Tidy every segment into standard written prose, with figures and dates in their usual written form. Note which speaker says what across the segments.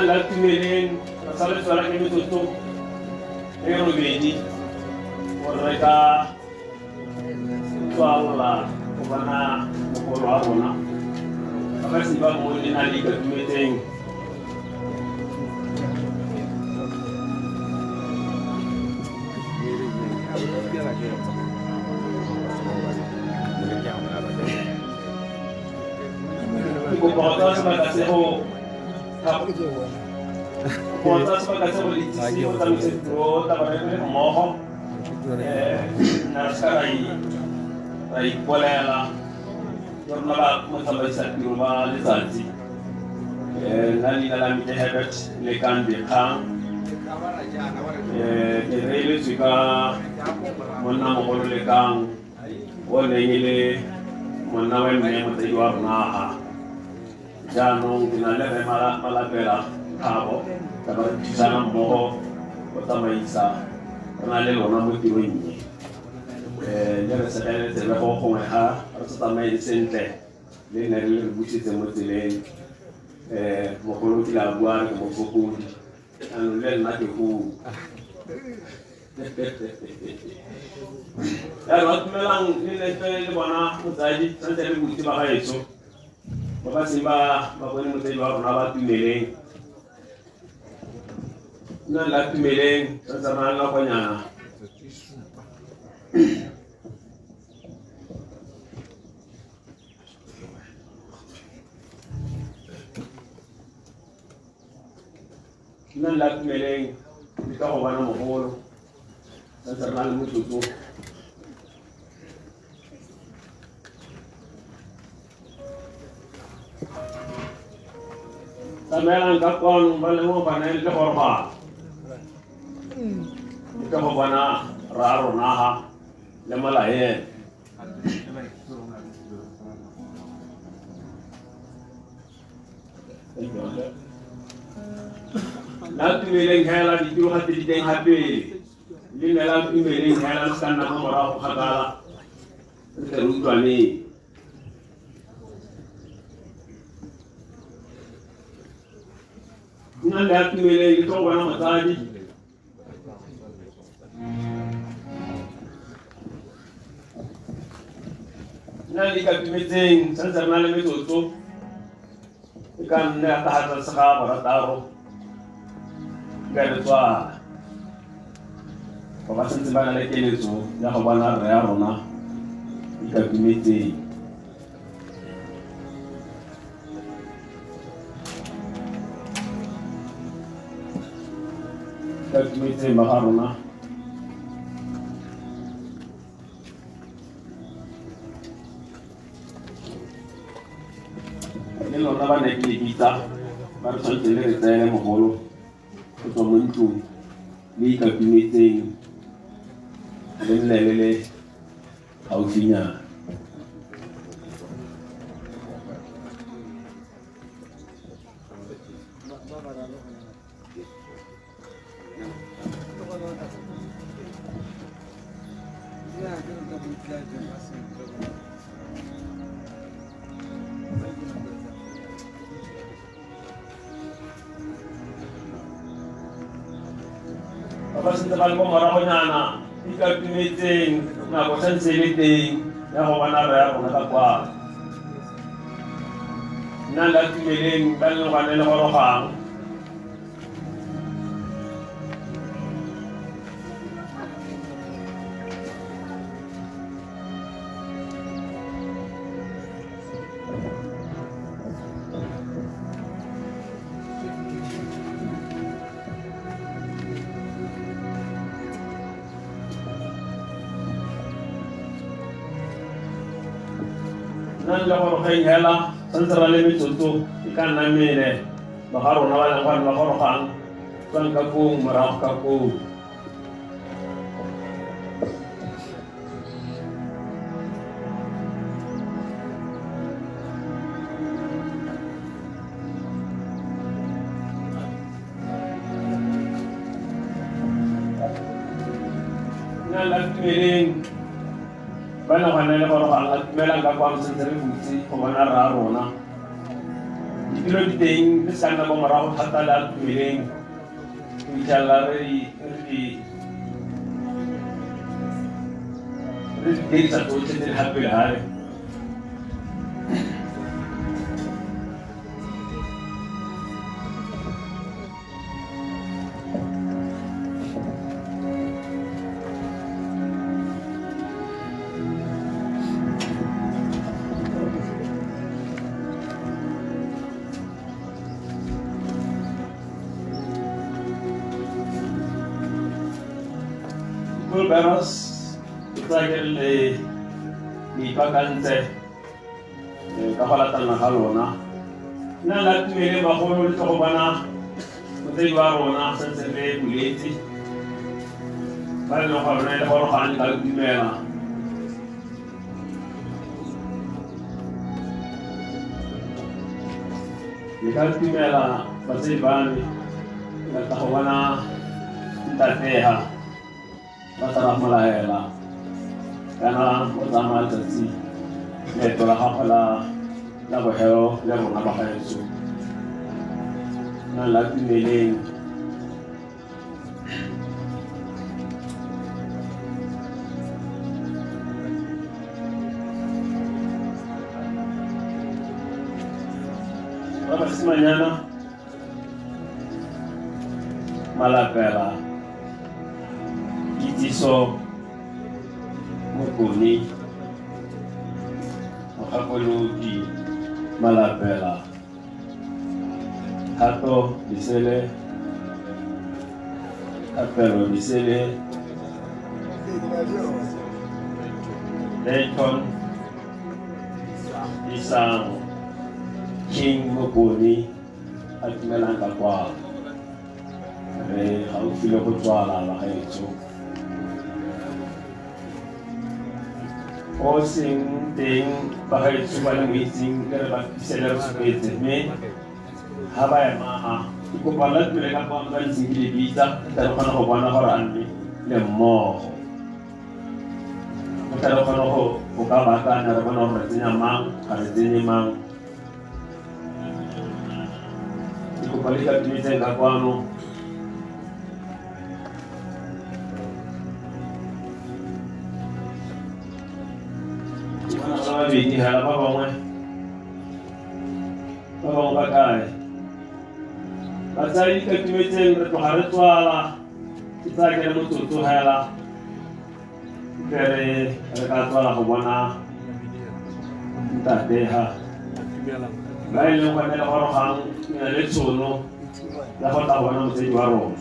Speaker 1: la tumeleng re sa le tswela ke metsotso e robedi gore re ka tswalola go bona mogolo wa rona ba ba se ba mo le na le ikatumetseng. Ke kopa go tsaya sebaka se go le itsise go tsamaisa ditiro tsa bone re le mmogo. Nna re seka ra ipolela ke rona ba motsamaisa tiro ba letsatsi. Nna leina la me ke Herbert Lekang Dikgang. Ke reeletswe ka monnamogolo Lekang o neng e le monna wa mme motsadi wa rona a. Jaanong ke na le Rre Malapela Thabo, tla ba re thusana mmogo go tsamaisa re na le lona mo tirong e. Le re segele tsebe go gongwe ga re sa tsamaye sentle, le nne re le re busetse mo tseleng. Mogolo o kile a bua a re ke mofokodi, jaanong le nna ke foo. Jaanong atumelang le letle le bona motsadi santse re butse ba gaetsho ba ba seng ba ba bone motsadi wa rona ba tumeleng nna la tumeleng santse re na le nakonyana. Nna la tumeleng le ka go bona mogolo santse re na le motsotso. Tsamaelang ka kwano ba leng go bana le goroga le ka go bona ra rona ha le molaele. La tumeleng hela ditiro ga tse di teng ga pele le ne la tumeleng hela le sa nna mo morago kgakala re tle re utlwaneng. Nna le a tumeleng le tlo go bona motsadi. Nna le ikatumetseng santse re na le metsotso e ka nna ya ka ga tlase ga borataro ka re tswala ba ba santse ba na le keletso ya go bona rre ya rona ikatumetseng. Ikatumetseng ba ga rona. Le lona ba ne ke le bitsa ba re tshwanetse le re tseele mogolo go tswa mo ntlong le ikatumetseng le nne le le gaufinyana. Ba ba sentse ba le ko moragonyana ikatumetseng nako santse e le teng ya go bona rre ya rona ka kwano. Nna la tumeleng ba leng gone le gorogang. Nna le gorogeng hela santse ra le metsotso e ka nna mene ba ga rona ba leng gore ba gorogang tswang ka kong morago ka koo. Nna la tumeleng ba ne gone le gorogang a tumelang ka kwano sentse re butse go bona rra rona. Ditiro di teng re sa nna kwa morago thata le a tumeleng go fitlhelela re di re di dirisa tsotlhe tse di ga pele gale. Pallbearers, ke tsaya ke le ipaakantse ka go latelana ga lona. Nna la tumele bagolo le tlo go bona motsadi wa rona santse re buletse ba e leng gore le gore ga le ka dumela. Le ka dumela batsadi ba me, ke batla go bona ntatega ba tla ba molaela kana o tsamaya letsatsi leeto la gagwe la la bogelo le rona ba gaetsho. Nna la tumeleng. Ba basimanyana Malapela, Kitsiso Mokone, Mogakolodi Malapela, Thato Disele, Thapelo Disele, Layton Isang, King Mokone a dumelang ka kwalo. Re gaufi le go tswala bagaetsho. O seng teng bagaetsho ba le mo itseng ke re ba fisele re supetse mme ha ba ema ha ke kopa la tumele ka kwano ka ntseng ke le bitsa re tla re kgona go bona gore a mme le mmogo. Re tla re kgona go ka baakanya re bona gore re tsenya mang ga re tsenye mang. Ke kopa le ka tumetseng ka kwano. Ke bona ba babedi hela ba bangwe. Ba bangwe ba kae? Batsadi ka tumetseng re tloga re tswala. Ke tsaya ke le motsotso hela. Ke re re ka tswala go bona ntate ha. Ba e leng gone le gorogang le na le tshono ya go tla bona motsadi wa rona.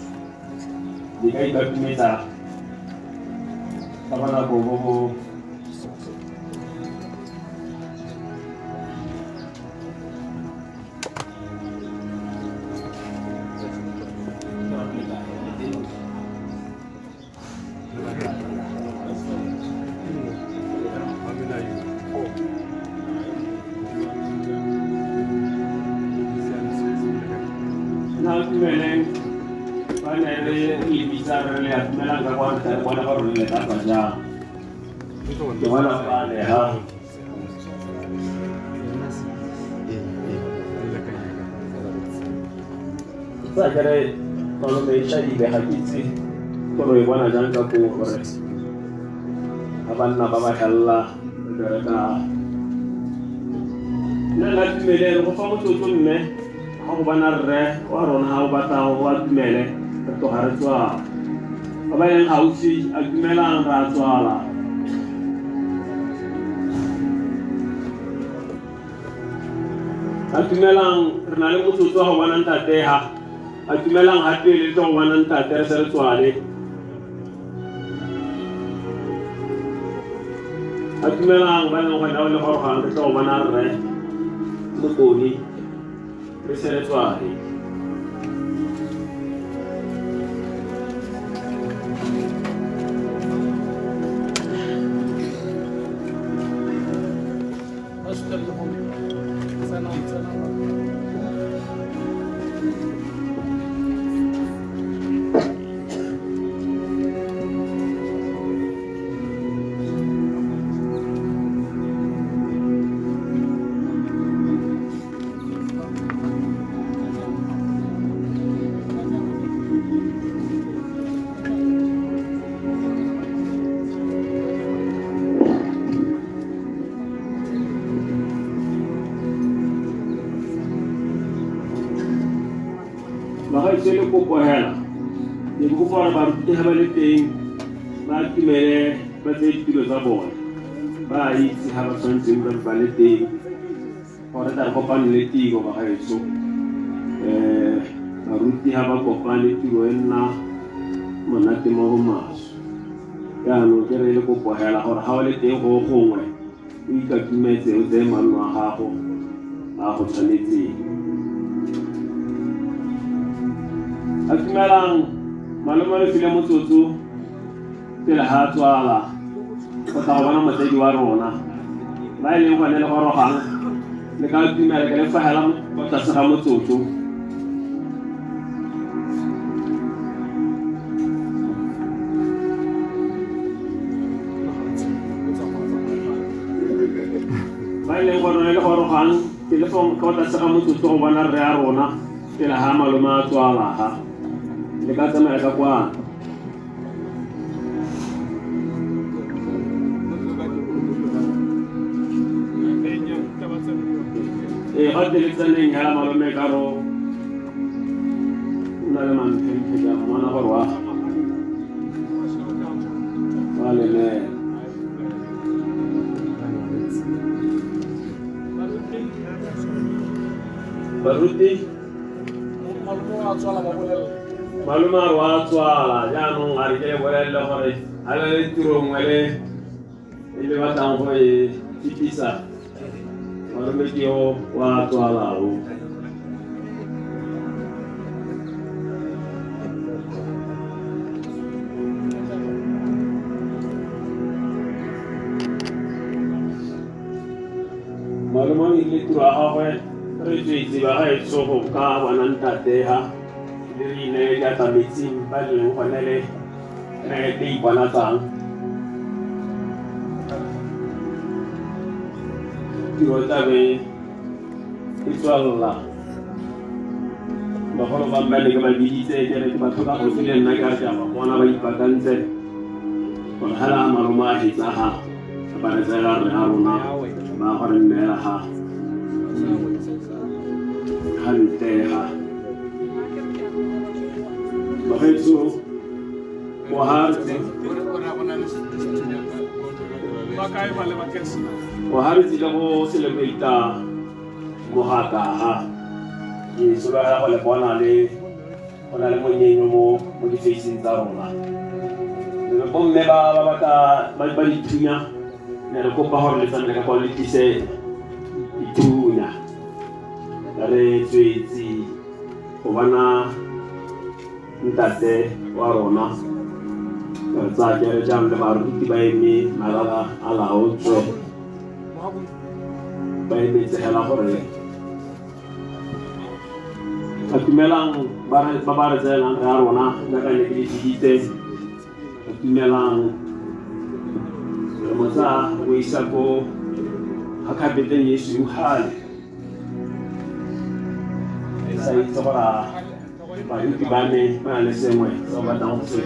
Speaker 1: Di ka ikatumetsa ka bonako bo bo Nna tumeleng ba ne re le bitsa re le atumelang ka kwa ntle re bona gore le ka tswa jang. Ke bona ba le ha. Tsa kere malome e shadile ga ke itse gore e bona jang ka koo gore ga banna ba ba helela re bereka. Nna nna tumeleng go fa motsotso mme ga go bona rre wa rona ga o batla go a dumele re tloga re tswala. Ba ba leng gaufi a dumelang ra tswala. A dumelang re na le motsotso wa go bona ntate ha. A dumelang ga pele le tlo go bona ntate re se re tswale. A dumelang ba leng gone le gorogang re tlo go bona rre Mokone re se re tswale. Bagaetsho le kopo hela ke kopa gore baruti ga ba le teng ba atumele ba tseye ditilo tsa bone ba itse ga ba tshwanetseng ba ba le teng gore tla re kopane le tiro bagaetsho. Baruti ga ba kopane tiro e nna monate mo go maswe. Jaanong ke re le kopo hela gore ga o le teng go gongwe o ikatumetse o tseye manno a gago a go tshwanetseng. Atumelang malome re file motsotso pele ga a tswala go tla go bona motsadi wa rona ba e leng gone le gorogang le ka atumela ke le fagela kwa tlase ga motsotso. Ba e leng gone le gorogang ke le kwa tlase ga motsotso go bona rre a rona pele ga malome a tswala ga le ka tsamaya ka kwana. Ee, ga teletsaneng hela malome ka ro o na le mamphemphe ke a mmona gore wa lemela. Baruti malome a re wa tswala jaanong a re ke le bolelele gore a na le tiro nngwe le e le batlang go e fetisa. Malome ke yo wa tswala o. Malome o ile tiro ya gagwe re tswetse ba gaetsho go ka bona ntate ha le re inele diatla metsing ba le leng gone le re le iponatsang. Tiro e tlabe e tswelela. Bagolo ba mme ne ke ba biditse ke re ke ba tlhoka gaufi le nna ke re ke a ba bona ba ipaakantse gore ga la malome a hetsa ga ba re tseela re a rona ba go re nneela ga ga ntega. Bagaetsho wa ha re tsile go celebrate mogaka ha ke sologela go le bona le go na le monyenyo mo mo di-facing tsa rona. Bomme ba ba batla ba dithunya ne re kopa gore le tsamaye ka kwa le tlise dithunya. Re tswetse go bona ntate wa rona re tsaya ke re jang le baruti ba eme malala a laotswe ba emetse hela gore atumelang ba ba re tseelang re a rona jaaka ne ke le biditse. Atumelang re mo tsaya go isa ko ga khabeteng e sweu gale e sa itse gore baruti ba me ba na le sengwe se ba batlang go se.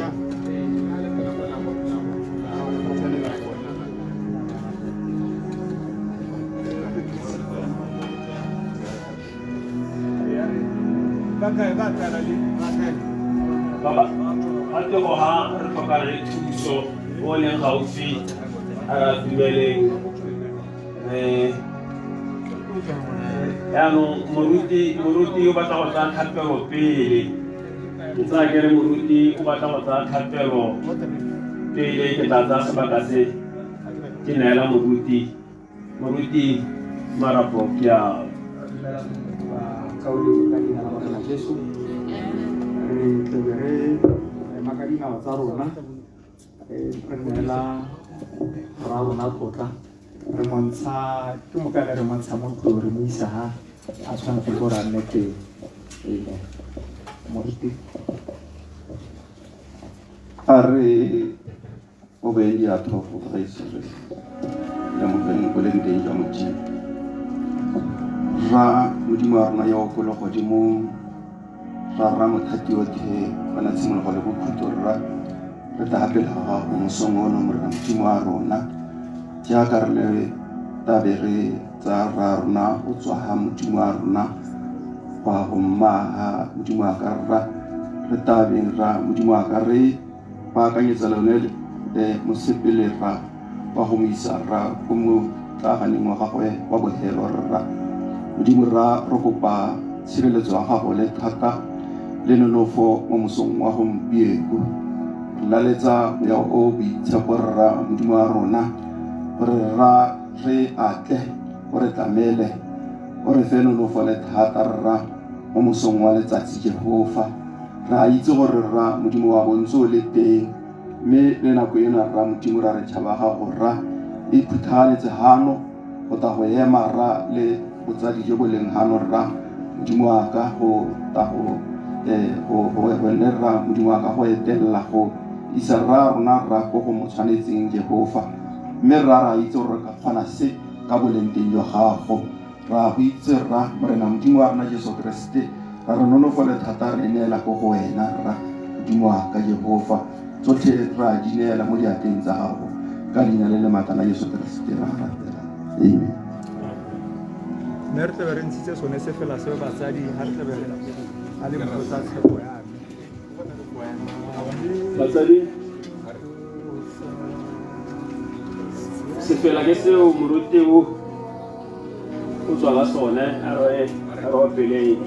Speaker 1: Baba ga tego ha re tlhoka le thuso o leng gaufi a re atumeleng re jaanong moruti o batla go tsaya thapelo pele. Ke tsaya ke re moruti o batla go tsaya thapelo pele ke tla tsaya sebaka se ke neela moruti. Moruti marapo ke a
Speaker 2: kaulengwe ka leina la Morena Jesu. Re tlebe re ema ka dinao tsa rona re neela rra rona tlotla re montsha ke mokane re montsha mo ntlong re mo isa ha a tshwanetse gore a nne teng. Amen. Moruti
Speaker 3: a re o beye diatho go gaisa re lemogeng boleng teng jwa Modimo. Rra Modimo wa rona yo o ko legodimong, ra rra mothati otlhe wa tshimologo le bokhutlo, rra re tla pele ga gago mosong ono Morena Modimo wa rona jaaka re le tabe re tsaya rra rona go tswa ga Modimo wa rona go ya go mma ga Modimo wa ka rra Re tabeng ra Modimo wa ka re baakanyetsa lone mosepele ra wa go mo isa ra ko motlaganeng wa gagwe wa bofelo rra. Modimo rra, re kopa tshireletso ya gago le thata le nonofo mo mosong wa gompieno. Re laletsa moya o boitshepo rra, Modimo wa rona, gore rra re atle, o re tlamele, o re fe nonofo le thata rra mo mosong wa letsatsi Jehova. Re a itse gore rra Modimo wa bontse o le teng, mme le nako ena rra Modimo ra re tšhaba gago rra e phuthagaletse hano go tla go ema rra le botsadi jo bo leng hano rra Modimo wa ka go tla go go le rra Modimo wa ka go etelela go isa rra rona rra ko go mo tshwanetseng Jehova. Mme rra ra itse gore re ka kgona se ka boleng teng jwa gago. Ra go itse rra Morena Modimo wa rona Jesu Keresete, ra re nonofo le thata re neela ko go wena rra Modimo wa ka Jehova. Tsotlhe ra di neela mo diatleng tsa gago ka leina le le maatla la Jesu Keresete ra rapela. Amen.
Speaker 2: Mme re tlabe re ntshitse sone se fela se batsadi ga re tlabe re a le mpho tsa tshepo ya me.
Speaker 1: Batsadi, sefela ke seo moruti o o tswa ka sone a re opeleng.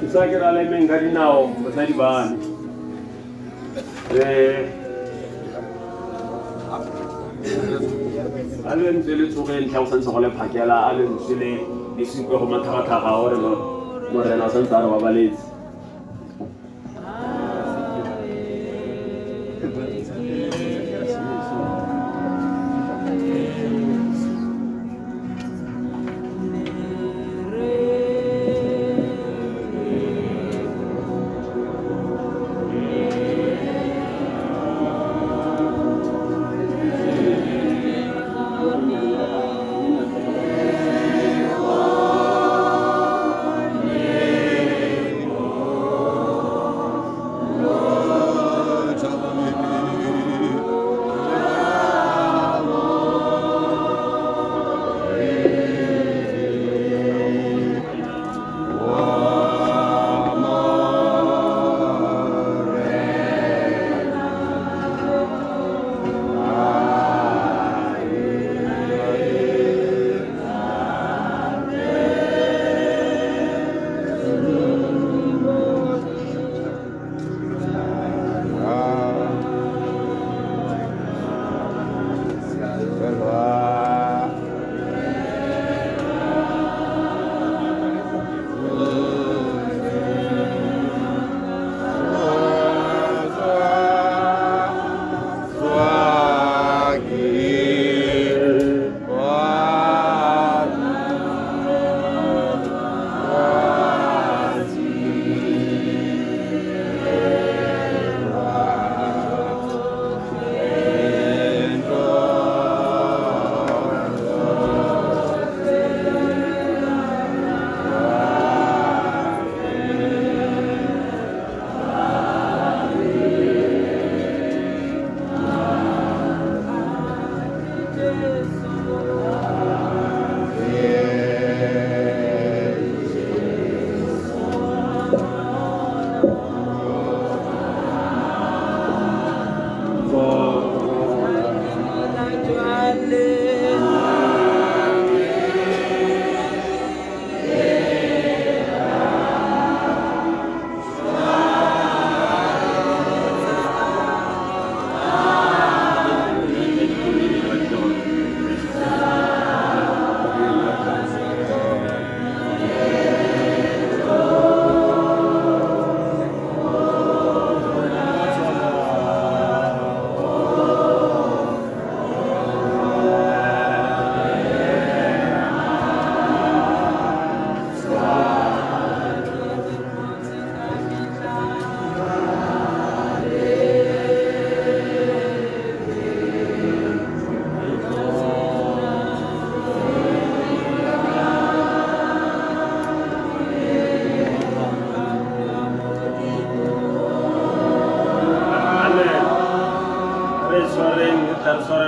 Speaker 1: Ke tsaya ke ra lemeng ka dinao batsadi ba me. A le ntse le tsoge ntlha go santse go le phakela, a le ntse le le supe go matlhagatlhaga gore Morena o santse a re babaletse.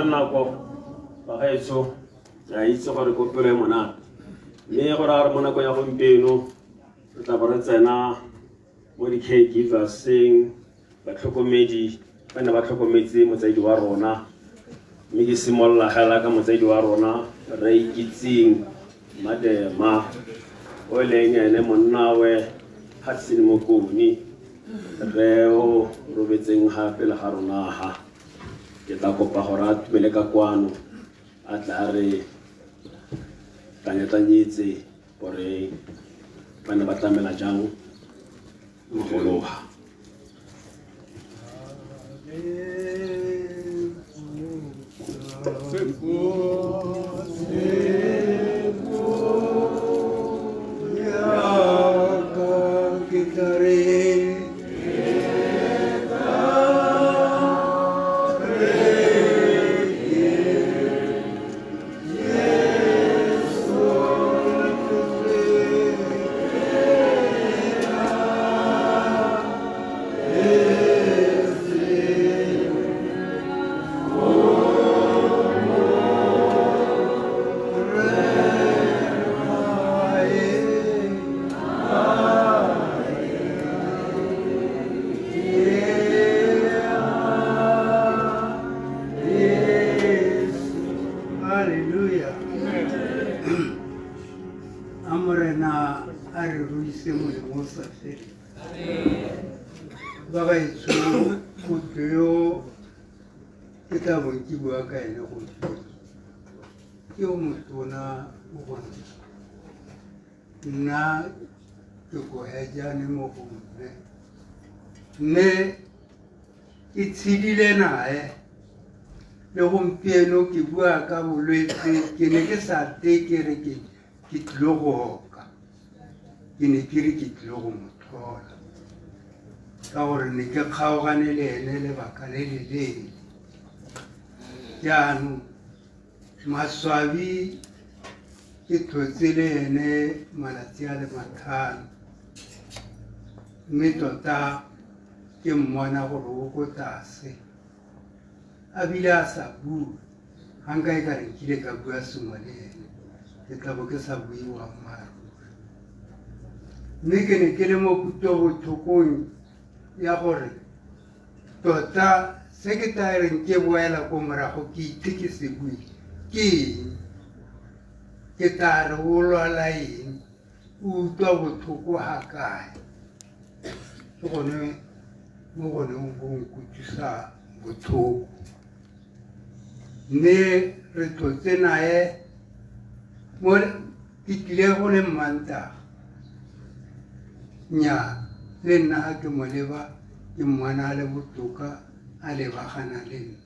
Speaker 1: Nako bagaetsho, re a itse gore kopelo e monate. Mme go raya gore mo nakong ya gompieno re tla bo re tsena mo di-caregiverseng, batlhokomedi ba ne ba tlhokometse motsadi wa rona. Mme ke simolola gela ka motsadi wa rona re Ikitseng Madema, o e leng ene monnawe Hudson Mokone, re o robetseng ga pele ga rona ha. Ke tla kopa gore a tumele ka kwano a tla a re tlanyatlanyetse gore ba ne ba tlamela jang mogologa.
Speaker 4: Hallelujah. A Morena a re ruise molemo o sa feleng. Ba gaetsho, motho yo ke tla bong ke bua ka ene gompieno ke yo motona mo go nna. Nna ke kohejane mo go mme, mme ke tshedile nae le gompieno ke bua ka bolwetse. Ke ne ke sa te ke re ke tlile go oka, ke ne ke re ke tlile go mo tlhola ka gore ne ke kgaogane le ene lebaka le le leele. Jaanong maswabi ke tlhotse le ene malatsi a le 5, mme tota ke mmona gore o ko tlase a bile a sa bue. Ga nka e ka re nkile ka bua sengwe le ene, ke tla bo ke sa bue boammaaruri. Mme ke ne ke le mo kutlobotlhokong ya gore tota se ke tla reng ke boela ko morago ke itse ke se bue ke eng, ke tla re o lwala eng, o utlwa botlhoko ga kae. Ke gone mo gone go nkutlwisa botlhoko. Mme re tlotse nae mo ke tlile go le Mmantaga. Nnyaa, le nna ga ke mo leba ke mmona a le botoka a lebagana le nna.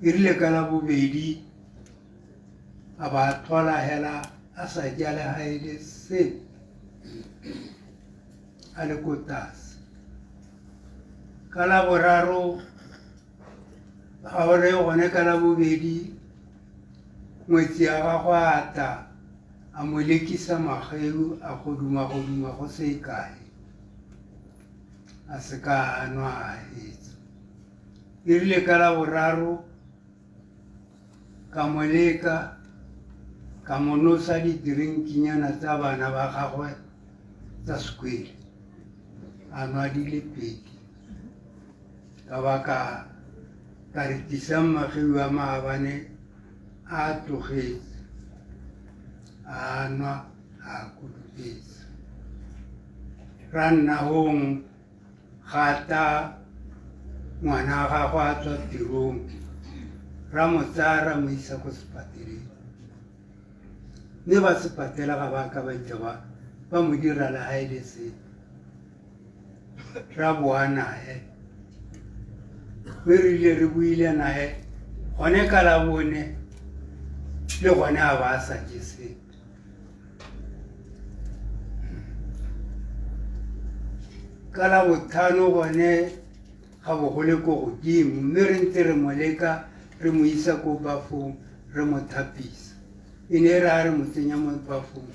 Speaker 4: E rile ka la bobedi a ba tlhola hela a sa ja le ga e le sepe, a le ko tlase. Ka la boraro ga o re gone ka la bobedi ngwetsi ya gagwe a tla a mo lekisa mageu a goduma goduma go se kae, a se ka a nwa a hetsa. E rile ka la boraro ka mo leka ka mo nosa didrinkinyana tsa bana ba gagwe tsa sekwele, a nwa di le 2. Ka ba ka re tlisang mageu a maabane a tlogetse, a nwa a kodubetse. Ra nna hong ga tla ngwana wa gagwe a tswa tirong, ra mo tsaya ra mo isa ko sepateleng. Mme ba sepatela ga ba ka ba itse ba mo dira le ga e le sepe. Ra boa nae, mme re ile re buile nae gone ka la bone, le gone a ba a sa je sepe. Ka la botlhano gone ga bo go le ko godimo, mme re ntse re mo leka re mo isa ko bafong re mo thapisa. E ne e re a re mo tsenya mo bafong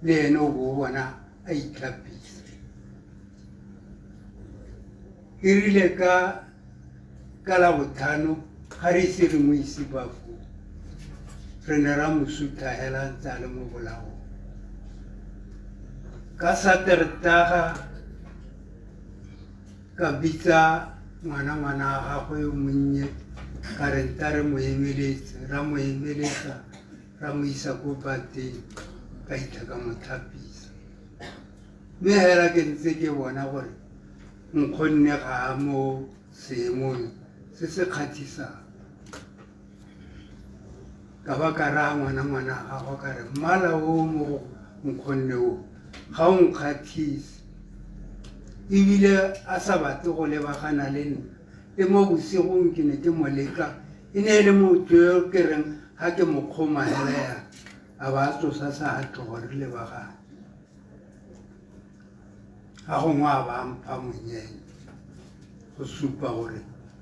Speaker 4: le ene o bo o bona a itlhapisa. E rile ka la botlhano ga re ise re mo ise bafong, Re ne ra mo sutha hela ntse a le mo bolaong. Ka Satertaga ka bitsa ngwana ngwana wa gagwe yo monnye ka re nta re mo emeletse, ra mo emeletsa ra mo isa ko bateng ka itlha ka mo tlhapisa. Mme hela ke ntse ke bona gore nkgonne ga a mo seemong se se kgathisang. Ka ba ka raya ngwana ngwana gagwe ka re mmala o mo go nkgonne o ga o nkgathise, ebile a sa batle go lebagana le nna. Le mo bosigong ke ne ke mo leka, e ne e le motho yo ke reng ga ke mo kgoma hela ya a ba a tsosa sa tlogo re lebagane. Ga gongwe a ba mpha monyenyo go supa gore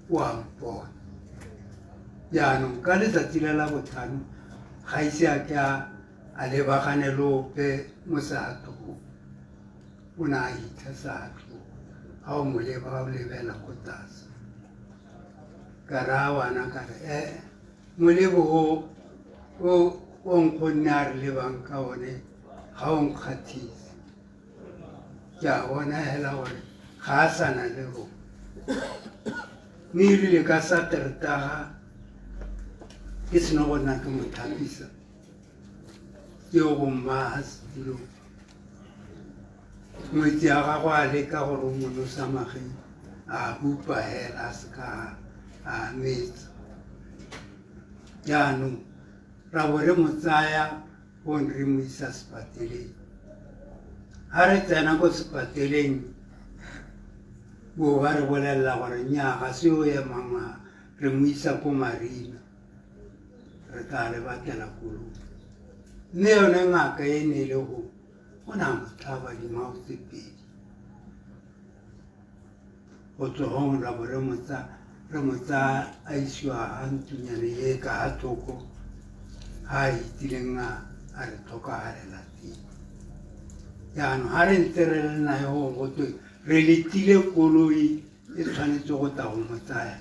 Speaker 4: o a mpona. Jaanong ka letsatsi la la botlhano ga ise a ke a lebagane le ope mo seatlhogong, o ne a hitlha seatlhogo ga o mo leba o lebela ko tlase. Ka raya bana ka re ee molebo o o nkgonne a re lebang ka one ga o nkgathise. Ke a bona hela gore ga a sa na le rona. Mme erile ka Satertaga ke sena go nna ke mo thapisa, ke yo go mmaga setulong. Ngwetsi ya gagwe a leka gore o mo nosa mageng, a hupa hela a seka a metsa. Jaanong ra bo re mo tsaya fong re mo isa sepateleng. Ha re tsena ko sepateleng bo ba re bolelela gore nnyaa ga se o emang a, re mo isa ko Marina, re tla le batlela koloi. Mme yone ngaka e ne e le go o ne a mo tlhaba dimao tse pedi. Go tswa gong ra bo re mo tsaya re mo tsaya a isiwa ga ntunyane e ka ga thoko ga a itileng a re tlhokagalela teng. Jaanong ga re ntse re le nae go gotwe re letile koloi e tshwanetse go tla go mo tsaya,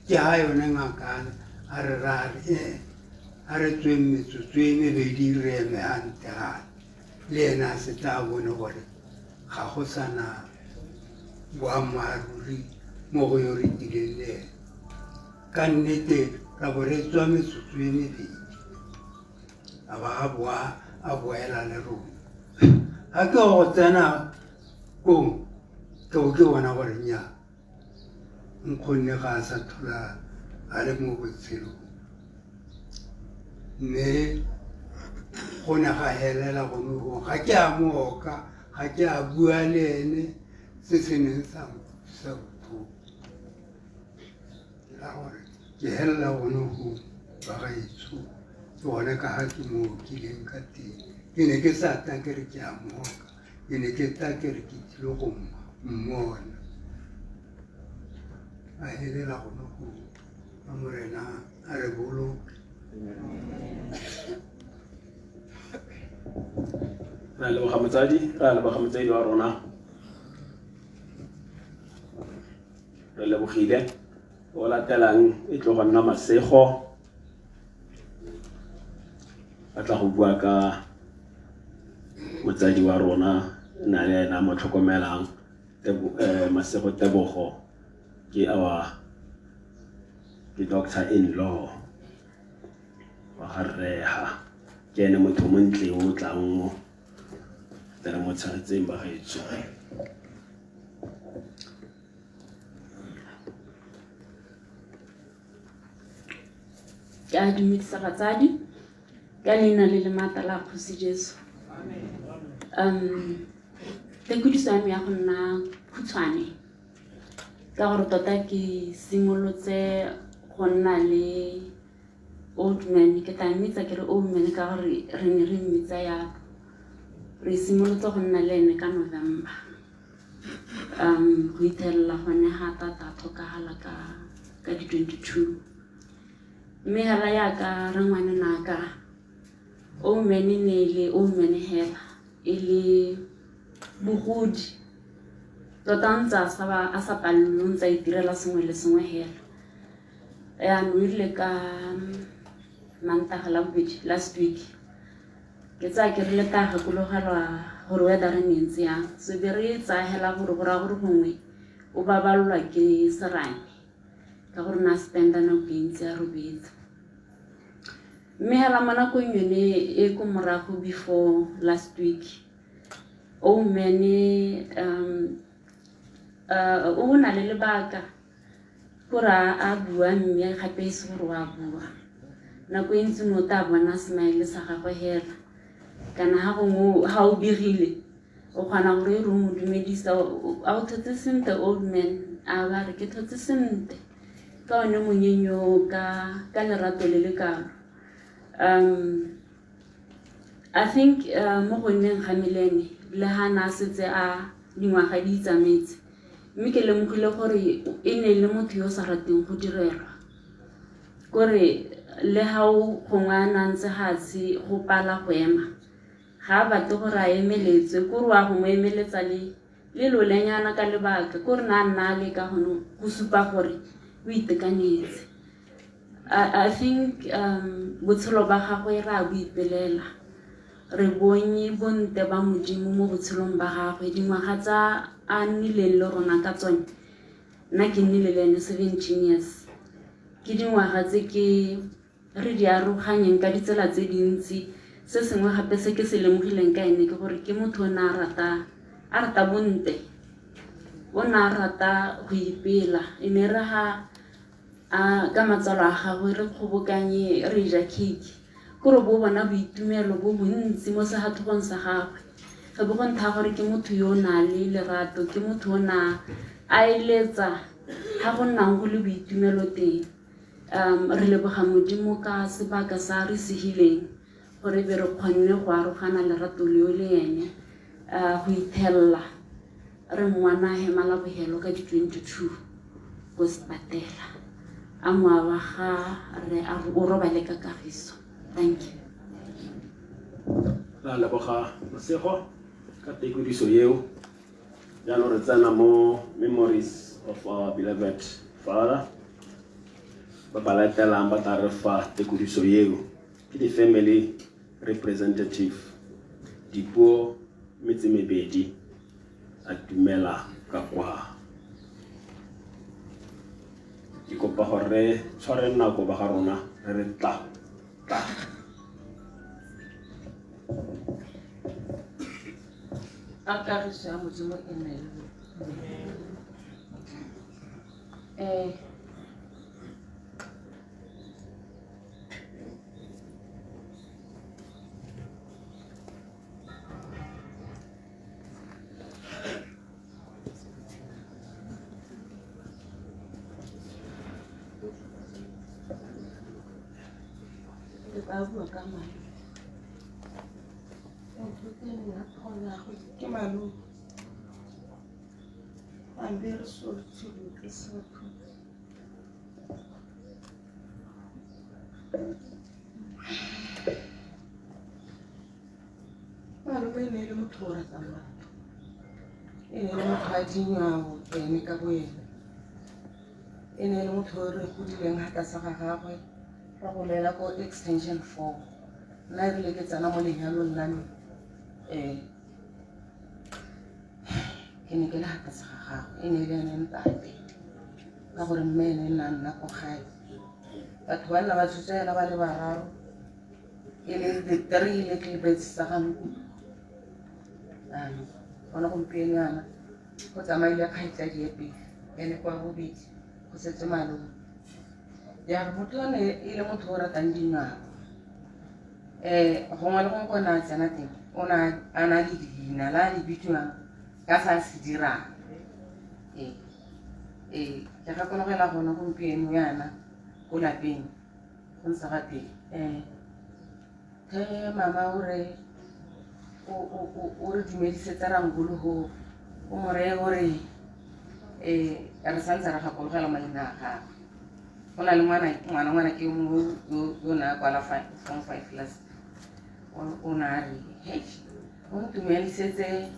Speaker 4: ke ga yone ngaka a re raya re ee a re tsweng metsotso e mebedi re eme gantle gane, le ene a setse a bone gore ga go sana boammaaruri mo go yo re tileng le ene. Ka nnete ra bo re tswa metsotso e mebedi a ba a boa a boela le rona. Ga ke go tsena kong ke bo ke bona gore nnyaa nkgonne ga a sa tlhola a le mo botshelong. Mme go ne ga helela gone gong, ga ke a mo oka, ga ke a bua le ene se se neng sa nkutlwisa botlhoko. La gore ke helela gone gong ba gaetsho, ke gone ka ga ke mo okileng ka teng. Ke ne ke sa tla ke re ke a mo oka, ke ne ke tla ke re ke tlile go mmona. A helela gone gong, a Morena a re boloke.
Speaker 1: Re a leboga motsadi, re a leboga motsadi wa rona. Re lebogile. O latelang e tlo go nna Masego. A tla go bua ka motsadi wa rona, na le ena mo tlhokomelang, Masego Tebogo ke our ke doctor in law wa ga rreha, ke ene motho montle o tlang mo tle re mo tshegetseng bagaetsho.
Speaker 5: Ke a dumedisa batsadi ka leina le le maatla la Kgosi Jesu. Tekodiso ya me ya go nna khutshwane ka gore tota ke simolotse go nna le old man, ke tla mmitsa ke re old man ka gore re ne re mmitsa yalo. Re simolotse go nna le ene ka November. Go ithelela gone ga tata tlhokagala ka di-22. Mme hela yaka re ngwane naka old man e ne e le old man hela, e le bogodi tota, ntse a sa ba a sa palelwe, o ntse a itirela sengwe le sengwe hela. Yaanong e rile ka Mantaga la bobedi last week ke tsaya ke re le ta gakologelwa gore weather e ne ntse yang so be re tsaya hela gore go raya gore gongwe o babalelwa ke serame ka gore na spenda nako e ntsi a robetse. Mme hela mo nakong yone e ko morago before last week o mene o na le lebaka gore a bua mme gape e se gore wa bua. Nako e ntsi no ta bona smile sa gagwe hela kana ha gongwe ha o begile o kgona gore e re o mo dumedisa a o thotse sentle old man a ba re ke thotse sentle ka one monyenyo ka lerato le le kalo. I think mo go nneng ga melene le ha na setse a dingwaga di itsametse mme ke lemogile gore e ne le motho yo o sa rateng go direlwa kore le ha o gongwe a na ntse gatshe go pala go ema ga a batle gore a emeletswe kore wa go mo emeletsa le lolenyana ka lebaka kore na nna le ka gone go supa gore o itekanetse. I think botshelo ba gagwe re a bo ipelela re bonye bonte ba Modimo mo botshelong ba gagwe dingwaga tsa a nnileng le rona ka tsone nna ke nnile le ene 17 years ke dingwaga tse ke re di aroganyeng ka ditsela tse dintsi. Se sengwe gape se ke se lemogileng ka ene ke gore ke motho o ne a rata bonte o ne a rata go ipela e ne re ha a ka matsalo a gagwe re kgobokanye re ja cake kore bo bona boitumelo bo bontsi mo segatlhogong sa gagwe. Ga bo go nthaya gore ke motho yo o na le lerato ke motho o na a eletsa ga go nnang go le boitumelo teng. Re leboga Modimo ka sebaka sa re segileng gore be re kgonne go arogana lerato leo le ene go ithella re ngwana hema la bohelo ka di 22 ko sepatela a moa wa ga re a o robale ka kagiso. Thank you.
Speaker 1: Ra leboga Masego ka tekodiso eo. Jaanong re tsena mo memories of our beloved father ba ba latelang ba tla re fa tekodiso eo ke di-family representative dipuo metse mebedi a dumela ka kwa. Ke kopa gore re tshware nako ba ga rona re re tla tla.
Speaker 6: A kagiso ya Modimo e nne le lona. Ke tla bua ka malome. Motho ke nna tlhola ke malome. I'm very sorry to do this. Malome e ne e le motho o ratang batho. E ne e le motho a dinywao ene ka bo ene. E ne e le motho o re godileng ga tlase ga gagwe ra golela ko extension 4. Nna e rile ke tsena mo lenyalong la me ke ne ke le ga tlase ga gagwe e ne e le ene ntate ka gore mme ene nna nna ko gae. Batho ba nna ba tshotse hela ba le bararo e le the three little birds tsa ga Nkutu. Gona gompieno yana go tsamaile kgaitsadi e pele ene kwa bobedi go setse malome. Jaanong motho o ne e le motho o ratang dinywao. Gongwe le gongwe ko ne a tsena teng o ne a na le leina la le bidiwang ka sa se dirang. Ke gakologela gone gompieno yana ko lapeng go ntse ga teng the mama o re o re dumedisetse rangolo ho o mo reye gore re santse re gakologela maina a gagwe. Go na le ngwana ke mongwe yo ne a kwala form 5 last o ne a re hei o ntumedisetse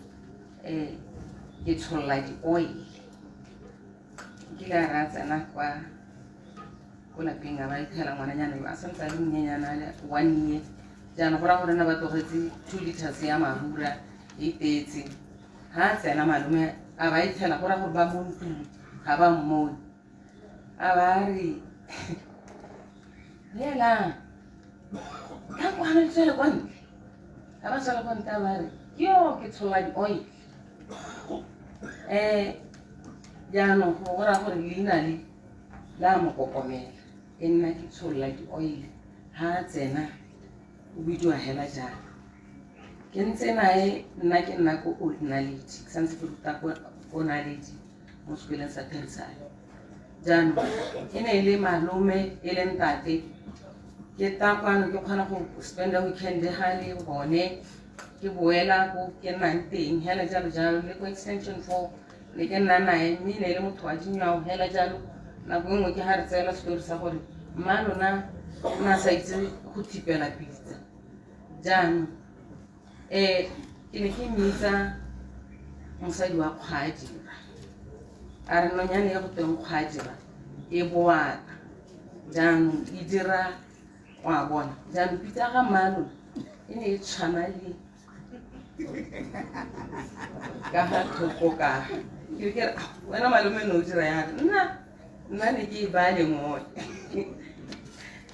Speaker 6: ke tsholola di-oil. Nkile a re a tsena Ko lapeng a ba ithela ngwananyana yo a santse a le monyenyana a le 1 year. Jaanong go raya gore ne ba tlogetse 2 liters ya mahura e tetse. Ha a tsena malome a ba ithela, go raya gore ba mo ntlong ga ba mmone. A ba re, "Helang, ka kwana le tswele kwa ntle." Ga ba tswela kwa ntle, a ba re, "Yo ke tshola di-oil." Jaanong go raya gore leina le la mo kokomela, e nna ke tsholola di-oil. Ha a tsena o bidiwa hela jalo. Ke ntse nae nna, ke nna ko Old Naledi, ke santse ke ruta ko Naledi mo sekoleng sa Therisane. Jaanong e ne e le malome, e le ntate. Ke ta kwano, ke kgona go spenda weekend ga le gone, ke boela ko ke nnang teng hela jalo jalo. Le ko Extension 4 ne ke nna nae, mme e ne e le motho wa dinywao hela jalo. Nako e nngwe ke ga re tseela story sa gore mma lona o ne a sa itse go thipela pitsa. Jaanong ke ne ke mmitsa mosadi wa kgwaadira. A re nonyane e go teng kgwaadira e boata, jaanong e dira wa bona. Jaanong pitsa ga mmalona e ne e tshwana le ka ga thoko ka ke re ke re, "Ah, wena malome ne o dira yang?" Nna ne ke e baya lengole,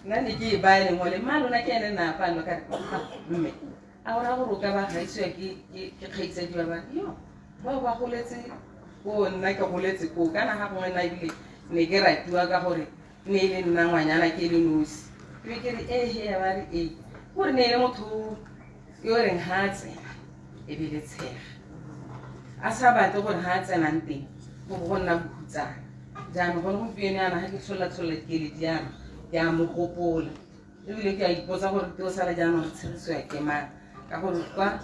Speaker 6: nna ne ke e baya lengole. Mma lona ke ene nna apano ka re, "Ah, mme a o raya gore o ka ba gaisiwa ke kgaitsadi ba ba yo bao ba goletse ko nna ke goletse koo?" Kana ga gongwe nna ebile ne ke ratiwa ka gore ne e le nna ngwanyana ke le nosi. Ke be ke re, "Ehe." Ya ba re, "Ee." Gore ne e le motho yo reng ha a tsena e be le tshega, a sa batle gore ha a tsenang teng go bo go nna bohutsana. Jaanong gone gompieno yana ga ke tshola-tshola dikeledi yana, ke a mo gopola, ebile ke a ipotsa gore ke o sala jaanong re tshegisiwa ke mang, ka gore kwa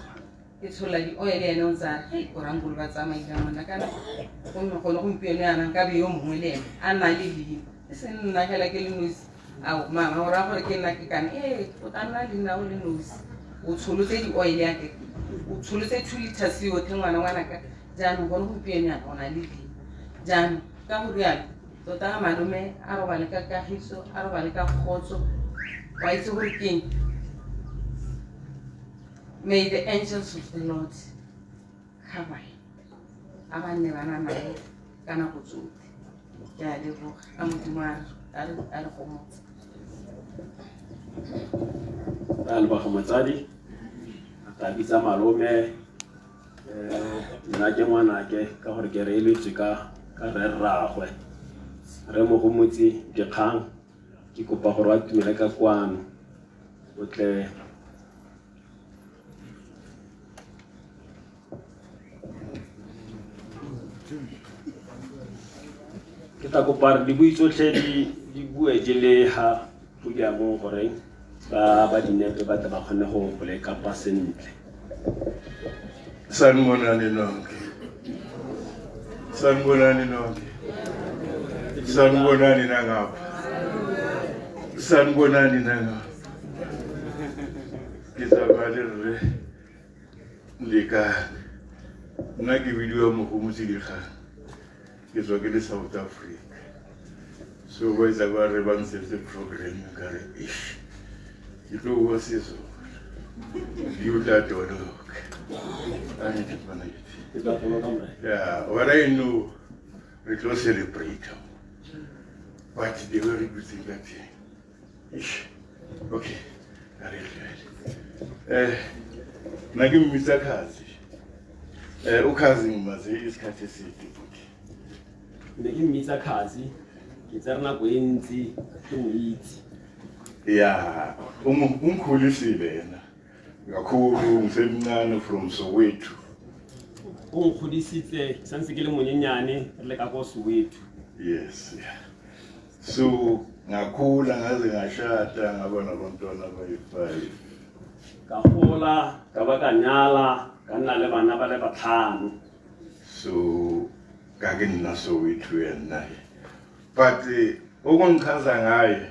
Speaker 6: ke tshola di-oil ene o ntse a re, "Hei, orankolo ba tsamaile monna." Kana gomme gone gompieno yana nkabe yo mongwe le ene a nna le leina, e seng nna fela ke le nosi. Ao mama, o raya gore ke nna ke kane? Ee, o tla nna leina o le nosi. O tsholotse di-oil yake, o tsholotse 2 liters yotlhe, ngwana ngwanaka. Jaanong gone gompieno yana o na le leina. Jaanong ka go rialo tota malome a robale ka kagiso, a robale ka kgotso. Wa itse gore keng? May the angels of the Lord cover him, a ba nne ba na nae ka nako tsotlhe. Ke a leboga, a Modimo a re gomotse.
Speaker 1: Ra leboga motsadi. A tla bitsa malome. Nna ke ngwanake ka gore ke reeletswe ka re rraagwe re Mogomotsi Dikgang. Ke kopa gore wa tumele ka kwano o tle. Ke tla kopa re dibui tsotlhe di bue di le ha podiamong, gore ba dinepe ba tle ba kgone go le kapa sentle.
Speaker 7: Sanibonani nonke. Sanibonani nonke. Sanibonani nangapha. Sanibonani nangapha. Ke tsamaya le rre Lekane. Nna ke bidiwa Mogomotsi Dikgang. Ke tswa ke le South Africa. So ba etsa ba re ba ntshetse program, ka re ish. Ke tlo bua Sezulu. Di o tla toloka. Angithi mfana kithi.
Speaker 1: Ke tla toloka morena.
Speaker 7: Yeah, what I know, re tlo celebrate. But the way re dutseng ka teng. Ish. Okay, a re tlohele. Nna ke mmitsa Khazi. UKhazi ngimaze isikhathi eside futhi.
Speaker 1: Ne ke mmitsa Khazi, ke tsere nako e ntsi ke mo itse.
Speaker 7: Yeah, ungikhulisile yena. Kakhulu ngisemncane from Soweto.
Speaker 1: O nkgodisitse ke santse ke le monyenyane, re le ka ko Soweto.
Speaker 7: Yes, yeah. So ngakhula ngaze ngashada, ngaba nabantwana abayi-5.
Speaker 1: Ka gola ka ba ka nyala, ka nna le bana ba le batlhano.
Speaker 7: So ka ke nna Soweto yena. But okungichaza ngaye,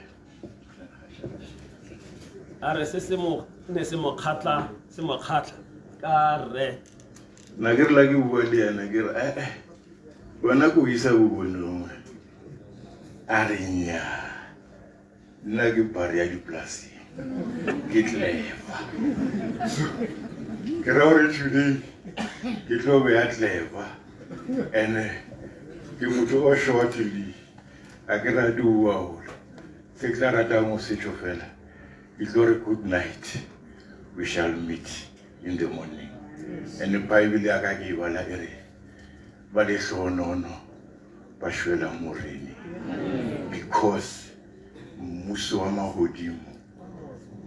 Speaker 1: A re se mo ne se mo kgatlha ka rre,
Speaker 7: nna ke re la ke bua le yena, ke re, "Eh, wena ko isa bobonong." A re, "Nnyaa." Nna ke bare ya dipolaseng, ke clever. So ke ra gore today ke tlo be ya clever, and ke motho o shortly, ga ke rate o bua haholo. Se ke tla ratang go setšho fela, ke tlo re good night, we shall meet in the morning. And Bible ya ka ke e bala e re ba lehlohonono ba shwelang Morene, because mmuso wa mahodimo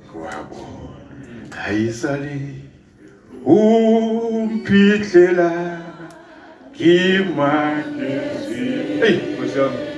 Speaker 7: ke wa bona. Ha e sale o mphitlhela ke maketse. Ei, Nkosi ya me.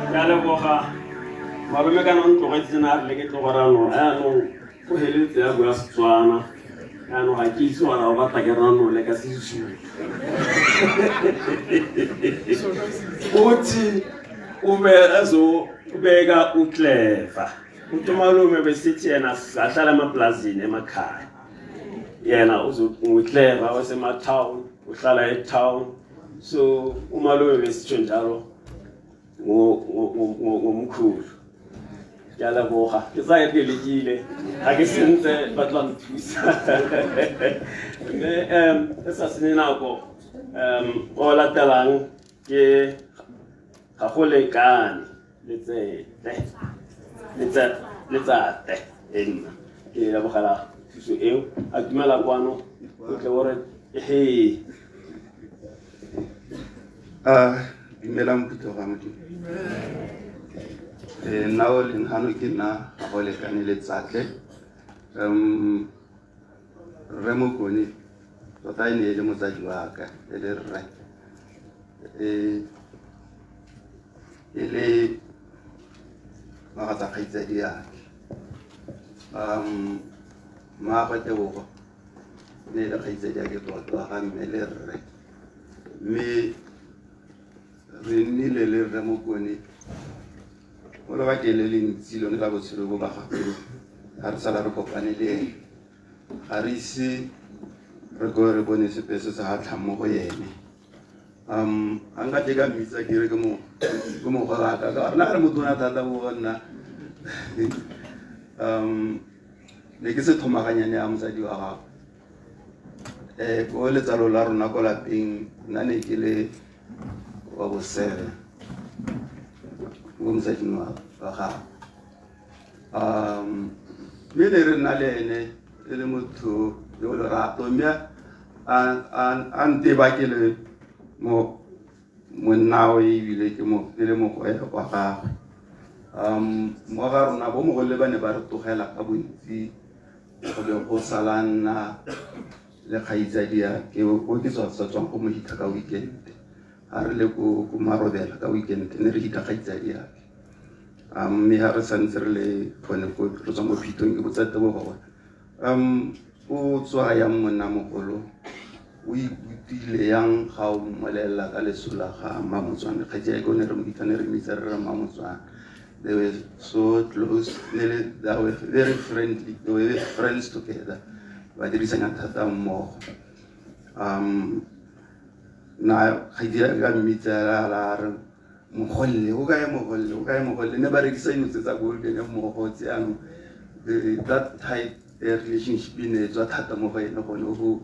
Speaker 1: Ke a leboga malome, kana o ntlogetse na re le ke tlogo ranola, yaanong o heletse ya bua Setswana, yaanong ga ke itse gore o batla ke ranole ka Sezulu. Uthi ube ezobeka uclever, uthi umalume besithi yena sahlala emaplazini emakhaya, yena uclever wasema-town, uhlala e-town. So umalume besitsho njalo ngomkhulu. Ke a leboga, ke tsaya ke lekile, ga ke sentse ba tla nthusa, mme e sa senye nako, o latelang ke ga go lekane letsate e nna ke lebogela thuso eo. A dumela kwano, o tle o re he.
Speaker 3: A dumelang phuthego ya Modimo. Nna o leng hano ke nna ga go lekane letsatle. Rre Mokone tota e ne e le motsadi wa ka, e le rre, e le mogatsa kgaitsadi yake. Mmaagwe Tebogo ne e le kgaitsadi yake tota wa ga mme le rre, mme re nnile le rre Mokone mo lobakeng le le ntsi lone la botshelo bo ba gagwe. Ga re sala re kopane le ene, ga re ise re ko re bone sepe se se gatlhang mo go ene. Ga nka ke ka mmitsa ke re ke mogolaka, ka gore nna re motona thata mo go nna. Ne ke se thomaganyane ya mosadi wa gago. Ko letsalo la rona ko lapeng, nna ne ke le wa bosele mo mosading wa gagwe. Mme ne re nna le ene e le motho yo lerato, mme a nteba ke le mo monnao, ebile ke le mogwele wa gagwe. Mo ga rona bo mogole ba ne ba re tlogela ka bontsi, go be go sala nna le kgaitsadi ya ke o ke tswa sa tswang go mo hitha ka weekend. Ga re le ko marobela ka weekend, ne re hitha kgaitsadi ya ke. Mme ga re santse re le gone ko re tswa mo phitong, ke botsa Tebogo gore o tswa yang monna mogolo, o ikutlwile yang ga o mmolelela ka leso la ga Mmamotswana? Kgaitsadi ke o ne re mo hitha, ne re mmitsa re re Mmamotswana. They were so close, they were very friendly, they were friends together, ba dirisanya thata mmogo. Na kgaitsadi ka mmitsa la re mogolle o kae, mogolle o kae, mogolle. Ne ba rekisa dilo tse tsa golden mmogo tse, yanong that type relationship e ne e tswa thata mo go ene gone go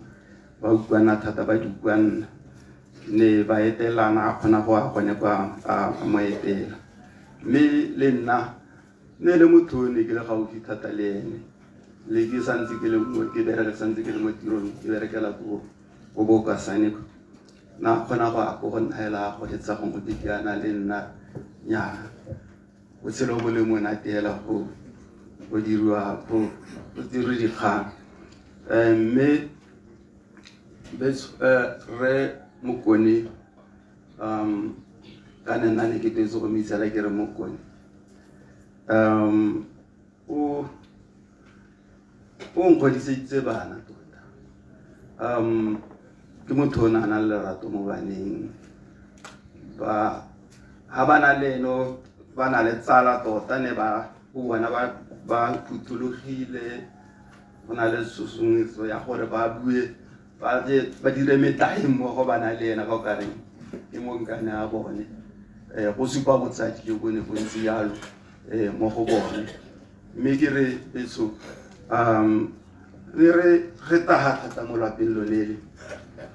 Speaker 3: ba utlwana thata, ba di utlwanna, ne ba etelana, a kgona go ya gone kwa a mo etela. Mme le nna ne le motho o ne ke le gaufi thata le ene, le ke santse ke le mo ke bereka, santse ke le mo tirong, ke berekela ko Bokasane. Na kgona go ya ko go nna hela go hetsa gongwe teteana le nna nya botshelo bo le monate hela go go diriwa go go dirwe dikgang. Mme Rre Mokone ka ne nna ne ke tetse go mitsela ke re Mokone o o nkgodiseditse bana tota. Ke motho o ne a na le lerato mo baneng ba ha ba na le eno ba na le tsala tota ne ba o bona ba ba phuthologile go na le susumetso ya gore ba bue ba je ba dire metlae mmogo ba na le ena ka o kareng ke monkane a bone go supa botsadi jo bo ne bo ntse jalo mo go bone. Mme ke re betso re re re taga thata mo lwapeng lone le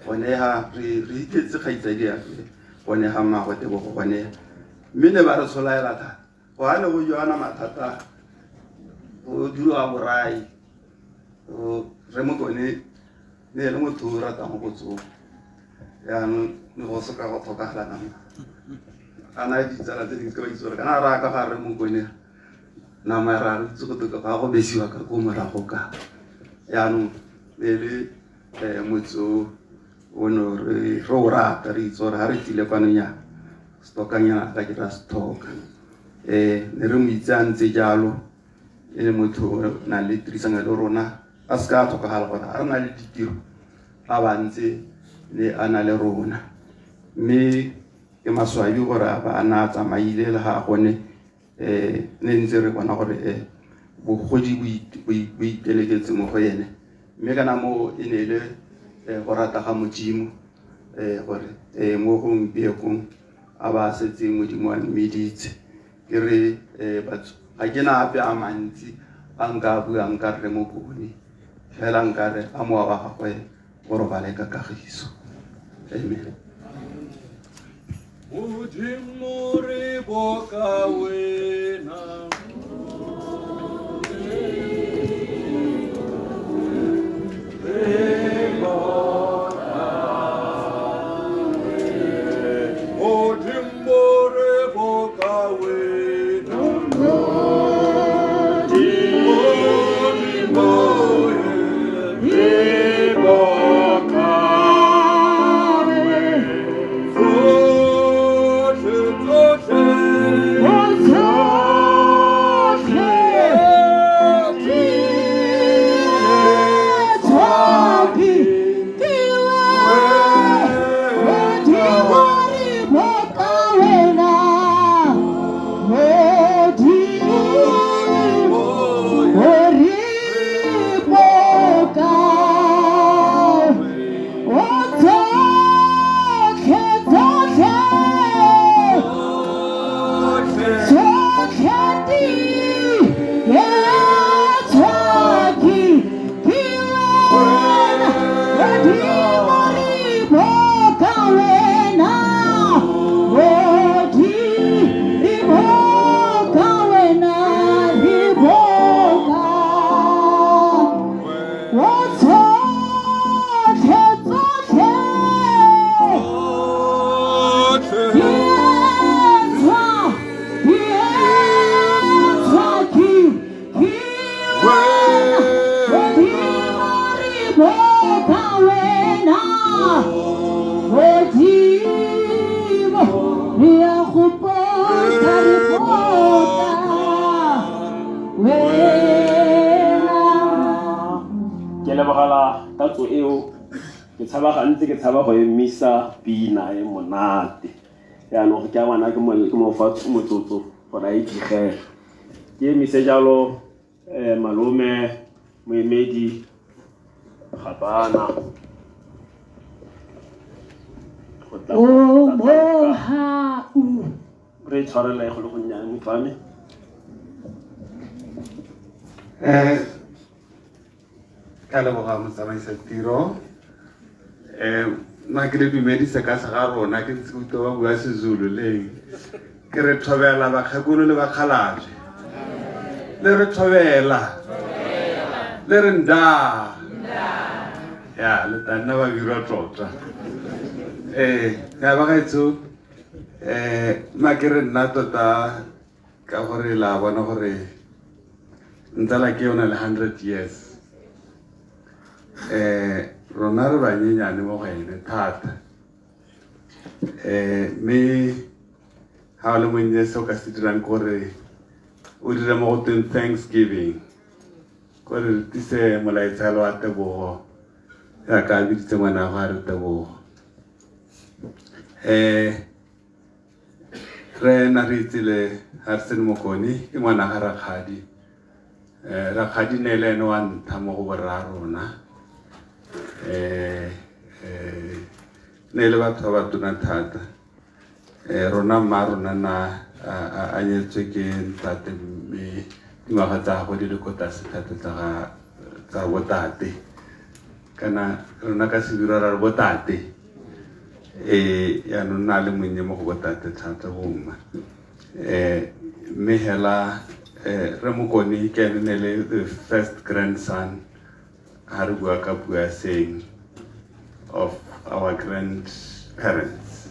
Speaker 3: gone ha re re itletse kgaitsadi ya gone ga mmago Tebogo gone, mme ne ba re tsholaela thata go ga ne go jwana mathata go diriwa borai. Re Mokone ne le motho o ratang go tsoga, jaanong ne go soka go tlhokagala nama a na le ditsala tse dintsi ka ba itse gore kana ra ka ga re Mokone nama ra re itse go toka ga go besiwa ka ko morago ka. Jaanong ne le motse o o no re o rata, re itse gore ga re tlile kwanonyana setokanyana ka ke ra se tlhoka. Ne re mo itse a ntse jalo e le motho o nang le tirisano le rona, a se ka a tlhokagala gore ga re na le ditiro a ba ntse le a na le rona. Mme ke maswabi gore a ba a na a tsamaile le ga gone ne ntse re bona gore bogodi bo iteleketse mo go ene, mme kana mo e ne le go rata ga Modimo gore mo gompiekong a ba setse Modimo a mmeditse. Ke re batho ga ke na ape a mantsi a nka buang ka Rre Mokone, fela nka re a mowa wa gagwe o robale ka kagiso. Amen.
Speaker 7: Modimo re boka wena. Re boka wena. Modimo re boka wena. Modimo re boka wena. Tsotlhe, tsotlhe, tsotlhe di
Speaker 1: Ke lebogela tatso eo, ke tshaba gantsi ke tshaba go emisa pina e monate. Jaanong ke a ngwana ke mo fa motsotso gore a e digele. Ke emise jalo malome moemedi Gabana. Go tla
Speaker 8: O
Speaker 1: go tla
Speaker 8: mohau.
Speaker 1: Re tshwarele go le gonnyane mofame.
Speaker 9: Ka leboga motsamaisa tiro. Nna ke le dumedise ka se ga rona, ke ntse ke utlwa ba bua Sezulu leng. Ke re thobela bakgekolo le bakgalabje. Le re thobela. Le re nda. Ya, le tla nna ba bira tota. Ee, ya bagaetsho, nna ke re nna tota ka gore la bona gore ntsala ke o na le 100 years. Rona re banyenyane mo go ene thata. Mme ha o le monnye se o ka se dirang ke gore o dire mo go tweng Thanksgiving, gore re tlise molaetsa le wa tebogo jaaka a biditse ngwana go a re tebogo. Re na re itsile Harrison Mokone ke ngwana ga Rakgadi. Rakgadi ne le ene wa ntlha mo go borra rona. Ne le batho ba batona thata. Rona mma rona na a nyetswe ke ntate, mme dingwaga tsa gagwe di le ko tlase thata tsa botate. Kana rona ka Sebirwa ra re botate. Yaanong nna le monnye mo go botate thata bomma. Mme hela re Mokone ke ene ne le the first grandson ha re bua ka puo ya seng of our grandparents.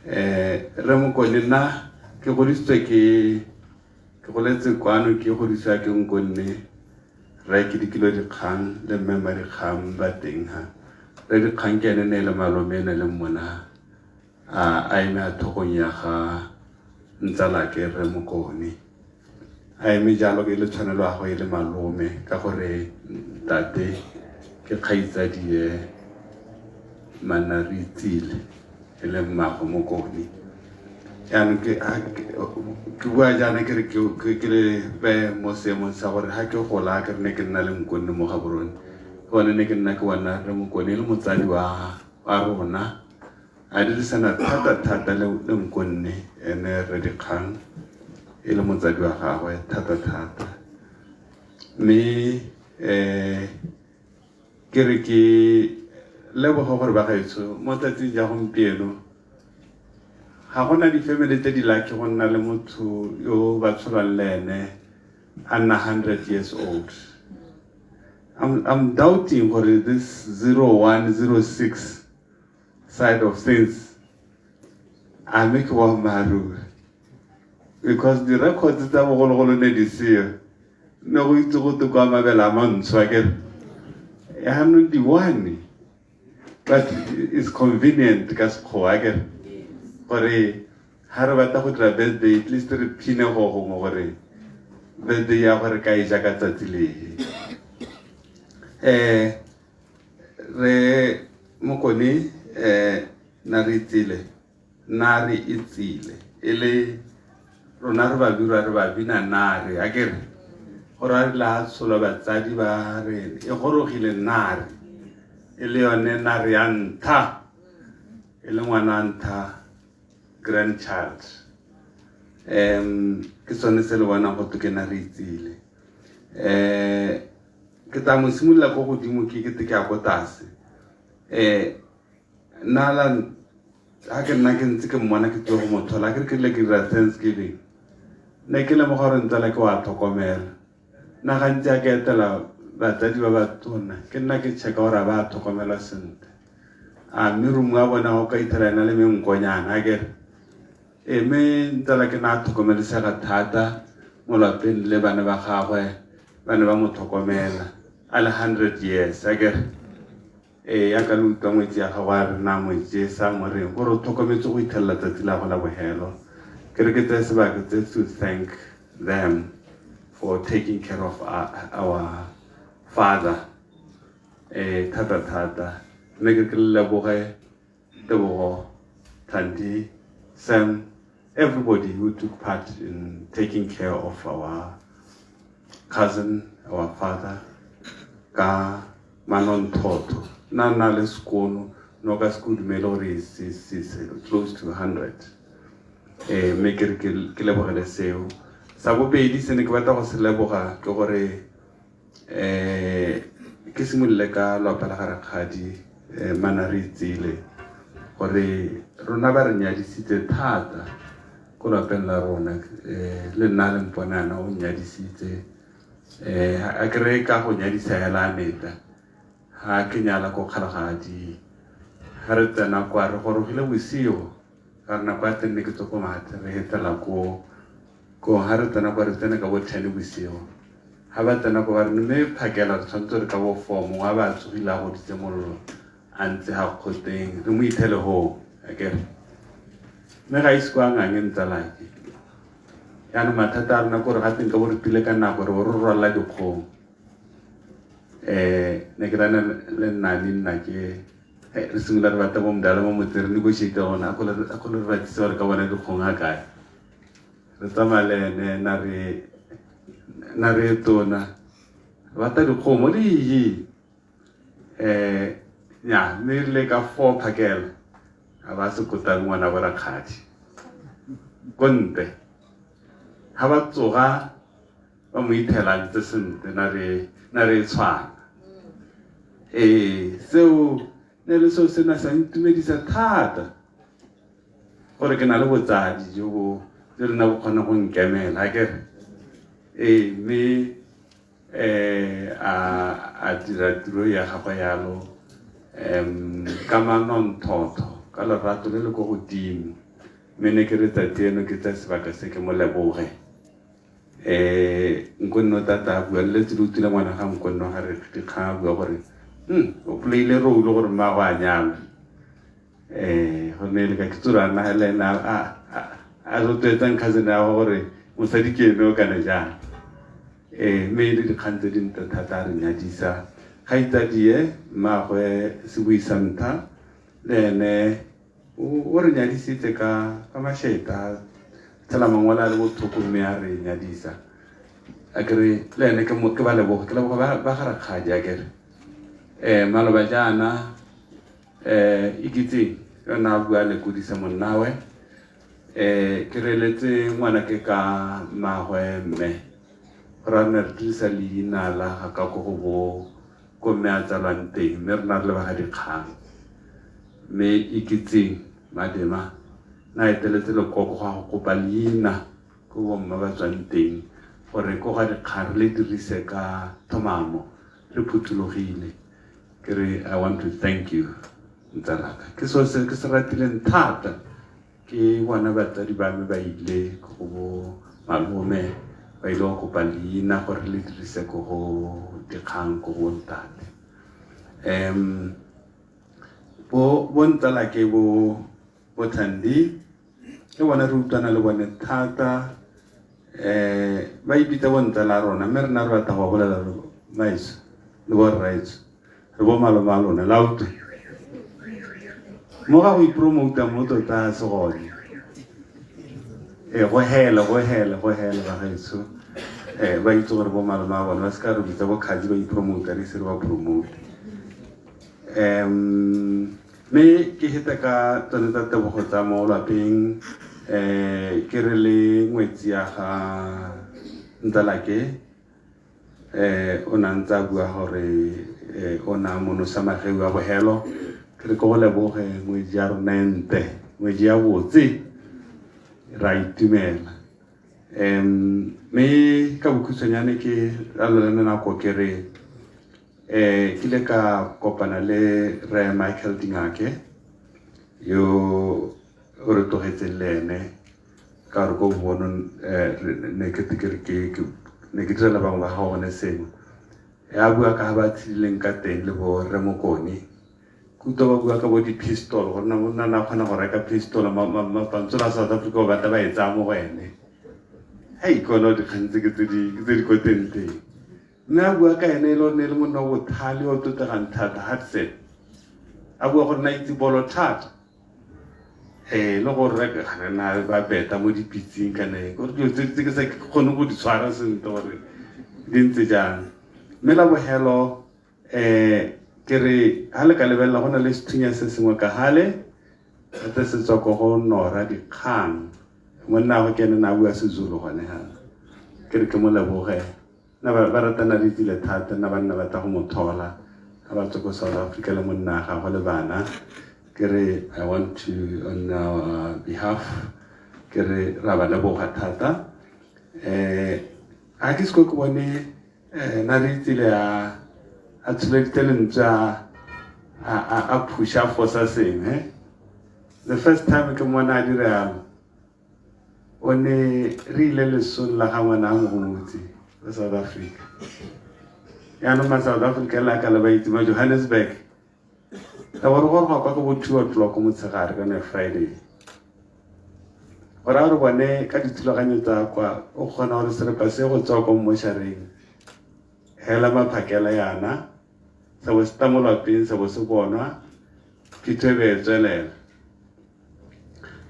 Speaker 9: Re Mokone nna ke godisitswe ke goletse kwano, ke godisiwa ke nkonne re ke dikilo dikgang le mme ma dikgang ba teng ha. Re dikgang ke ene ne le malome ene le mmona a eme a thokong ya ga ntsalake re Mokone. A eme jalo ke le tshwanelo ya go e le malome ka gore ntate ke kgaitsadie manna re itsile e le mmago Mokone. Jaanong ke bua jaana ke re ke le be mo seemong sa gore ha ke gola ke re ne ke nna le nkonne mo Gaborone, ke gone ne ke nna ke bona re Mokone e le motsadi wa rona, a dirisana thata thata le nkonne ene re dikgang e le motsadi wa gagwe thata thata. Mme ke re ke leboga gore bagaetsho mo tsatsing ja gompieno ga gona di-family tse di lucky go nna le motho yo ba tsholwang le ene a nna 100 years old. I'm doubting gore this 0106 side of things a mme ke boammaaruri, because the records tsa bogologolo ne di seo, ne go itse go te kwa mabele a mantsho a kere yaanong di one, but it's convenient ka Sekgowa a kere gore ha re batla go dira birthday at least re phine go gongwe gore birthday ya gore ka e ja ka tsatsi le. Re Mokone na re itsile na re itsile e le rona re ba bira re ba bina nare a kere gore a re la tsholwa batsadi ba re e gorogile nare e le yone nare ya ntlha e le ngwana ntlha grandchild. Ke sone se le bonang go ke na re itsile. Ke tla mo simolola ko godimo ke kete ke ya ko tlase. Nna la ha ke nna ke ntse ke mmona ke tlo go mo thola ke re ke rile ke dira Thanksgiving, ne ke lemoga gore ntsala ke wa tlhokomela. Nna gantsi a ke etela batsadi ba batona ke nna ke checka gore a ba tlhokomelwa sentle, a mme room ya bona go ka ithela ena le menkonyana a kere. Mme ntsala ke na a tlhokomelesega thata mo lapeng le bana ba gagwe ba ne ba mo tlhokomela a le 100 years a kere. Ya ka le utlwa ngwetsi ya gago a re na mo jesa mo reng gore o tlhokometse go ithelela tsatsi la go la bogelo. Ke re ke tseye sebaka tse to thank them for taking care of our father thata thata. Mme ke ke leboge Tebogo, Thandi, Sam, everybody who took part in taking care of our cousin, our father, ka manonthotho. Na na le sekono, no ka se dumele gore is close to 100. Mme ke re ke lebogele seo. Sa bobedi se ne ke batla go se leboga ke gore ke simolole ka lwapa la ga Rakgadi, mana re itsile gore rona ba re nyadisitse thata ko lwapeng la rona. Le nna le mponana o nyadisitse. A ke re ka go nyadisa hela a meta ha ke nyala ko Kgalagadi, Ga re tsena kwa re gorogile bosigo ka re nako ya teng ne ke tswa ko Mahatse re hetela ko ko ga re tsena kwa re tsene ka bo 10 bosigo. Ga ba tsena ko ba re mme phakela re tshwanetse re ka bo 4 mongwe a ba tsogile a goditse mollo a ntse ga kgoteng re mo ithele hoo akere. Mme ga ise kwa ngange ntsalake. Jaanong mathata a rona ke gore ga teng ka bo re tile ka nako re bo re rwalela dikgong. Ne ke rana le nnane nna ke re simolola re batla bo mdala mo motseng re negotiate gone a ko le re batlisise gore ka bona dikgong ga kae. Re tsamaya le ene na re tona re batla dikgong mo di nya mme re le ka 4 phakela a ba se kotang ngwana bo rakgadi ko ntle ga ba tsoga ba mo ithela ntse sentle na re tshwana. Seo ne le seo se na sa ntumedisa thata gore ke na le botsadi jo bo rena bo kgona go nkemela akere. Mme a dira tiro ya gagwe yalo ka manontlhotlho ka lerato le le ko godimo. Mme ne ke re tsatsi eno ke tsaya sebaka se ke mo leboge. Nkonno tata a bua le letse le utlwile ngwana ga nkonno ga re dikgang a bua gore o playile role gore mmaagwe a nyalwe. Go ne le ka ke tsora nna le ena a rotloetsang cousin ya gagwe gore mosadi ke ene o kana jang. Mme le dikgang tse dintle thata a re nyadisa. Kgaitsadie mmaagwe sebui sa ntlha le ene o re nyadisitse ka masheta tshela mangwele a le botlhoko mme a re nyadisa. Akere le ene ke ba leboga ke leboga ba ga rakgadi akere. Maloba jaana Ikitseng yona a bua lekodisa monnawe. Ke reeletse ngwana ke ka mmagwe mme gore a nne re dirisa leina la ga ka ko go bo ko mme a tsalwang teng mme rena re leba ga dikgang. Mme Ikitseng Madema na eteletse lekoko go ya go kopa leina ko bomma ba tswang teng gore ko ga dikgang re le dirise ka tlhomamo re phuthologile. Ke re I want to thank you ntsalaka. Ke seo se ke se ratileng thata ke bona batsadi ba me ba ile ko go bo malome ba ile go kopa leina gore le dirise ko go dikgang ko go ntate. Bo ntsalake bo Thandi ke bona re utlwana le bone thata. Ba ipitsa bo ntsala rona mme rena re batla go bolela re maetso le bo rraetso re bo malome a lona la utlwa mo ga go ipromota mo tota se gone. Go hele bagaetsho. Ba itse gore bo malome a bone ba se ka re bitsa bo kgatsi ba ipromota re ise re ba promote. Mme ke heta ka tsone tsa tebogo tsa mo lwapeng. Ke re le ngwetsi ya ga ntsalake o na ntse a bua gore o na monosa mageu a bohelo. Ke re ke go leboge ngwetsi ya rona e ntle, ngwetsi ya botse, ra itumela. Mme ka bokhutshwanyane ke ralolane nako ke re ke ile ka kopana le re Michael Dingake yo o re tlogetseng le ene ka gore ko bonong ne ke ne ke direla bangwe ba ga gone sengwe. Ya bua ka ga ba tshedileng ka teng le bo Rre Mokone. Kutlwa ba bua ka bo di-pistol gore monna na kgona go reka pistol mapantsolo a South Africa o batla ba e tsaya mo go ene. Hei kono dikgang tse ke tse di ko teng teng. Mme a bua ka ene e le gore ne e le monna wa bothale o tlotlegang thata Hudson. A bua gore na itse bolo thata. Le gore reka ga na ba beta mo dipitsing kana eng. Gore dilo tse ke sa kgone go di tshwara sentle gore di ntse jang. Mme la bohelo ke re ha le ka lebelela go na le sethunya se sengwe ka hale gape se tswa ko go Nora dikgang. Monna go ke ene na bua Sezulu gone ha. Ke re ke mo leboge. Na ba ratana le tsile thata na banna ba tla go mo thola ga ba tswa ko South Africa le monna gagwe le bana. Ke re I want to on our behalf ke re ra ba leboga thata. Ha ke se ke bone na re itsile a tsholeditse lentswe a phusha a fosa sengwe. The first time ke mmona a dira yalo, o ne re ile lesong la ga ngwana a mogomotsi ko South Africa. Yaanong ma South Africa le ka le ba itse ma Johannesburg. Ka bo re goroga kwa ke bo 2 o'clock motshegare ka ne Friday. Go raya gore bone ka dithulaganyo tsa kwa o kgona gore serepa se go tswa ko mmoshareng hela maphakela yana sa bo se tla mo lwapeng sa bo se bonwa phitlho e be e tswelela.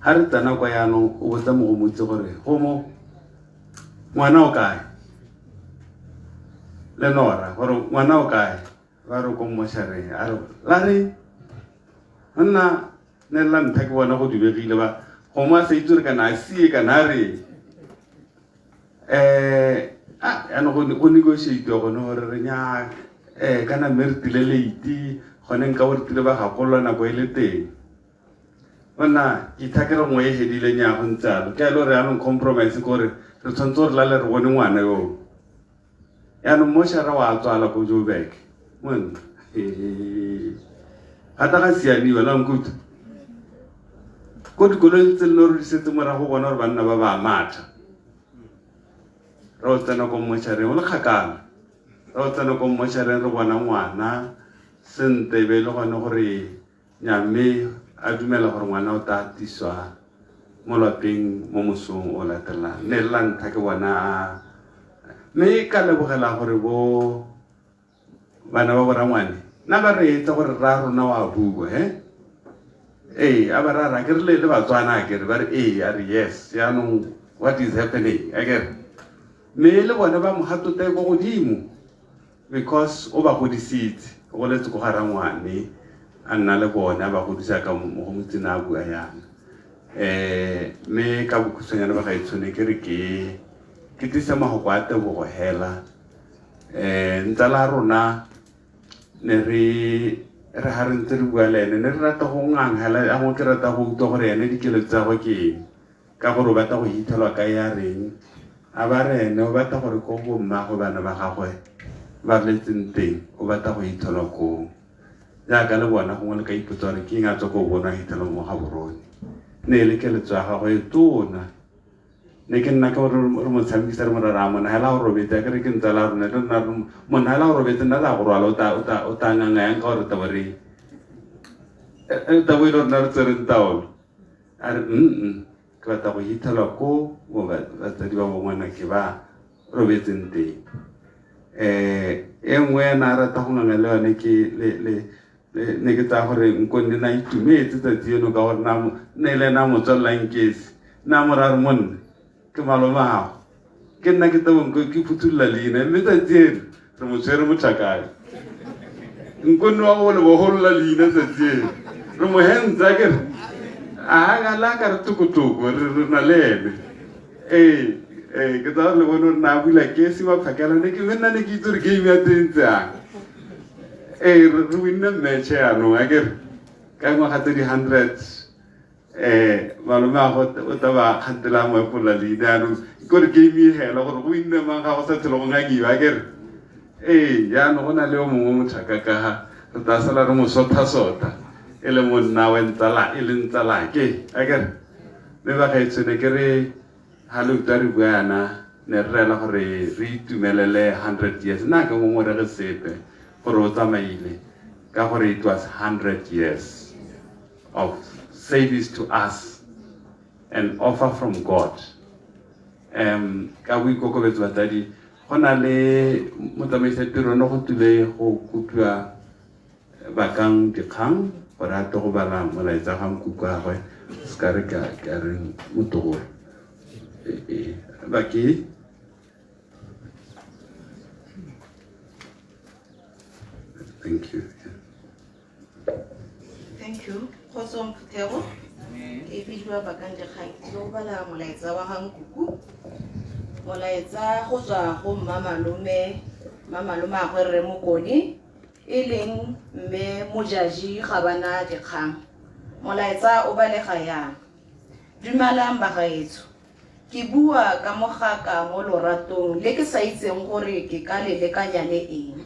Speaker 9: Ha re tsena kwa yaanong o botsa mogomotsi gore gomo ngwana o kae le nora gore ngwana o kae ba re ko mmoshareng a re la re nna ne la ntlha ke bona go dubegile ba gongwe a sa itse gore kana a sie kana a re a yaanong go negotiate gone gore re nya kana mme re tile late gone nka bo re tile ba gakololwa nako e le teng bona ke ithakere nngwe e hedileng ya go ntse alo ke a le gore yaanong compromise ke gore re tshwanetse gore lale re bone ngwana yo yaanong mošara wa tswala ko Joburg monna gata ga siamiwa la nkutlwa ko dikolong tse le re di setse morago bona gore banna ba ba matha re o tsena ko mmošareng o le kgakala re o tsena ko mmošareng re bona ngwana sentle e be e le gone gore nya mme a dumela gore ngwana o tla tiswa mo lwapeng mo mosong o latelang ne le la ntlha ke bona a mme ka lebogela gore bo bana ba borangwane nna ba reetsa gore rra rona wa bua he ee a ba ra ra ke re le le Batswana a kere ba re ee a re yes yaanong what is happening a kere mme le bone ba mogatota ko godimo because o ba godisitse o goletse ko ga rangwane a nna le bone a ba godisa ka mo go motsena a bua yana mme ka bokhutshwanyane ba gaetshone ke re ke ke tlisa mafoko a tebogo hela ntsala rona ne re re ha re ntse re bua le ene ne re rata go ngang hela a gongwe ke rata go utlwa gore ene dikeletso tsa gagwe ke eng ka gore o batla go hithelwa ka ya reng a ba re ene o batla gore ko bo mmagwe bana ba gagwe ba letseng teng o batla go hithelwa koo jaaka le bona gongwe le ka ipotsa gore ke eng a tswa ko bona hithelwa mo Gaborone ne e le keletso ya gagwe e tona ne ke nna ke gore re mo tshamekisa re mo rara monna hela o robetse a kere ke ntsala rona le rona monna hela o robetse nna re a go rwala o tla nganga yang ka gore tabo re tabo e le rona re tsereng taolo a re ke batla go hithelwa ko mo batsadi ba bongwana ke ba robetseng teng e nngwe ena a rata go nganga le yone ke le ne ke tsaya gore nkonne na itumetse tsatsi eno ka gore ne le ena a mo tswelelang kesi nna mo rare monne ke malome ago ke nna ke tabong ke phuthulola leina mme tsatsi eno re mo tshwere motlhakae nkonne wa go le bogolola leina tsatsi eno re mo hentsa ke re a la ka re tokotoko re na le ene ee ee ke tsaya gore le bone gore na bula kesi maphakela ne ke nna ne ke itse gore game ya teng ntse yang ee re winne match yaanong a kere ka ngwaga tse di-hundreds malome a go o tla ba kgantela mo epolla leina yaanong ke gore game e hela gore go winne mang ga go sa tlhole go ngangiwa a kere ee yaanong go na le yo mongwe mothaka ka ga re tla sala re mo sotha-sotha e le monna we ntsala e le ntsalake a kere mme ba gaetsho ne ke re ha le utlwa re bua yana ne re rela gore re itumelele 100 years nna ka ngongorege sepe gore o tsamaile ka gore it was 100 years of service to us, an offer from God. Ka boikokobetso batsadi go na le motsamaisa tiro no go tule go kopiwa bakang dikgang gore a tle go bala molaetsa ga nkuku gagwe se ka re ka reng motogolo bake. Thank you.
Speaker 8: Thank you. Kgotsong phuthego. Ke bidiwa Bakang Dikgang ke tlile go bala molaetsa wa ga nkuku. Molaetsa go tswa go mma malome mma malome rre Mokone e leng mme Mojaji ga bana dikgang. Molaetsa o balega yang. Dumelang bagaetsho. Ke bua ka mogaka mo loratong le ke sa itseng gore ke ka le lekanya le eng.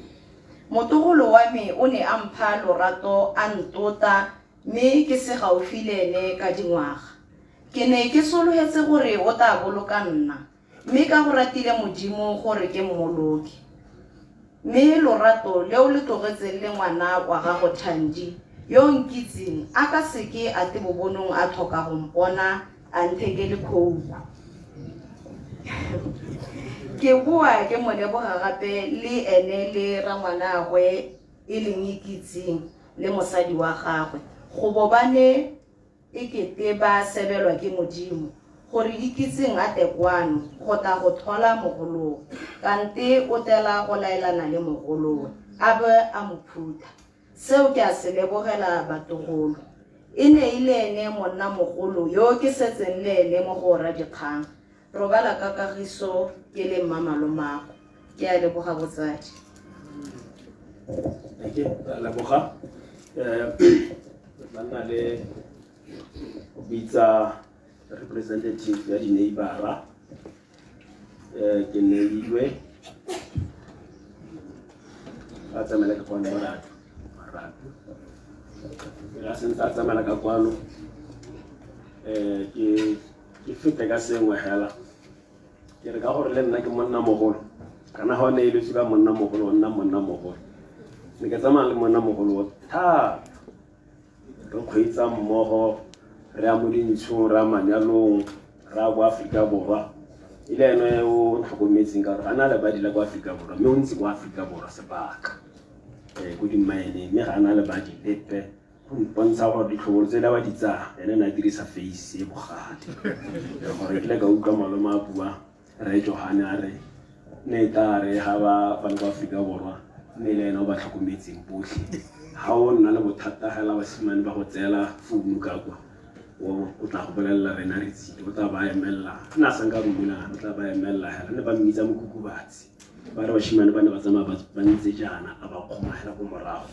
Speaker 8: Motogolo wa me o ne a mpha lorato a ntota mme ke se gaufi le ene ka dingwaga. Ke ne ke sologetse gore o tla boloka nna, mme ka go ratile Modimo gore ke mmoloke. Mme lorato le o le tlogetseng le ngwana wa gago Thandi, yo o nkitseng, a ka seke a te bobonong a tlhoka go mpona a nthekele khouku. Ke boa ke mo leboga gape le ene le rangwanaagwe e leng Ikitseng le mosadi wa gagwe go bo ba ne e kete ba sebelwa ke Modimo gore Ikitseng a te kwano go tla go tlhola mogolowe, kante o tela go laelana le mogolowe a be a mo phutha. Seo ke a se lebogela batogolo. E ne e le ene monnamogolo yo ke setseng le ene mo go ora dikgang. Robala ka kagiso ke le mmamalomago. Ke a leboga botsadi.
Speaker 1: Ke a leboga. Re tla nna le go bitsa representative ya di-neighbora. Ke neilwe a tsamaela ka kwano morato morato ke a sentse a tsamaela ka kwano ke ke fete ka sengwe hela ke re ka gore le nna ke monna mogolo kana ga o ne e letswe ka monna mogolo o nna monna mogolo ne ke tsamaya le monna mogolo thata re kgweetsa mmogo re ya mo dintshong re ya manyalong re ya ko Aforika Borwa e le ene o ntlhokometseng ka gore ga na lebadi la ko Aforika Borwa mme o ntse ko Aforika Borwa sebaka ko dimmaeneng mme ga a na lebadi lepe go mpontsha gore ditlhobolo tse le ba di tsaya ene ne a dirisa face e bogale gore ke le ka utlwa malome a bua Rre Johane a re ne e tla re ga ba ba le kwa Aforika Borwa mme le ene o ba tlhokometseng botlhe ga o nna le bothata fela basimane ba go tseela founu ka kwa o tla go bolelela rena re tsile o tla ba emelela nna a sanka rumulana o tla ba emelela fela ne ba mmitsa mokukubatsi ba re bashimane ba ne ba tsamaya ba ntse jaana a ba kgoma fela ko morago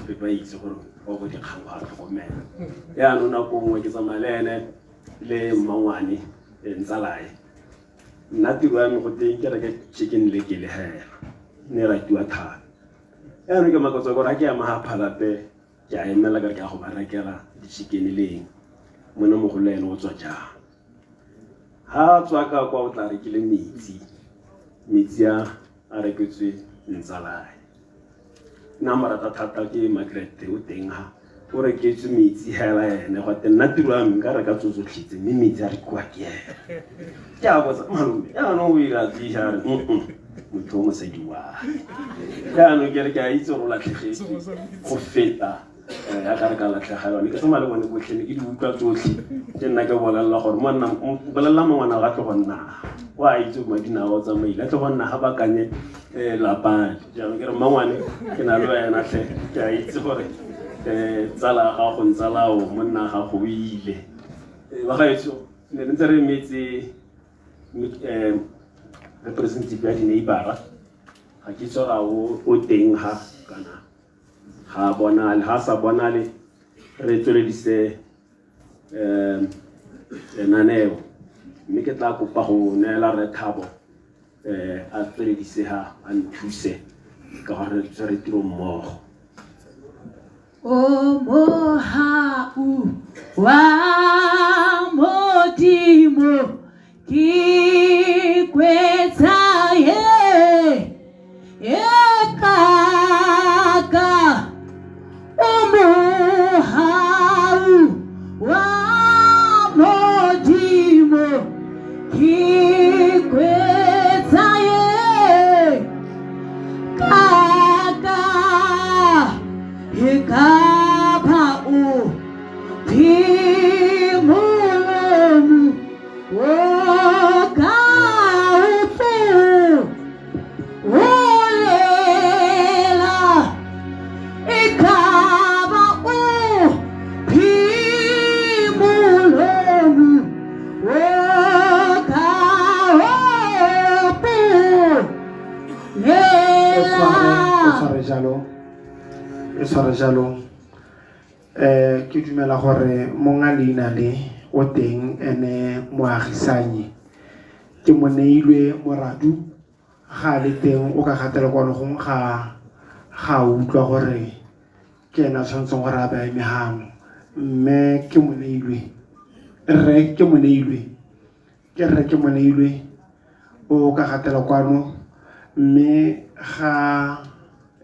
Speaker 1: be ba itse gore wa bo dikgang go a tlhokomela yaanong nako nngwe ke tsamaya le ene le mmangwane ntsalae nna tiro ya me go teng ke reke chicken le ke le hela ne ratiwa thata yaanong ke makotsa gore ga ke ya magapha ke a emela ka re ke a go ba rekela di-chicken le eng monna mogolo ene o tswa jang ha a tswa ka kwa o tla rekile metsi metsi a a reketswe ntsalae nna mo rata thata ke Margaret o teng ha o reketswe metsi hela ene gwa te nna tiro ya me nka reka tso tsotlhe tse mme metsi a rekiwa ke ene ke a botsa malome jaanong o ira tliša re motho o mosadi wa jaanong ke re ke a itse gore o latlhegetswe go feta ya ka re ka latlhegelwa ne ke tsamaya le bone botlhe ne ke di utlwa tsotlhe ke nna ke bolelela gore monna bolelela mongwana ga tle go nna o a itse madina o tsamaile a tle go nna ga bakanye lapane jaanong ke re mmangwane ke na le wena tlhe ke a itse gore tsala ya gago ntsalao monna gago o ile bagaetsho ne re ntse re emetse representative ya di-neighbora ga ke itse gore o teng ha kana ga bonale ga sa bonale re tsweledise lenaneo mme ke tla kopa go neela re Thabo a tsweledise ha a nthuse ka gore re tshwere tiro mmogo.
Speaker 10: O mohau wa Modimo ke kwetsa ye e kaka o mohau wa Modimo ke kwetsa ye kaka e kapa o phimolomu o ka o olela e kaba o phimolomu o ka
Speaker 2: E tshware jalo e tshware jalo ke dumela gore monga leina le o teng ene moagisanyi ke mo neilwe moradu ga a le teng o ka gatela kwano gongwe ga
Speaker 11: Ga a utlwa gore ke ene a tshwanetseng gore a be a eme gano mme ke moneilwe rre ke moneilwe ke rre ke moneilwe o ka gatela kwano mme ga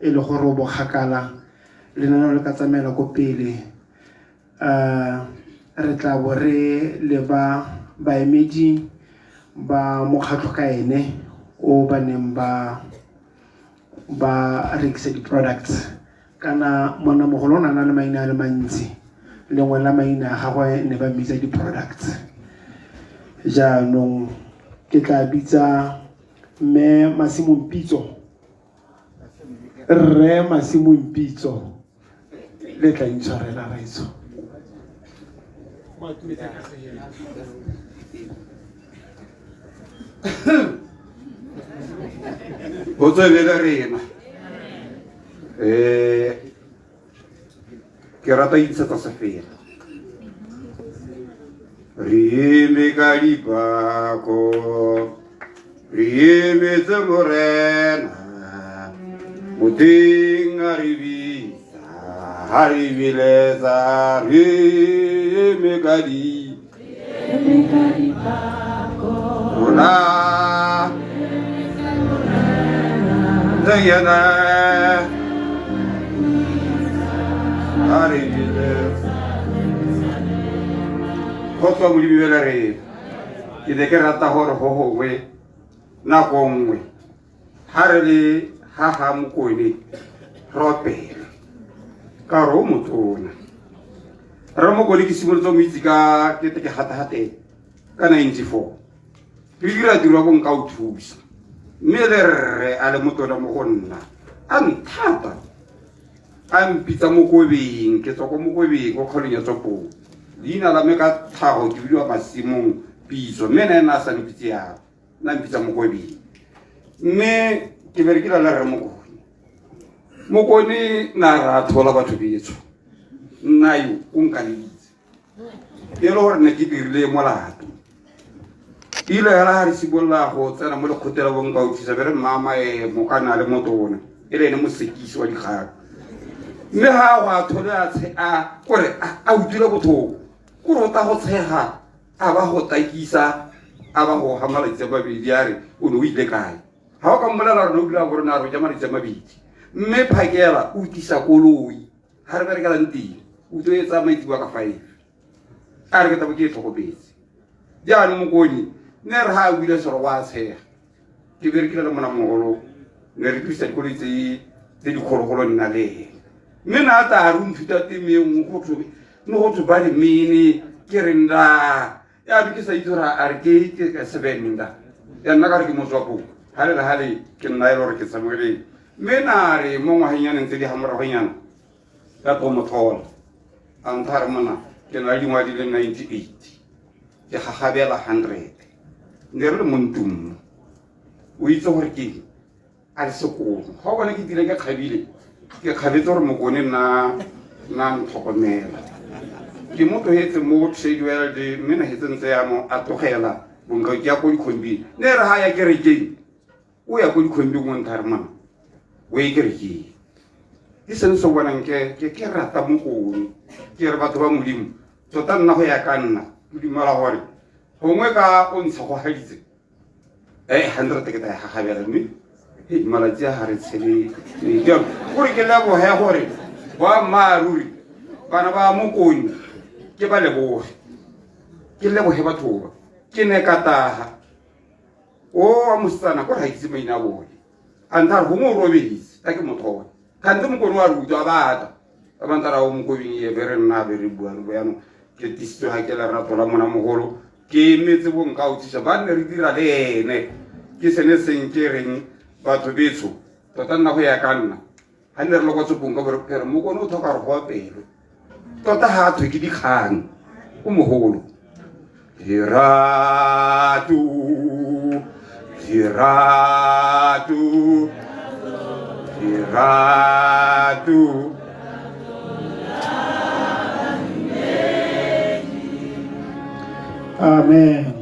Speaker 11: e le gore o bokgakala lenaneo le ka tsamaela ko pele um re tla bo re leba baemedi ba mokgatlho ka ene o ba neng ba ba rekisa di-products kana monnamogolo o ne a na le maina a le mantsi lengwe la maina a gagwe ne ba mmitsa di-products jaanong ke tla bitsa mme masimong pitso rre masimong pitso le tla intshwarela raitso
Speaker 9: go tswelele rena um ke rata intshetsa sefela re eme ka dipako re emetse morena moteng a re bitsa a re biletsa re eme ka di rona yena a re biletsa go tswa modimo bele re ke ne ke rata gore go gongwe nako nngwe ga re le ga ga mokone re opele ka gore o motona re mokone ke simolotse mo itse ka kete ke gatagateng ka 94 re dira tiro ya bonka o thusa mme le rre a le motona mo go nna a nthata a mpitsa mokobeng ke tswa ko mokobeng ko kgaolong ya tswapong leina la me ka tlhago ke bidiwa masimong pitso mme ene ena a sa mpitse yalo nna mpitsa mokobeng mme ke berekela le rre mokone mokone na ra thola batho betsho nna yo o nkaleditse e le gore ne ke dirile molato ile hela ga re simolola go tsena mo lekgotela bong ka utlwisa be re mmama e mokana le motona e le ene mosekisi wa dikgang mme ga go a thole a kore a utlwile botlhoko kore o ta go tshega a ba go takisa a ba go ga malatsi a mabedi a re o ne o ile kae ga o ka mmolela rone o dula bo rona a re o ja malatsi a mabedi mme phakela o tlisa koloi ga re berekelang teng o tlo e tsaya maitseboa ka 5 a re ke tabo ke e tlhokometse jaanong mokone ne re ga a buile sero wa tshega ke berekile le mona mogolo ne re dirisa dikoloi tse tse dikgologolo nna le ene mme na a tla re o nthuta teme e nngwe go thwe ne go thwe ba le mene ke re nda ya ke sa itse gore a re ke ke sebenda ya nna ka re ke motswakong ga le le ga le ke nna e le gore ke tshamekileng mme na re mo ngwageng tse di ga moragonyana ka tlo mothola a ntha re mona ke na le dingwaga di le 98 ke gagabela 100 ne re le mo ntlong o itse gore ke a le sekolo ga o bone ke tile ke kgabile ke kgabetse gore mokone nna nna ntlhokomela ke mo tlogetse mo trade world mme nagetse ntse ya mo a tlogela bonka ke ya ko dikhombing ne re ga ya kerekeng o ya ko dikhombing o ntha re mona o ye kerekeng ke seno se bonang ke ke ke rata mokone ke re batho ba modimo tota nna go ya ka nna ke dumela gore gongwe ka o ntshegogaditse e 100 ke tla gagabela mme e malatsi a ga re tshele jalo gore ke leboge gore boammaaruri bana ba mokone ke ba leboge ke leboge batho ba ke ne ka taga o wa mosetsana ko ga itse maina a bone a ntha re gongwe o robetse ta ke motho one kgante mokone wa re utlwa batla ba bantha ra o mokobing e be re nna be re bua re bua jaanong ke tisitswe ga ke lerato la mona mogolo ke emetse bo nka o thusa ba nne re dira le ene ke sene seng ke reng batho betsho tota nna go ya ka nna ga nne re le kwa tsopong ka bore phere mokone o tlhoka gore go opelwe tota ga a thwe ke dikgang o mogolo lerato lerato lerato
Speaker 11: amen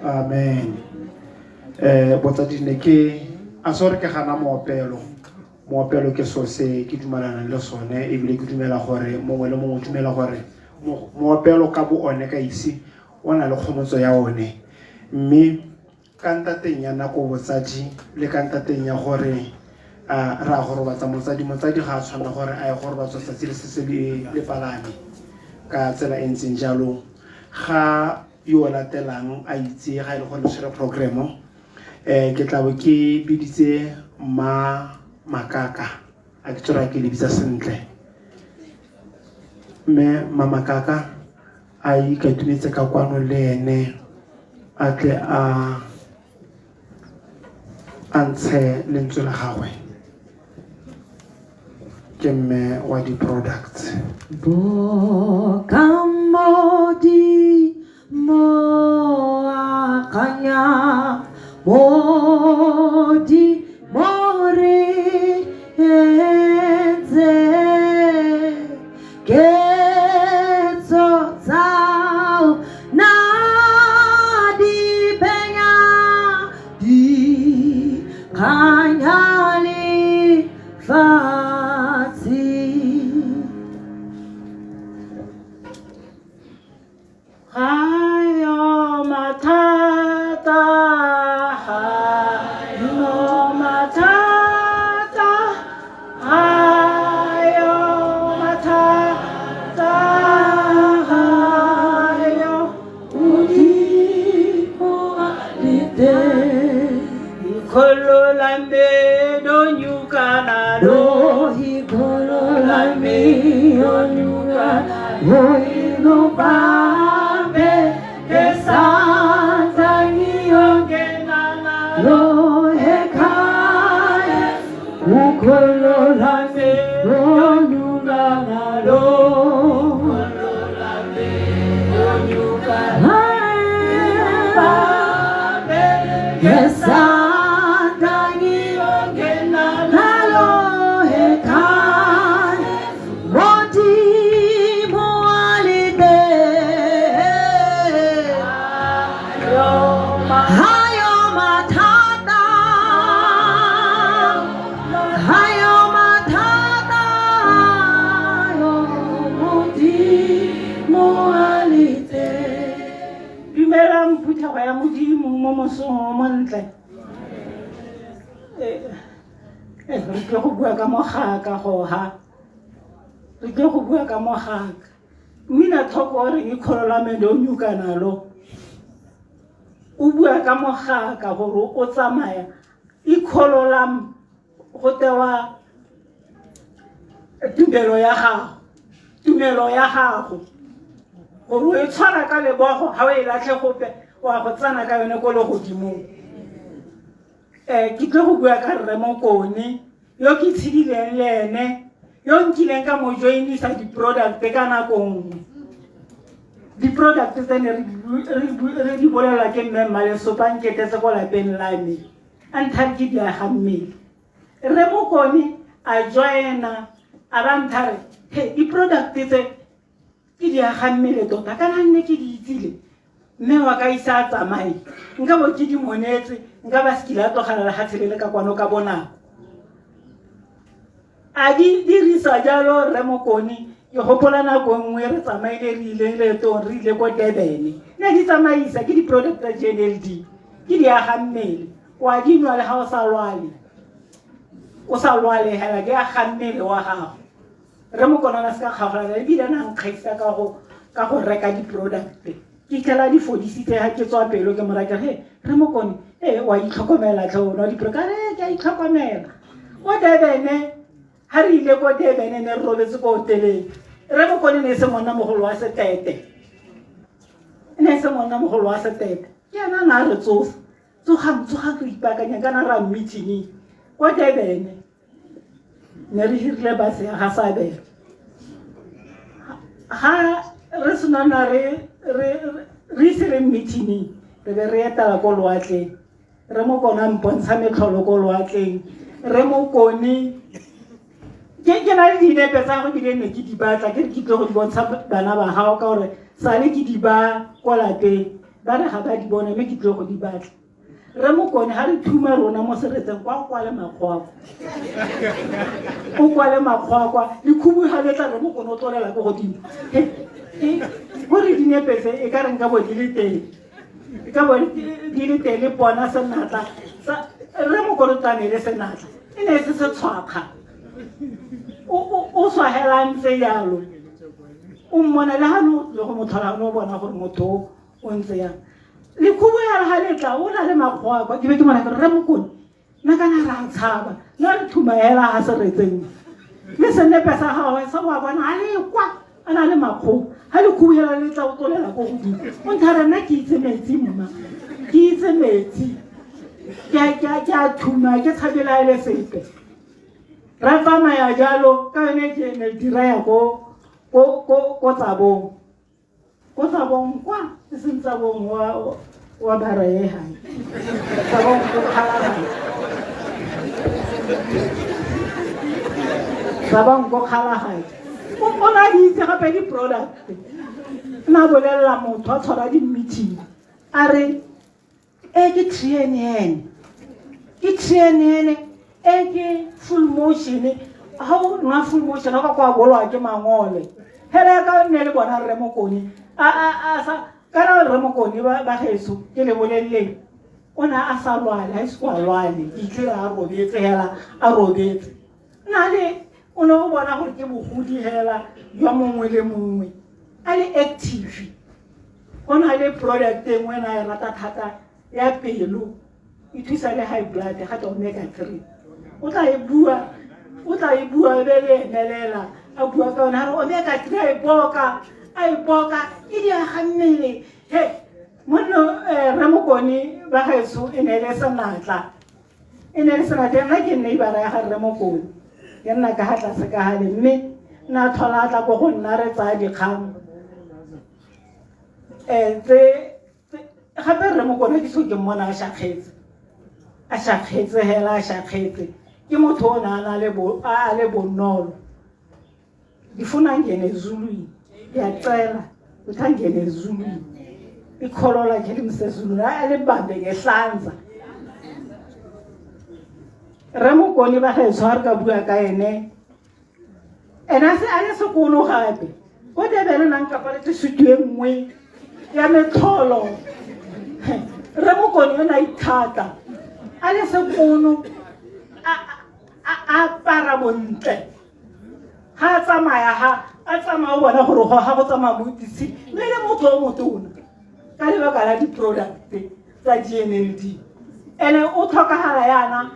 Speaker 11: amen eh botsadi ne ke a sore ke gana moopelo.
Speaker 2: Moopelo ke so se ke dumalanang le sone ebile ke dumela gore mongwe le mongwe o dumela gore moopelo ka bo one ka ise o na le kgomotso ya one. Mme ka ntateng ya nako botsadi le ka ntateng ya gore a ra go robatsa motsadi, motsadi ga a tshwanela gore a ye go robatswa tsatsi le setse le palame ka tsela e ntseng jalo. Ga yo o latelang a itse ga e le gore le tshwere programme, ke tla bo ke biditse Mma Makaka, a ke tsora ke le bitsa sentle. Mme Mma Makaka a ikatumetse ka kwano le ene a tle a ntshe lentswe la gagwe. Ke mme wa di-products.
Speaker 12: Bokamodi mo akanya modi more entse ketso tsao na di benya di kganya lefatshe.
Speaker 13: Hayo mathata, hayo mathata, hayo mathata, hayo Modimo a le teng. Ikholo la me nonyuka nalo,
Speaker 12: ikholo la me nonyuka nalo, ilubambe ngesandla ngiyongena nalo ekhaya. Ukholo lwami lonyuka nalo, ukholo lwami lonyuka nalo, ngesandla ngiyongena nalo ekhaya. Modimo a le teng. Hayo mathata, hayo mathata, hayo Modimo a le teng.
Speaker 13: Dumelang phuthego ya Modimo mo mosong o montle. Re tlile go bua ka mogaka goha. Re tlile go bua ka mogaka. Mmina thoko o reng ikholo la me lo nyuka nalo. O bua ka mogaka gore o tsamaya ikholo la go tewa tumelo ya gago, tumelo ya gago gore o e tshwara ka lebogo ga o e latlhe gope, wa go tsena ka yone ko legodimong. Ke tlile go bua ka Rre Mokone yo ke tshedileng le ene, yo nkileng ka mo joinisa di-product ka nako nngwe. Di-product tse ne re di bolelwa ke mme Mmalesopa nketetse ko lapeng la me, a nthare ke di aga mmele. Rre Mokone a joina a ba nthare he di-product tse ke di aga mmele tota, kana nne ke di itsile mme wa ka isa a tsamaye, nka bo ke di monetse, nka ba se kile a tlogela lefatshe le le ka kwano ka bonako. A di dirisa jalo Rre Mokone. Ke gopola nako nngwe re tsamaile re ile leetong, re ile ko Durban, ne di tsamaisa ke di-product tsa GNLD, ke di aga mmele, wa di nwa le ga o sa lwale, o sa lwale hela di aga mmele wa gago. Rre Mokone a se ka kgaogana ebile na nkgaisa ka go reka di-product. Ke fitlhela di fodisitse ga ke tswa pelo ke mo raya ke re, he Rre Mokone, wa itlhokomela tlhe o nwa di-product. Ka re ke a itlhokomela. Ko Durban, ha re ile ko Durban ne re robetse ko hoteleng. Rre Mokone ne e se monna mogolo wa setete, ne e se monna mogolo wa setete, ke ena a na a re tsosa, tsogang tsogang re ipaakanyang kana ra meeting ko Durban. Ne re hirile base ya ga Sabelo. Ha re sena re ise re meeting, re be re etela ko lewatleng. Rre Mokone a mpontsha metlholo ko lewatleng. Rre Mokone ke na le dinepe tsa go ebile ne ke di batla, ke re ke tlile go di bontsha bana ba gago ka gore sale ke di ba ko lapeng, ba re ga ba di bone mme ke tlile go di batla. Rre Mokone ga re thuma rona mo seretseng kwa o kwale makgwakwa o kwale makgwakwa lekhubu ga letla Rre Mokone o tlolela ko godimo. Gore dinepe tse e ka reng ka bo di le teng, e ka bo di le teng le bona senatla Rre Mokone o tla ne le senatla e ne e se setshwakga o swagelantse jalo o mmona le ga no le go mo tlhola o bona gore motho o ntse yang. Lekhubu ya re ga letla o na le makgoa kwa ke be ke mona ke re Mokone nna kana ra tshaba nna re thuma hela ga seretseng le senepe sa gagwe sa wa bona a le kwa a na le makgoa ga lekhubu hela le tla o tlolela ko godimo o nthare nna ke itse metsi mma ke itse metsi ke a thuma ke tshabela ele sepe. Ra tsamaya jalo ka yone ke ne dira ya ko Tsabong. Ko Tsabong kwa e seng Tsabong wa bara e hae. Tsabong ko Kgalagadi. Tsabong ko Kgalagadi. O na di itse gape di-product. Na bolelela motho a tshwara di-meeting a re e ke TNN, ke TNN e ke full motion. Ha o nwa full motion o ka kwa bolwa ke mangole hela ka nne le bona Rre Mokone a sa kana Rre Mokone ba geso ke le boleleng o ne a sa lwale a ise kwa lwale ke itlhela a robetse hela a robetse na le o ne o bona gore ke bogodi hela jwa mongwe le mongwe a le active. Go na le product e nngwe na e rata thata ya pelo e thusa le high blood ga twa omega 3 o tla e bua o tla e bua be le emelela a bua ka yone a re omega 3 a e boka e di aga mmele. He monno Rre Mokone ba gaetsho e ne le senatla e ne le senatla nna ke neighbor ya ga Rre Mokone ke nna ka ga tlase ka gale mme nna tlhola tla ko go nna re tsaya dikgang tse gape Rre Mokone ke so ke mmona a shakgetse hela a shakgetse ke motho o ne a le bonolo. Ngifuna ngene ezulwini ngiyacela ukuthi angene ezulwini ikholo lakhe limsezulwini alibambe ngehlanza. Rre Mokone ba gaetsho ga re ka bua ka ene ene a se a le sekolo gape ko Durban na nkaparetse sutu e nngwe ya metlholo. Rre Mokone o ne a ithata a le sekolo a apara bontle ga a tsamaya ga a tsamaya o bona gore ga go tsamaya mo ditshedi mme le motho o motona ka lebaka la di-product tsa GNLD ene o tlhokagala yana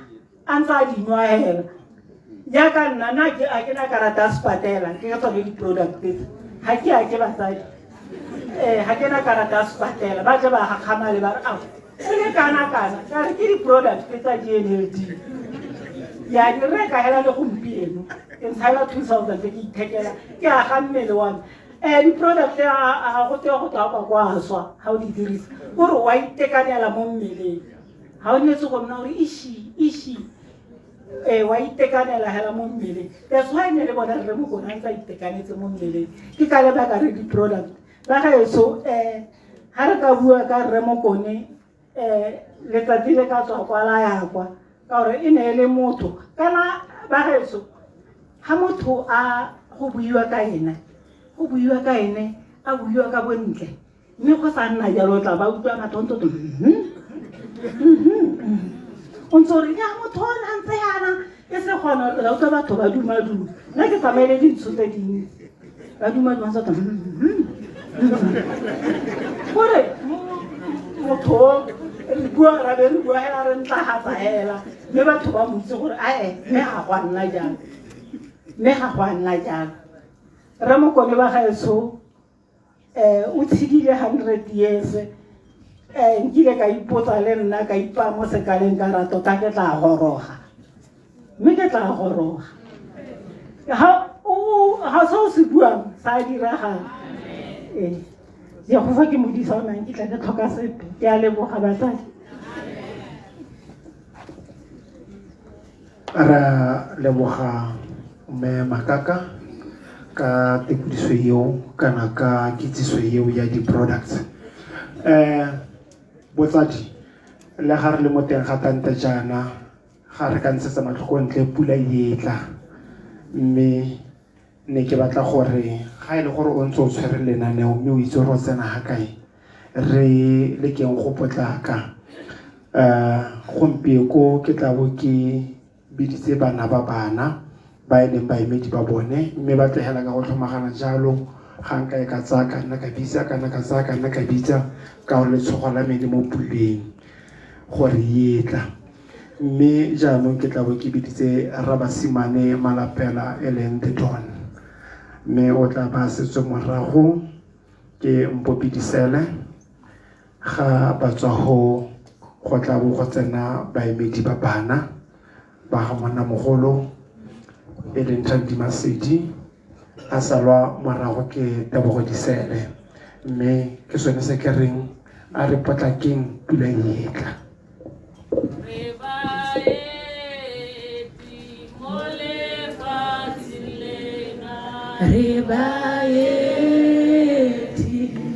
Speaker 13: a ntse a di nwa hela jaaka nna nna a ke na karata ya sepatela ke ka tsone di-product tse ga ke a ke batsadi ga ke na karata ya sepatela ba tle ba gakgamale ba re ao o le kana kana ka re ke di-product tsa GNLD ya di reka hela le gompieno ke ntshela 2000 ke ithekela ke aga mmele wa me. Di-product a go tewa go tswa kwa kwa swa ga o di dirisa kore wa itekanela mo mmeleng ga o netse go nna gore ishi ishi wa itekanela hela mo mmeleng. That's why ne le bona Rre Mokone a ntse a itekanetse mo mmeleng ke ka lebaka re di-product ba gaetsho. Ga re ka bua ka Rre Mokone letsatsi le ka tswa kwa la ya kwa ka gore e ne e le motho kana ba gaetsho ga motho a go buiwa ka ene go buiwa ka ene a buiwa ka bontle mme go sa nna jalo tla ba utlwa batho ntse o ntse o re ya motho o na ntse yana e se gona la utlwa batho ba duma-duma nna ke tsamaile dintsho tse dintsi ba duma-duma ntse gore motho re bua ra be re bua hela re ntlagatsa hela mme batho ba mo itse gore ae mme ga go a nna jalo mme ga go a nna jalo. Rre Mokone ba gaetsho o tshedile 100 years nkile ka ipotsa le nna ka ipaa mo sekaleng ka ra tota ke tla goroga mme ke tla goroga ga se o se buang sa diragala. Jehofa ke modisa o nang ke tla ke tlhoka sepe. Ke a leboga batsadi.
Speaker 11: Ra leboga mme Makaka ka tekodiso eo kana ka kitsiso eo ya di-products. Botsadi Le ga re le mo teng ga tante jaana, ga re ka ntshetsa matlho ko ntle pula e etla. Mme ne ke batla gore ga e le gore o ntse o tshwere lenaneo mme o itse gore o tsena ga kae, re lekeng go potlaka. Gompieko ke tla bo ke biditse bana ba bana ba e leng baemedi ba bone, mme ba tlogela ka go tlhomagana jalo. Ga nka e ka tsaya ka nna ka bitsa, ka nna ka tsaya ka nna ka bitsa, ka gore letshogo la me le mo puleng gore e tla. Mme jaanong ke tla bo ke biditse Rabasimane Malapela e leng The Don, mme o tla ba setswe morago ke Mpopi Disele. Ga ba tswa ho go tla bo go tsena baemedi ba bana ba ga monnamogolo e leng Thandi Masedi, a salwa morago ke Tebogo Disele. Mme ke sone se ke reng a re potlakeng pula e etla.
Speaker 14: Re baeti mo lefatsheng lena.
Speaker 12: Re baeti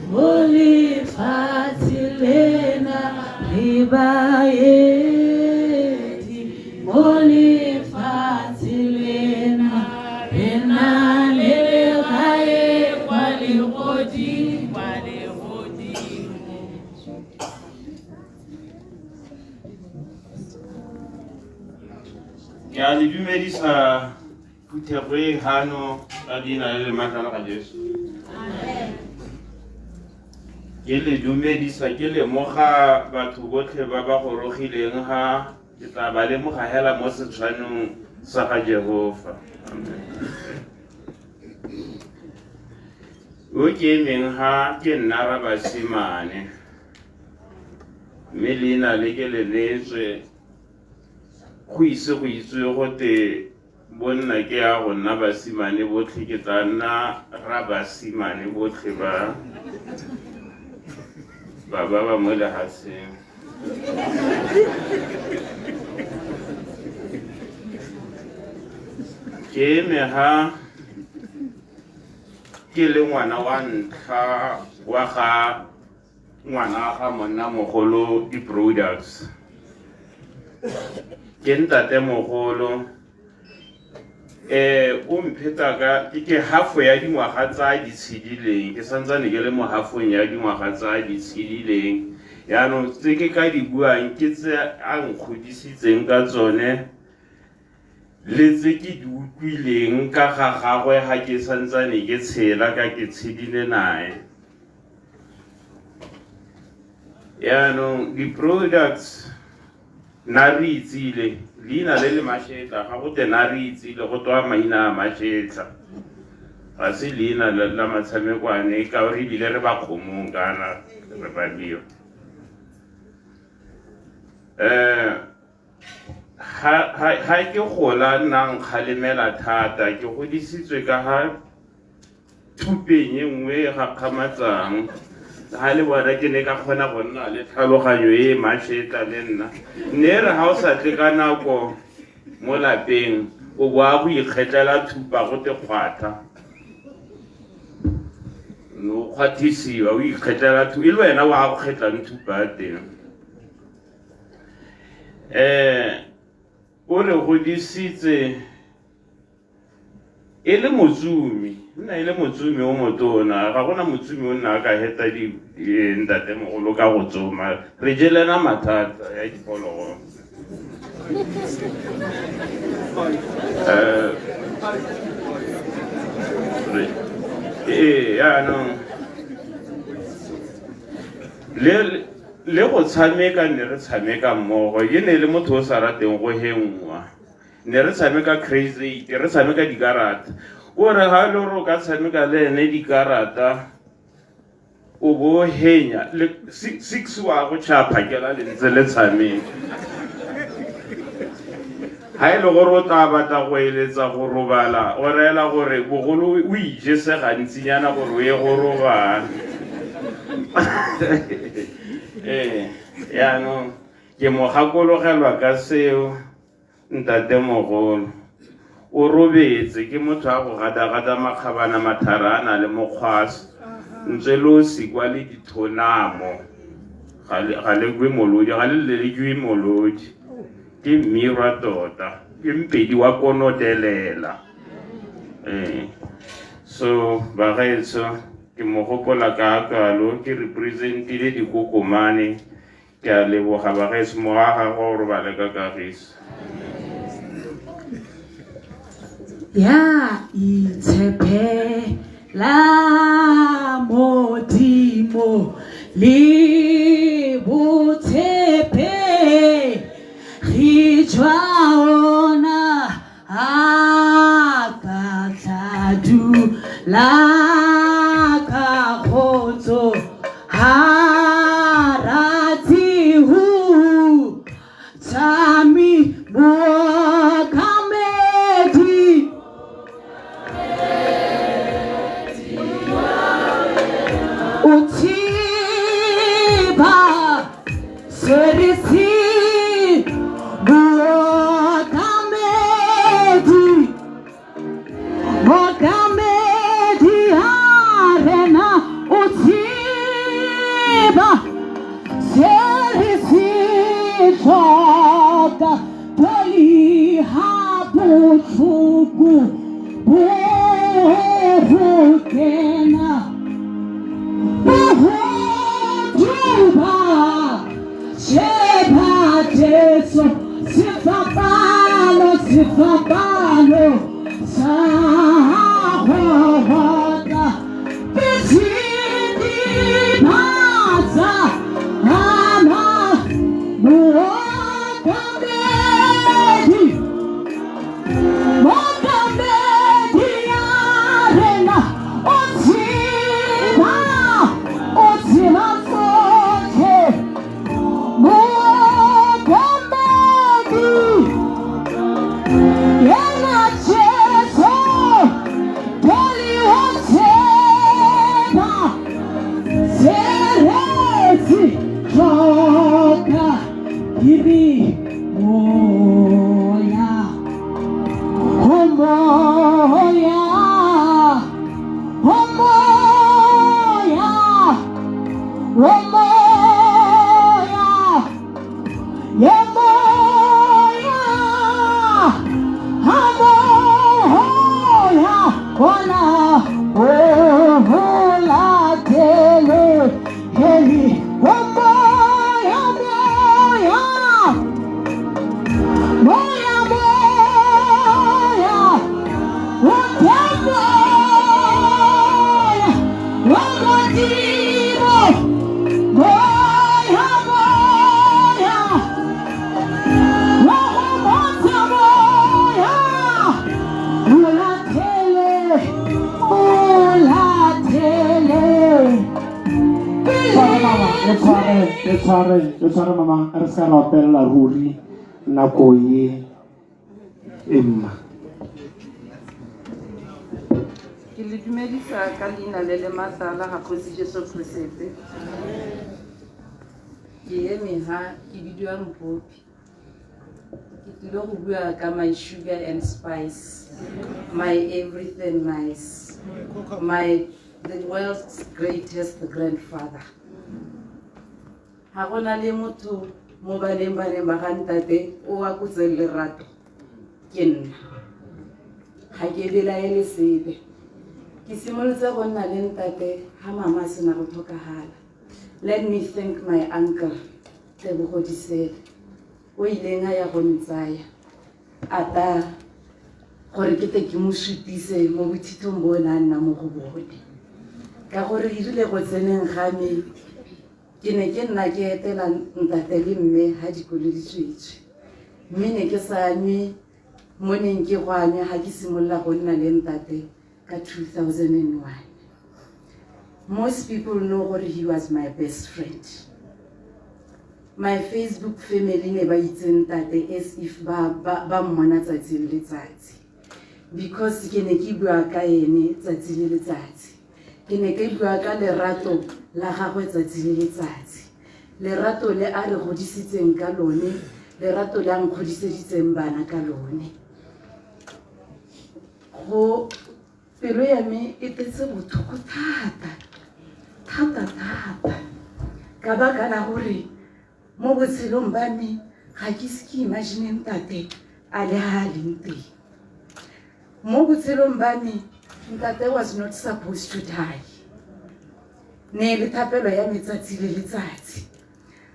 Speaker 12: mo lefatsheng lena. Re baeti mo lefatsheng lena. Re na le legae kwa legodimo,
Speaker 14: kwa legodimo.
Speaker 15: Ke a le dumedisa phuthego e hano ka leina le le maatla la ga Jesu. Ke le dumedisa ke lemoga batho botlhe ba ba gorogileng ha ke tla ba lemoga hela mo setshwanong sa ga Jehofa. Amen. Yo ke emeng ha ke nna Rabasimane. Mme leina le ke le neetswe go ise go itsewe gote bonna ke ya go nna basimane botlhe, ke tla nna rabasimane botlhe ba ba ba ba mo lehatsheng. Ke eme ha ke le ngwana wa ntlha wa ga ngwana ga monnamogolo di-products. Ke ntatemogolo, o mpheta ka ke half ya dingwaga tsa di tshedileng, ke santsane ke le mo halfong ya dingwaga tsa di tshedileng. Yaanong tse ke ka di buang ke tse a nkgodisitseng ka tsone le tse ke di utlwileng ka ga gagwe ga ke santsane ke tshela, ka ke tshedile nae. Yaanong di-products na re itsile leina le le mashetla, ga go te na re itsile go toa maina a mashetla, ga se leina la matshamekwane ka gore ebile re ba kgomong kana re ba dira. Ga ke gola nna nkgalemela thata, ke godisitswe ka ga thupeng e nngwe e gakgamatsang. Ga le bona ke ne ka kgona go nna le tlhaloganyo e mashetla le nna. Nne re ga o sa tle ka nako mo lapeng, o bo a go ikgetlela thupa go te kgwatha. O kgwathisiwa, o ikgetlela thupa, e le wena wa go kgetlang thupa ya teng. O re godisitse e le motsumi, nna e le motsumi o motona, ga gona motsumi o nna a ka heta di ntatemogolo ka go tsoma. Re jelena mathata ya diphologolo. Yaanong le go tshameka ne re tshameka mmogo, e ne e le motho o sa rateng go hengwa. Ne re tshameka crazy eight, re tshameka dikarata. O re ga e le gore o ka tshameka le ene dikarata, o bo henya le six wa go tšha phakela le ntse le tshameka. Ga e le gore o tla batla go eletsa go robala, o reela gore bogolo o ijese gantsinyana gore o ye go robala. Yaanong ke mo gakologelwa ka seo. Ntatemogolo o robetse, ke motho a go gada-gada makgabana mathara a na le mokgwasa, ntswe lo sikwa le dithonamo. Ga le kwe molodi, ga le lelediwe molodi. Ke mmirwa tota, ke mpedi wa konotelela. Ee. So bagaetsho, ke mo gopola ka kalo, ke representile dikokomane. Ke a leboga bagaetsho, moga gago o robale ka kagiso.
Speaker 12: Ya itshepela Modimo le botshepegi jwa ona a ka tla dula ka kgotso hara tsihu Tami mookamedi. O tseba se re se mookamedi. Mookamedi a rena o tseba se re se hloka. Pele ha bohloko bo go kena, bo go duba, sheba Jesu, sefapano, sefapano sa Golgotha, ke sedibatsa ama mookamedi, mookamedi ya rena o tseba, o tseba tsotlhe, mookamedi yena Jesu, pele o tseba se re se hloka, ke re moya, ho moya, ho moya, ho moya, ye moya, ha moya, ona o ho latele, heli, ho moya, moya, moya, moya, o teng moya, wa Modimo, moya, moya, wa go motsa moya, o latele, o latele.
Speaker 2: Tshwara mama, le tshware, le tshware, le tshware mama, re se ka ra opelela ruri nako ye e mma.
Speaker 6: Ke le dumedisa ka leina le le maatla la ga Kgosi Jesu Keresete. Ke eme ha ke bidiwa Mpopi. Ke tlile go bua ka my sugar and spice, my everything nice, my the world's greatest grandfather. Ga go na le motho mo baneng baneng ba ga ntate o a kotseng lerato ke nna. Ga ke belaele sepe. Ke simolotse go nna le ntate ha mama a sena go tlhokagala. Let me thank my uncle Tebogo Disele o ileng a ya go ntsaya a ta gore ke tle ke mo sutise mo bothithong bo o ne a nna mo go bone. Ka gore erile go tseneng ga me ke ne ke nna ke etela ntate le mme ha dikolo di tswetswe, mme ne ke sa nywe mo neng ke go anywa ha ke simolola go nna le ntate ka 2001. Most people know gore he was my best friend. My Facebook family ne ba itse ntate as if ba mmona tsatsi le letsatsi, because ke ne ke bua ka ene tsatsi le letsatsi. Ke ne ke bua ka lerato la gagwe tsatsi le letsatsi. Lerato le a re godisitseng ka lone, lerato le a nkgodiseditseng bana ka lone. Go pelo ya me e tletse botlhoko thata, thata thata.
Speaker 16: Ka baka la gore mo botshelong ba me ga ke ise ke imagine ntate a le ha a leng teng. Mo botshelong ba me ntate was not supposed to die. Ne e le thapelo ya me tsatsi le letsatsi.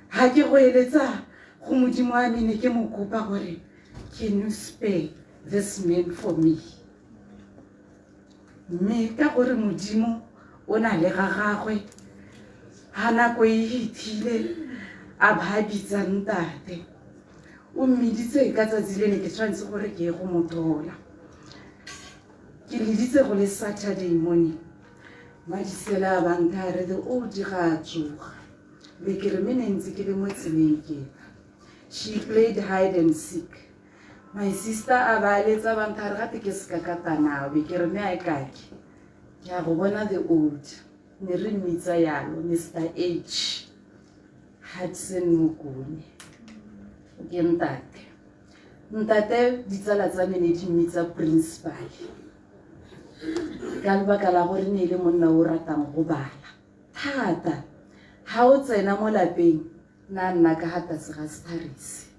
Speaker 16: Ga ke go eletsa go Modimo wa me ne ke mo kopa gore can you spare this man for me? Mme ka gore Modimo o na le ga gagwe, ha nako e hithile a ba bitsa ntate. O mmiditse ka tsatsi le ne ke tshwanetse gore ke ye go mo thola. Ke leditse go le Saturday morning. Madisela a ba ntha a re the old ga a tsoga. Be ke re mme ne ntse ke le mo tseleng ke tla. She played hide and seek. My sister a ba letsa ba ntha re gape ke sekakatana be ke re mme a e kake. Ke a go bona the old. Ne re mmitsa yalo Mr H. Hudson Mokone. Ke ntate. Ntate ditsala tsa me ne di mmitsa principal. Ka lebaka la gore ne e le monna o ratang go bala. Thata. Ha o tsena mo lapeng na nna ka ha tlase ga setharisi.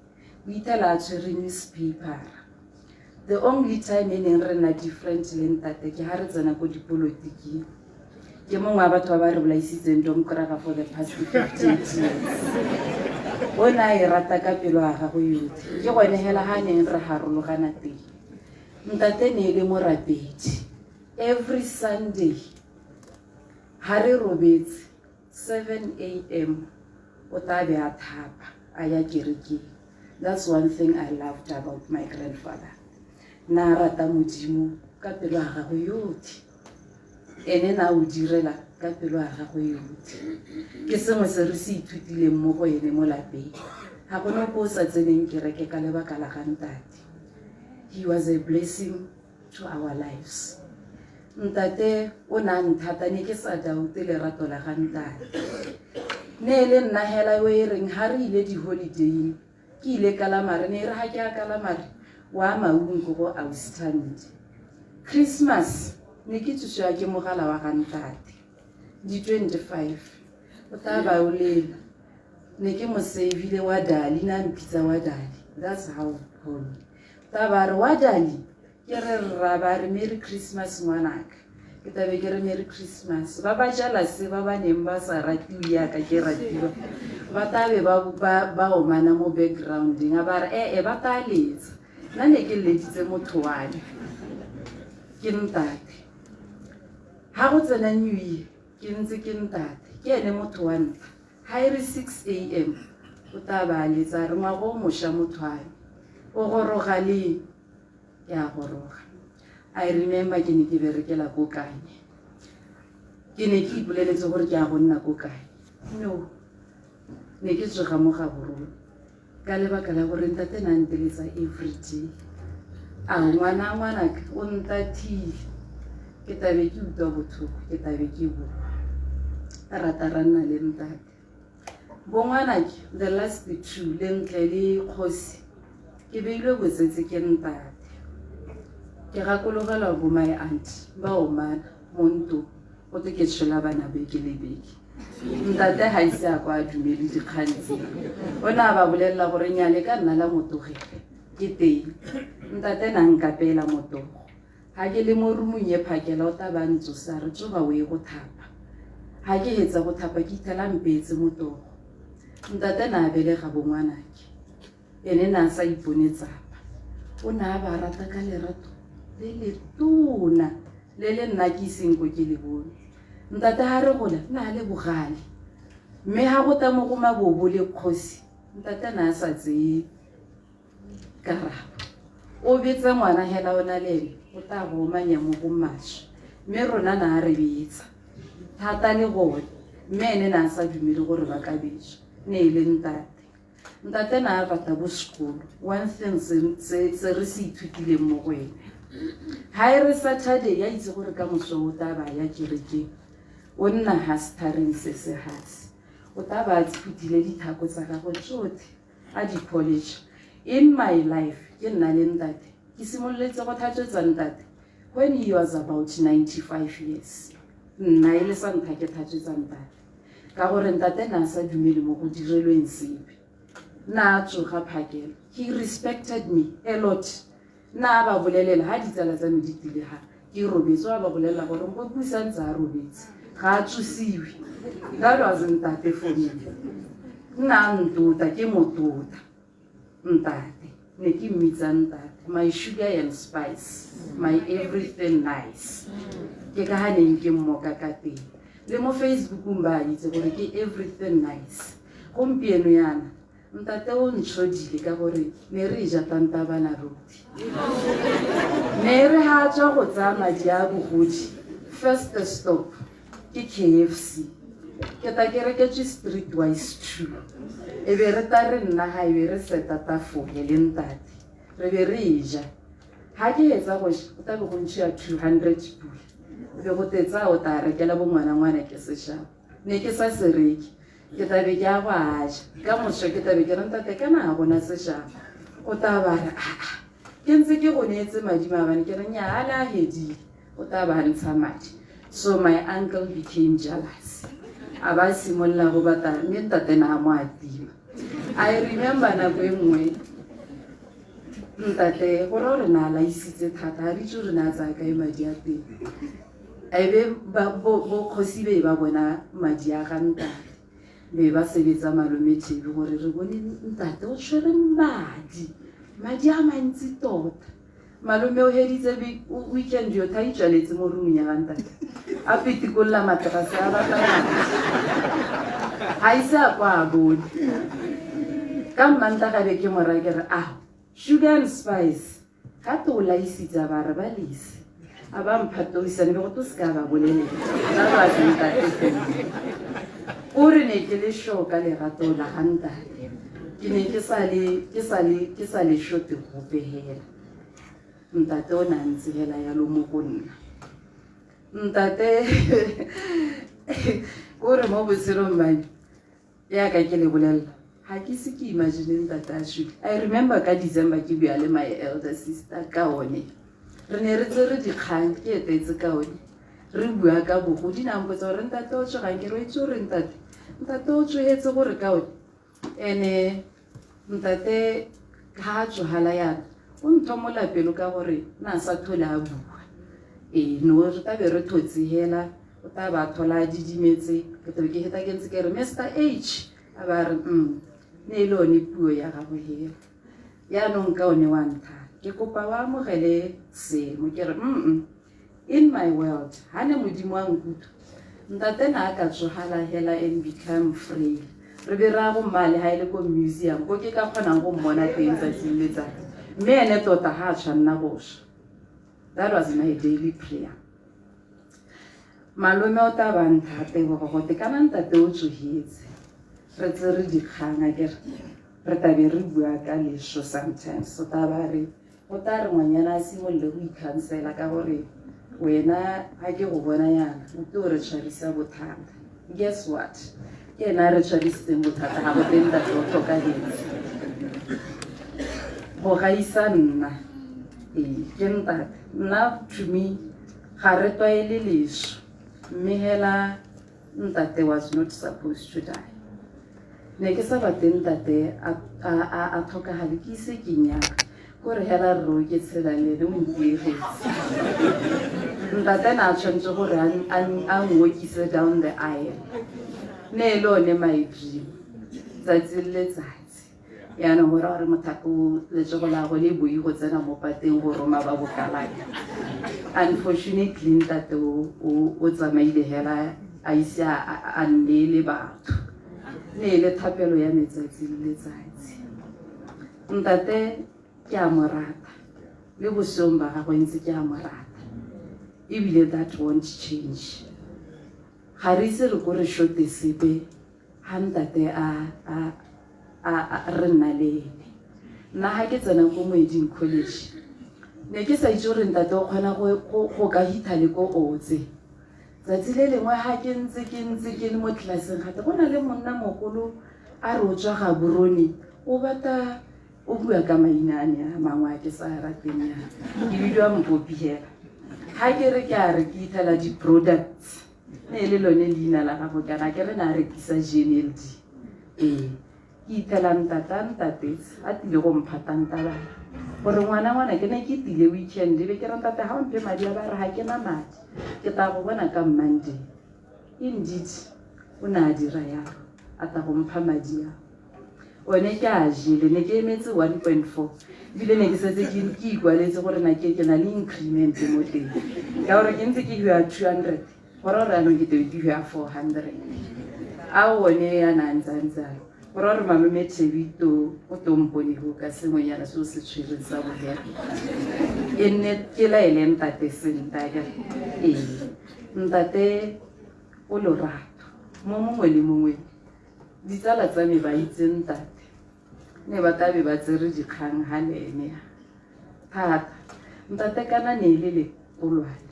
Speaker 16: O ithela a tshwere newspaper. The only time e neng re nna different le ntate ke ha re tsena ko dipolotiking. Ke mongwe wa batho ba ba re bolaisitseng Domkraga for the past 58 years. O ne a e rata ka pelo ya gagwe yotlhe. Ke gone hela ha neng re harologana teng. Ntate ne e le morapedi. Every Sunday ha re robetse 7 a.m. o tla be a thapa a ya kerekeng. That's one thing I loved about my grandfather. Na rata Modimo ka pelo ya gagwe yotlhe. Ene na o direla ka pelo ya gagwe yotlhe. Ke sengwe se re se ithutileng mo go ene mo lapeng. Ga gona ope o sa tseneng kereke ka lebaka la ga ntate. He was a blessing to our lives. Ntate o ne a nthata, ne ke sa doubte lerato la ga ntate. Ne e le nna hela yo e reng ha re ile di-holidaying, ke ile Kalamare, ne e re ha ke ya Kalamare, wa Maung ko go Ausi. Christmas, ne ke tsosiwa ke mogala wa ga ntate. Di 25, o tla ba o lela. Ne ke mo save-ile wa Dali, na mpitsa wa Dali. That's how he called me. Tla ba re wa Dali, ke re rra ba re Merry Christmas ngwanaka. Ke tlabe ke re Merry Christmas. Ba ba jealous ba ba neng ba sa ratiwe yaka ke ratiwa. Ba tlabe ba omana mo backgrounding a ba re ee ba tla letsa. Nna ne ke leditse motho wa me. Ke ntate. Ha go tsena New Year ke ntse ke ntate. Ke ene motho wa ntlha. Ha e re 6 a.m. o tla ba letsa re ngwaga o mošwa motho wa me. O goroga leng? Ke a goroga. I remember ke ne ke berekela ko Kanye. Ke ne ke ipoleletse gore ke a go nna ko Kanye. No. Ne ke tsoga mo Gaborone. Ka lebaka la gore ntate na nteletsa every day. A ngwana ngwanaka o ntathile. Ke tlabe ke utlwa botlhoko, ke tlabe ke bua. Rata ra nna le ntate. Bo ngwanake, the last two, Lentle le Kgosi, ke beilwe botsetse ke ntate. Ke gakologelwa bo my aunt ba omana mo ntlong, go twe ke tshola bana beke le beke. Ntate ga ise a kwa a dumele dikgang tse. O ne a ba bolelela gore nnyaa le ka nna la mo tlogela, ke teng. Ntate na nkapeela motogo. Ha ke le mo roomong e phakela o tla ba ntsosa re tsoga o ye go thapa. Ha ke hetsa go thapa ke ithela mpeetse motogo. Ntate na a belega bo ngwanake. Ene na a sa ipone tsapa. O ne a ba rata ka lerato le le tona le le nna ke iseng ko ke le bone. Ntate ha re gola na le bogale. Mme ha go tla mo go Mabobo le Kgosi, ntate na a sa tseye karabo. O betsa ngwana hela o na le ene, o tla go omanya mo go maswe. Mme rona na a re betsa thata le gone. Mme ene na a sa dumele gore ba ka betswa. Ne e le ntate. Ntate na a rata bo sekolo. One thing se re se ithutileng mo go ene. Ha e re Saturday ya itse gore ka moso o tla ba ya kerekeng. O nna hasthareng se se hase. O tla ba a phuthile dithako tsa gagwe tsotlhe a di polish. In my life, ke nna le ntate. Ke simololetse go tlhatswetsa ntate when he was about 95 years. Nna e le sa ntlha ke tlhatswetsa ntate. Ka gore ntate na sa dumele mo go direlweng sepe. Na a tsoga phakela. He respected me a lot. Na a ba bolelela ha ditsala tsa me di tile ha ke robetse, wa ba bolelela gore Mpopi sa ntse a robetse, ga a tsosiwe. That was ntate for me. Nna a ntota, ke motota. Ntate, ne ke mmitsa ntate, my sugar and spice, my everything nice. Ke ka ha neng ke mmoka ka teng. Le mo Facebookong ba itse gore ke everything nice. Gompieno yana, ntate o ntshodile ka gore ne re ja tantabana roti. Ne re ha tswa go tsaya madi a bogodi, first stop ke KFC. Ke ta ke reketswe Streetwise 2. E be re ta re nna ha e be re seta tafole le ntate. Re be re e ja. Ha ke etsa go ja, o tla be go ntšhiwa 200 pula. E be go tetsa o ta rekela bo ngwana ngwana ke seshabo. Ne ke sa se reke. Ke tla be ke a go a ja. Ka moso ke tla be ke re ntate kana ga gona seshabo. O tla ba re aa ke ntse ke go neetse madi maabane, ke re nnyaa a le a hedile. O tla ba ntsha madi. So my uncle became jealous. A ba simolola go batla, mme ntate na a mo atima. I remember nako e nngwe ntate go ra gore na laisitse thata, ga re itse gore na a tsaya kae madi a teng. A be bo kgosi be ba bona madi a ga ntate, be ba sebetsa malome Thebe gore re bone ntate o tshwere madi, madi a mantsi tota. Malome o heditse weekend yo tha itswaletse mo roomong ya ga ntate, a pitikolola materase a batla madi, ga ise a kwa a bone. Ka Mmantaga be ke mo raya ke re, ah, sugar and spice, ga te o laisitse a ba re ba lese, a ba mphatoisane be go to se ka ba bolelela. That was ntate for me. O re ne ke le sure ka lerato la ga ntate, ke ne ke sa le, ke sa le, ke sa le shote gope hela. Ntate o ne a ntse hela yalo mo go nna. Ntate o re mo botshelong ba me, yaka ke le bolelela, ga ke se ke imagine ntate a shwele. I remember ka December ke bua le my elder sister ka one. Re ne re tsere dikgang, ke etetse ka one. Re bua ka bogodi, na mpotsa gore ntate o tsogang, ke re o itse gore ntate, ntate o tsogetse gore ka one. Ene ntate ha a tsogala yana, o nthomola pelo ka gore na sa thole a bua. Ee, no re tla be re thotse hela, o tla ba thola a didimetse, ke tla be ke heta ke ntse ke re Mister H, a ba re ne e le one puo ya gago hela. Yaanong ka one wa ntlha, ke kopa o amogele seemo, ke re in my world, ha ne Modimo a nkutlwa, ntate na a ka tsogala hela and become frail. Re be ra go mmale ha e le ko museum, ko ke ka kgonang go mmona teng tsatsi le letsatsi. Mme ene tota ha a tshwanna go swa. That was my daily prayer. Malome o tla ba nthate gore gote kana ntate o tsogetse. Re tsere dikgang a ke re, re tla be re bua ka leso sometimes. O tla ba re, o tla re ngwanyana a simolole go ikhansela ka gore wena ha ke go bona yana, o tlo re tshwarisa bothata. Guess what? Ke ena a re tshwarisitseng bothata, ga go teng ntate o tlhokahetse. Go gaisa nna, ee, ke ntate. Nna to me, ga re tlwaele leso, mme hela ntate was not supposed to die. Ne ke sa batle ntate a tlhokagale, ke ise ke nyalwe. Kore hela rro ke tshela le ene, o ntiegetse. Ntate na a tshwanetse gore a nwokise down the aisle. Ne e le one my dream, tsatsi le letsatsi. Yaanong go raya gore mothapo o letsogo la go le boi go tsena mo pateng go roma ba bokalaka. Unfortunately ntate o tsamaile hela a ise a nneele batho. Ne e le thapelo ya me tsatsi le letsatsi. Ntate ke a mo rata, le bosong ba gagwe ntse ke a mo rata, ebile that won't change. Ga re ise re ko re shote sepe ha ntate a re nna le ene. Nna ha ke tsena ko Moeding College, ne ke sa itse gore ntate o kgona go ka hitha le ko Otse. Tsatsi le lengwe ha ke ntse ke ntse ke le mo tlelaseng, gate go na le monna mogolo a re o tswa Gaborone, o batla o bua ka maina a ne a mangwe a ke sa rateng yana. Ke bidiwa Mpopi hela. Ha ke re ke a re ke ithela di-products. Ne e le lone leina la gago kana ke re ne a rekisa GNLD. Ee, ke ithela ntata a ntatetse a tlile go mpha tantabala gore ngwana ngwana ke ne ke tile weekend e be ke re ntate ga o mphe madi a ba re ga ke na madi ke tla go bona ka Monday. Indeed o ne a dira yalo a tla go mpha madi a one ke a jele ne ke emetse 1.4 ebile ne ke setse ke ikwaletse gore na ke ke na le increment mo teng ka gore ke ntse ke hua 200 gore gore anong ke tebe ke hua 400 a one a na a ntse a ntse alo gore gore malome Thebito o tompone go ka sengwenyana se o se tshwereng sa bogela e nne ke laele ntate sentle akere ee ntate o lorato mo mongwe le mongwe ditsala tsa me ba itse ntate ne ba tlabe ba tsere dikgang ga le ene thata ntate kana ne e le lekolwane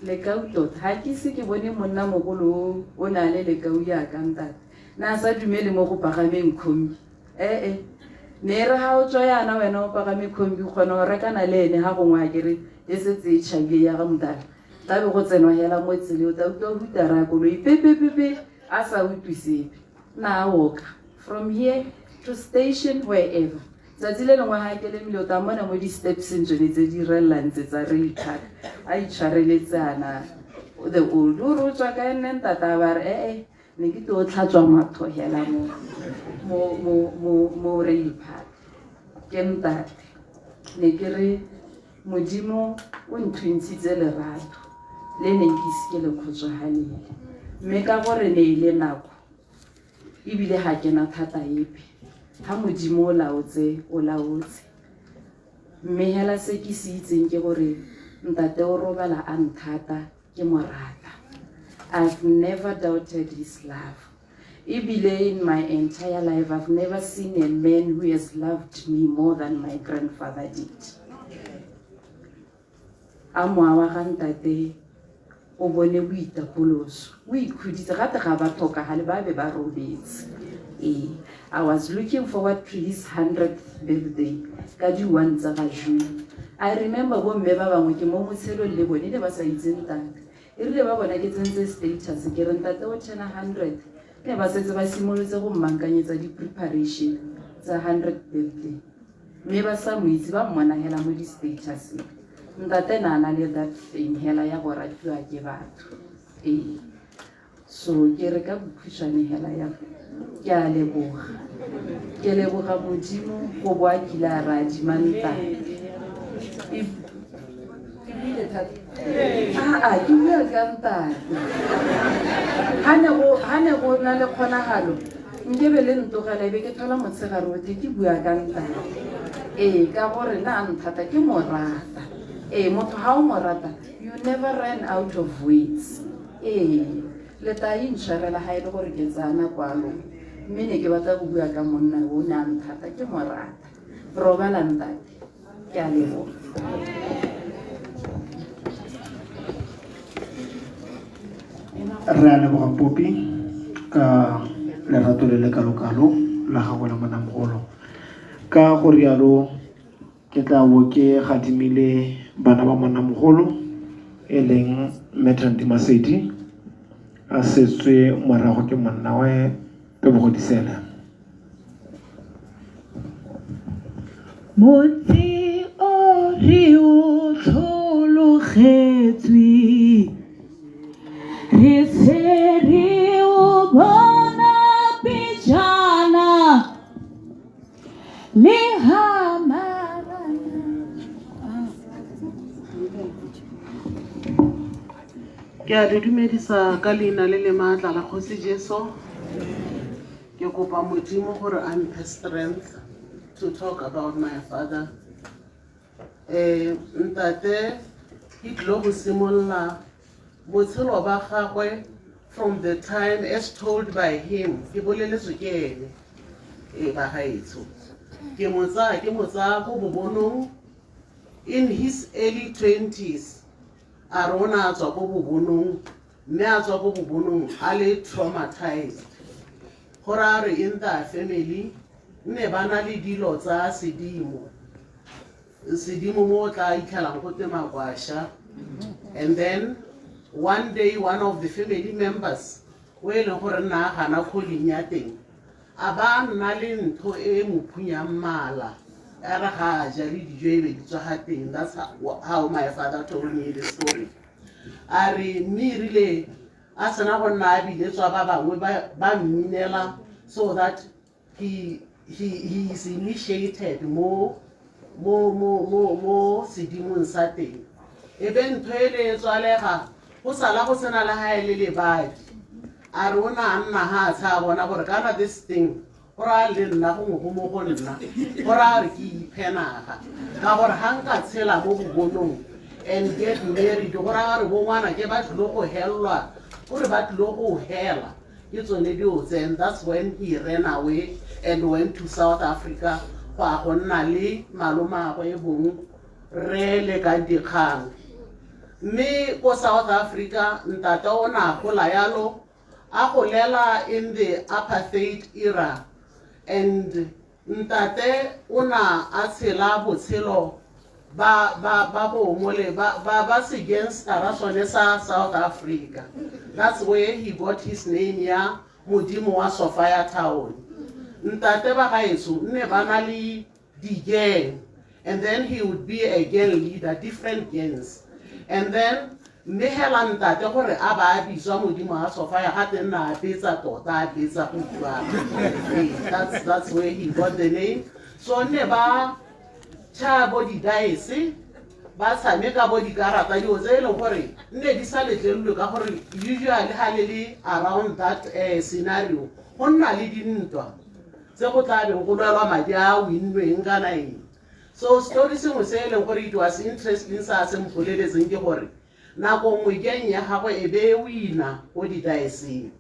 Speaker 16: lekau tota ga ke ise ke bone monna mogolo o ne a le lekau yaka ntate na a sa dumele mo go pagameng khombi ee ne e re ga o tswa yana wena o pagame khombi o kgona go rekana le ene ga gongwe a kere e setse e tšhabile ya ga modala tlabe go tsenwa hela mo tseleng o tla utlwa hutara ya koloi pepepepe a sa utlwe sepe na a oka from here to station wherever tsatsi le lengwe ga ke lemile o tla mmona mo di-stepseng tsone tse di relelang tse tsa rail park a itshwareletse ana the old o re o tswa kae nne ntata ba re ee ne ke tlo tlhatswa matho hela mo rail park ke ntate ne ke re modimo o nthuntshitse lerato le neng ke ise ke le kgotsogalele mme ka gore ne e le nako ebile ga ke na thata epe ga modimo o laotse o laotse mme hela se ke se itseng ke gore ntate o robala a nthata ke mo rata. I've never doubted his love. Ebile in my entire life I've never seen a man who has loved me more than my grandfather did. A mowa wa ga ntate o bone boitapoloso o ikhuditse gape ga ba tlhokagale ba be ba robetse. Ee, I was looking forward to his 100th birthday ka di-1 tsa ga June. I remember bomme ba bangwe ke mo motshelong le bone ne ba sa itse ntate e rile ba bona ke tsentse status ke re ntate o turna 100 ne ba setse ba simolotse go mmankanyetsa di-preparation tsa 100 birthday mme ba sa mo itse ba mmona hela mo di-statuseng. Ntate na a na le that thing hela ya go ratiwa ke batho. Ee, so ke re ka bokhutshwane hela ya ke a leboga ke leboga modimo go bo a kile a re adima ntate. Ke buile thata aa ke bua ka ntate ga ne go na le kgonagalo nkebe le ntogela ebe ke thola motshegare otlhe ke bua ka ntate. Ee, ka gore na nthata ke mo rata. Ee, motho ga o mo rata you never run out of words. Ee, le tla intshwarela ga e le gore ke tsaya nako a lona mme ne ke batla go bua ka monna o ne a nthata ke mo rata. Robala ntate, ke a leboga.
Speaker 11: Re a leboga Popi ka lerato le le kalo-kalo la gago le monamogolo. Ka go rialo ke tla bo ke gadimile bana ba monnamogolo e leng mme Thandi Masedi a setswe morago ke monna we Tebogo Disele.
Speaker 12: Motse o re o tlhologetswe re se re o bona pejana le ha marana.
Speaker 17: Ke a le dumedisa ka leina le le maatla la Kgosi Jesu. Ke kopa modimo gore a mphe strength to talk about my father. Ntate ke tlile go simolola botshelo ba gagwe from the time as told by him, ke boleletswe ke ene e ba gaetsho. Ke mo tsaya ko bobonong in his early 20s. A re o ne a tswa ko bobonong mme a tswa ko bobonong a le traumatized. Gore a re in their family nne ba na le dilo tsa sedimo sedimo mo o tla itlhelang go te makwasha, and then One day one of the family members o e leng gore nna a gana calling ya teng a ba nna le ntho e e mo phunyang mala a re ga a ja le dijo e be di tswa ga teng. That's how my father told me the story. A re mme erile a sena go nna a biletswa ba bangwe ba mminela so that he is initiated mo sedimong sa teng, e be ntho e le e tswalega go sala go sena le ga e le lebadi. A re o ne a nna ga a tsha bona gore kana this thing go raya le nna gongwe go mo go nna go raya re ke iphe naga ka gore ga nka tshela mo bobonong and get married, go raya gore bo ngwana ke ba tlile go helelwa, gore ba tlile go hela ke tsone dio tse. And that's when he ran away and went to South Africa go a go nna le malomagwe e bong re le ka dikgang. Mme ko South Africa ntate o ne a gola yalo, a golela in the apartheid era, and ntate o na a tshela botshelo ba bomole ba segangstera sone sa South Africa. That's where he got his name ya Modimo wa Sophiatown. Ntate ba gaetsho nne ba na le di-gang, and then he would be a gang leader, different gangs. And then mme hela ntate gore a ba a bitswa Modimo wa Sophia ga teng nna a betsa tota, a betsa go utlwana. That's where he got the name. So nne ba tšha bo di-dice, ba tshameka bo dikarata, dilo tse e leng gore nne di sa letlelelwe ka gore usually ga le le around that scenario go nna le dintwa tse go tla beng go lwelwa madi a winnweng kana eng. So story sengwe se e leng gore it was interesting sa se mpoleletseng ke gore nako nngwe gang ya gagwe e be e wina ko di-diceng,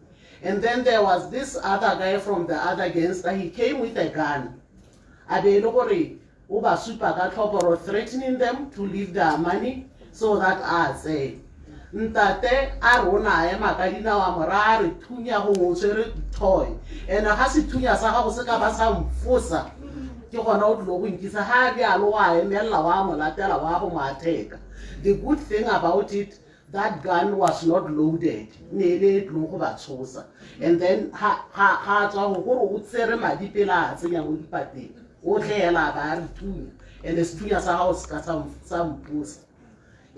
Speaker 17: and then there was this other guy from the other gangster. He came with a gun, a be e le gore o ba supa ka tlhoporo, threatening them to leave their money so that a tseye. Ntate a re o ne a ema ka dinao, a mora a re thunya gongwe o tshwere toy and ga sethunya sa gago se ka ba sa mfosa ke gona o tlile go nkisa. Ga a rialo wa emelela, wa mo latela, wa go mo atheka. The good thing about it, that gun was not loaded, ne e le e tlileng go ba tshosa. And then ga a tswa go gore o tsere madi pele a tsenya mo dipateng, o tle hela ba a re thunya and sethunya sa gago se ka sa mposa.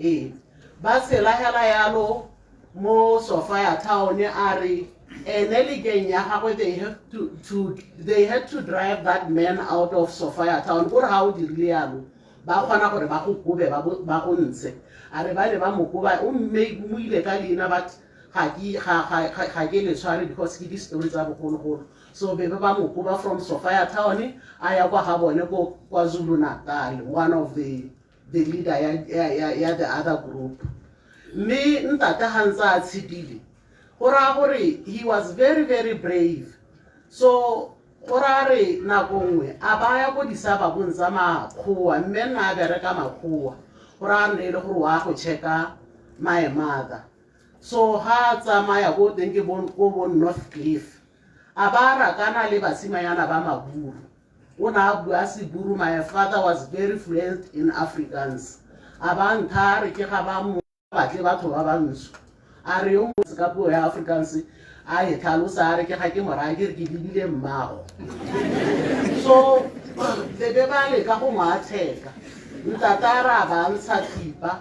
Speaker 17: Ee, ba tshela hela yalo mo Sophiatown. A re ene le gang ya gagwe they had to drive that man out of Sophiatown, kore ga o dirile yalo ba kgona gore ba go kobe, ba go ntshe. A re ba ne ba mo koba, o mme mo ile ka leina, but ga ke le tshware because ke di-story tsa bogologolo. So be ba mo koba from Sophiatown a ya kwa ga bone ko KwaZulu Natal, one of the leader ya the other group. Mme ntate ga ntse a tshedile, go raya gore he was very, very brave. So go raya re nako nngwe a baya ko disabakong tsa makgowa, mme nna a bereka makgowa, go raya nne e le gore wa go checka my mother. So ga a tsamaya ko teng ke ko bo North Cliff, a ba rakana le basimanyana ba maburu. O ne a bua Seburu. My father was very fluent in Afrikaans. A ba ntha a re ke ga ba mo batle batho ba bantsho. A re yo motse ka puo ya Afrikaans a e tlhalosa, a re ke ga ke moraya ke re ke lebile mmago. So be ba leka go mo atheka, ntate a re a ba ntsha thipa,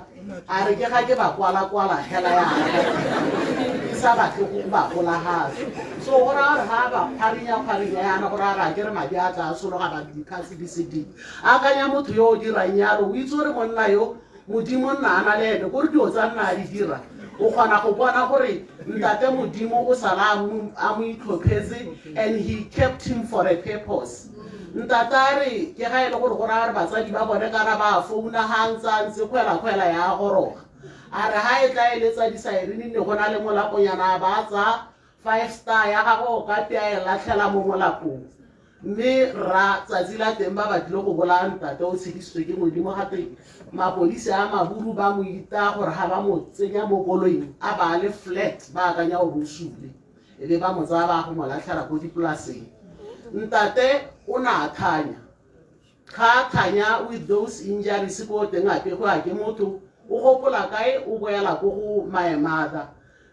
Speaker 17: a re ke ga ke ba kwala-kwala hela yana ke sa batle go ba golagatsa. So go raya gore ga ba kgwarinya-kgwarinya yana, go raya re a ke re madi a tla sologa ba dikgatse di se di akanya. Motho yo o dirang yalo o itse gore monna yo Modimo nna a na le ene, kore dilo tsa nna a di dira o kgona go bona gore ntate Modimo o sala a mo itlhophetse and he kept him for a purpose. Ntate a re ke ga e le gore go raya gore batsadi ba bone kana ba founa ga ntse a ntse kgwela-kgwela ya goroga. A re ga e tla e letsa di-siren, ne go na le molaponyana, ba tsa five star ya gagwe o ka tea e latlhela mo molapong. Mme rra tsatsi la teng ba batlile go bolaya ntate, o tshedisitswe ke Modimo. Gape mapodisi a maburu ba mo ita gore ga ba mo tsenya mo koloing a ba le flat, ba akanya gore o sule, e be ba mo tsaya ba go mo latlhela ko dipolaseng. Ntate o ne a thanya, ga a thanya with those injuries ko teng, a pegwa ke motho. O gopola kae o boela ko go my mother.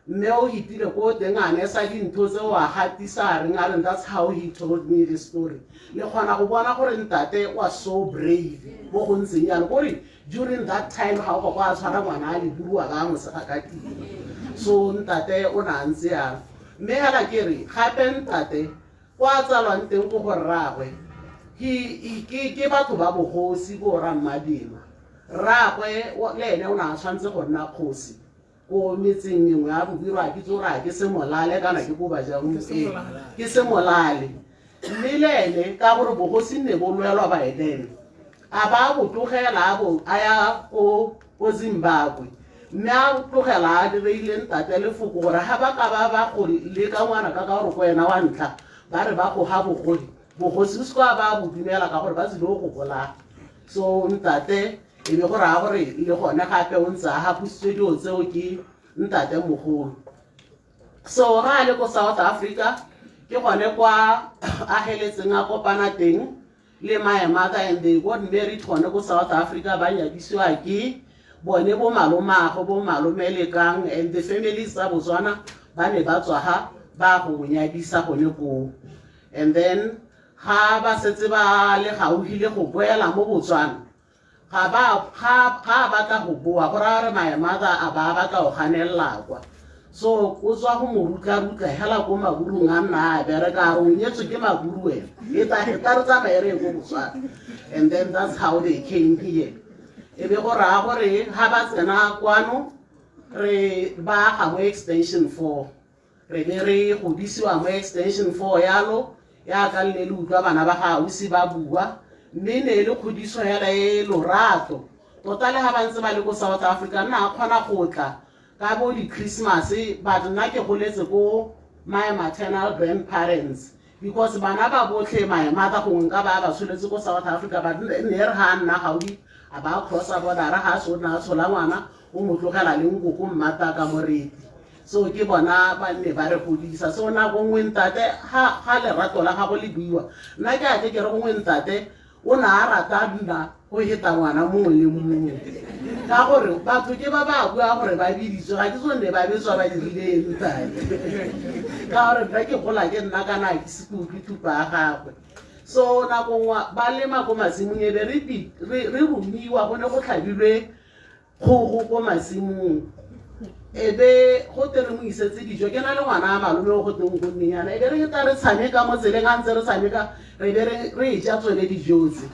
Speaker 17: Mme o hitile ko teng a nesa dintho tse o a gatisa a reng a reng, that's how he told me the story. Le kgona go bona gore ntate was so brave mo go ntseng jalo, kore during that time ga o ka kwa a tshwara ngwana a leburu a ba a mo sega ka tiro. So ntate o ne a ntse jalo. Mme hela ke re gape ntate kwa tsalwang teng ko go rraagwe ke batho ba bogosi bo rammadima. Rraagwe le ene o ne a tshwanetse go nna kgosi ko metseng mengwe ya Bobirwa, a ke itse gore a ke Semolale kana ke ko Bajang, ke Semolale. Mme le ene ka gore bogosi ne bo lwelwa by then, a ba bo tlogela a bo a ya ko Zimbabwe, mme a tlogela a direile ntate lefoko gore ga ba ka ba ba go leka ngwana ka gore ko wena wa ntlha ba re ba go ga bogodi bogosi o se ka ba bo dumela ka gore ba tsile go bolaya. So ntate e be go raya gore le gone gape o ntse a gapusitswe dilo tseo ke ntate mogolo. So ga a le ko South Africa ke gone kwa a heletseng a kopana teng le my mother, and they got married gone ko South Africa. Ba nyadisiwa ke bone bo malomagwe bo malome Lekang and the families tsa Botswana ba ne ba tswa ga ba go mo nyadisa gone koo. And then ga ba setse ba le gaufi le go boela mo Botswana, ga ba ga batla go boa, go raya gore my mother a ba batla go ganelela kwa. So o tswa go mo rutla-rutla hela ko maburung a nna a bereka, a re o nyetswe ke maburu wena, e tla re tsamaye re ye ko Botswana. And then that's how they came here. E be go raya gore ga ba tsena kwano re ba aga mo extension 4, re be re godisiwa mo extension 4 yalo, yaka le ne le utlwa bana ba ga ausi ba bua, mme ne e le kgodiso hela e lorato tota. Le ga ba ntse ba le ko South Africa nna a kgona go tla ka bo di-Christmas, but nna ke goletse ko my maternal grandparents because bana ba botlhe my mother gongwe nka ba ba tsholetse ko South Africa, but ne re ga a nna gaufi a ba crossa border, ga a se o nna a tshola ngwana o mo tlogela le nkoko mmata ka moreti. So ke bona ba nne ba re godisa. So nako nngwe ntate ga lerato la gago le buiwa, nna ke a tle ke re gongwe ntate o ne a rata nna go heta ngwana mongwe le mongwe, ka gore batho ke ba ba bua gore ba biditswe, ga ke tsone ba betswa ba dirile eng ntate, ka gore nna ke gola ke nna kana ke se ke utlwe thupa ya gagwe. So nako nngwe ba lema ko masimong, e be re romiwa, go ne go tlhabilwe kgogo ko masimong, e be go te re mo isetse dijo. Ke na le ngwana a malome o go teng go nnenyana, e be re tla re tshameka mo tseleng, a ntse re tshameka re be re e ja tsone dijo tse,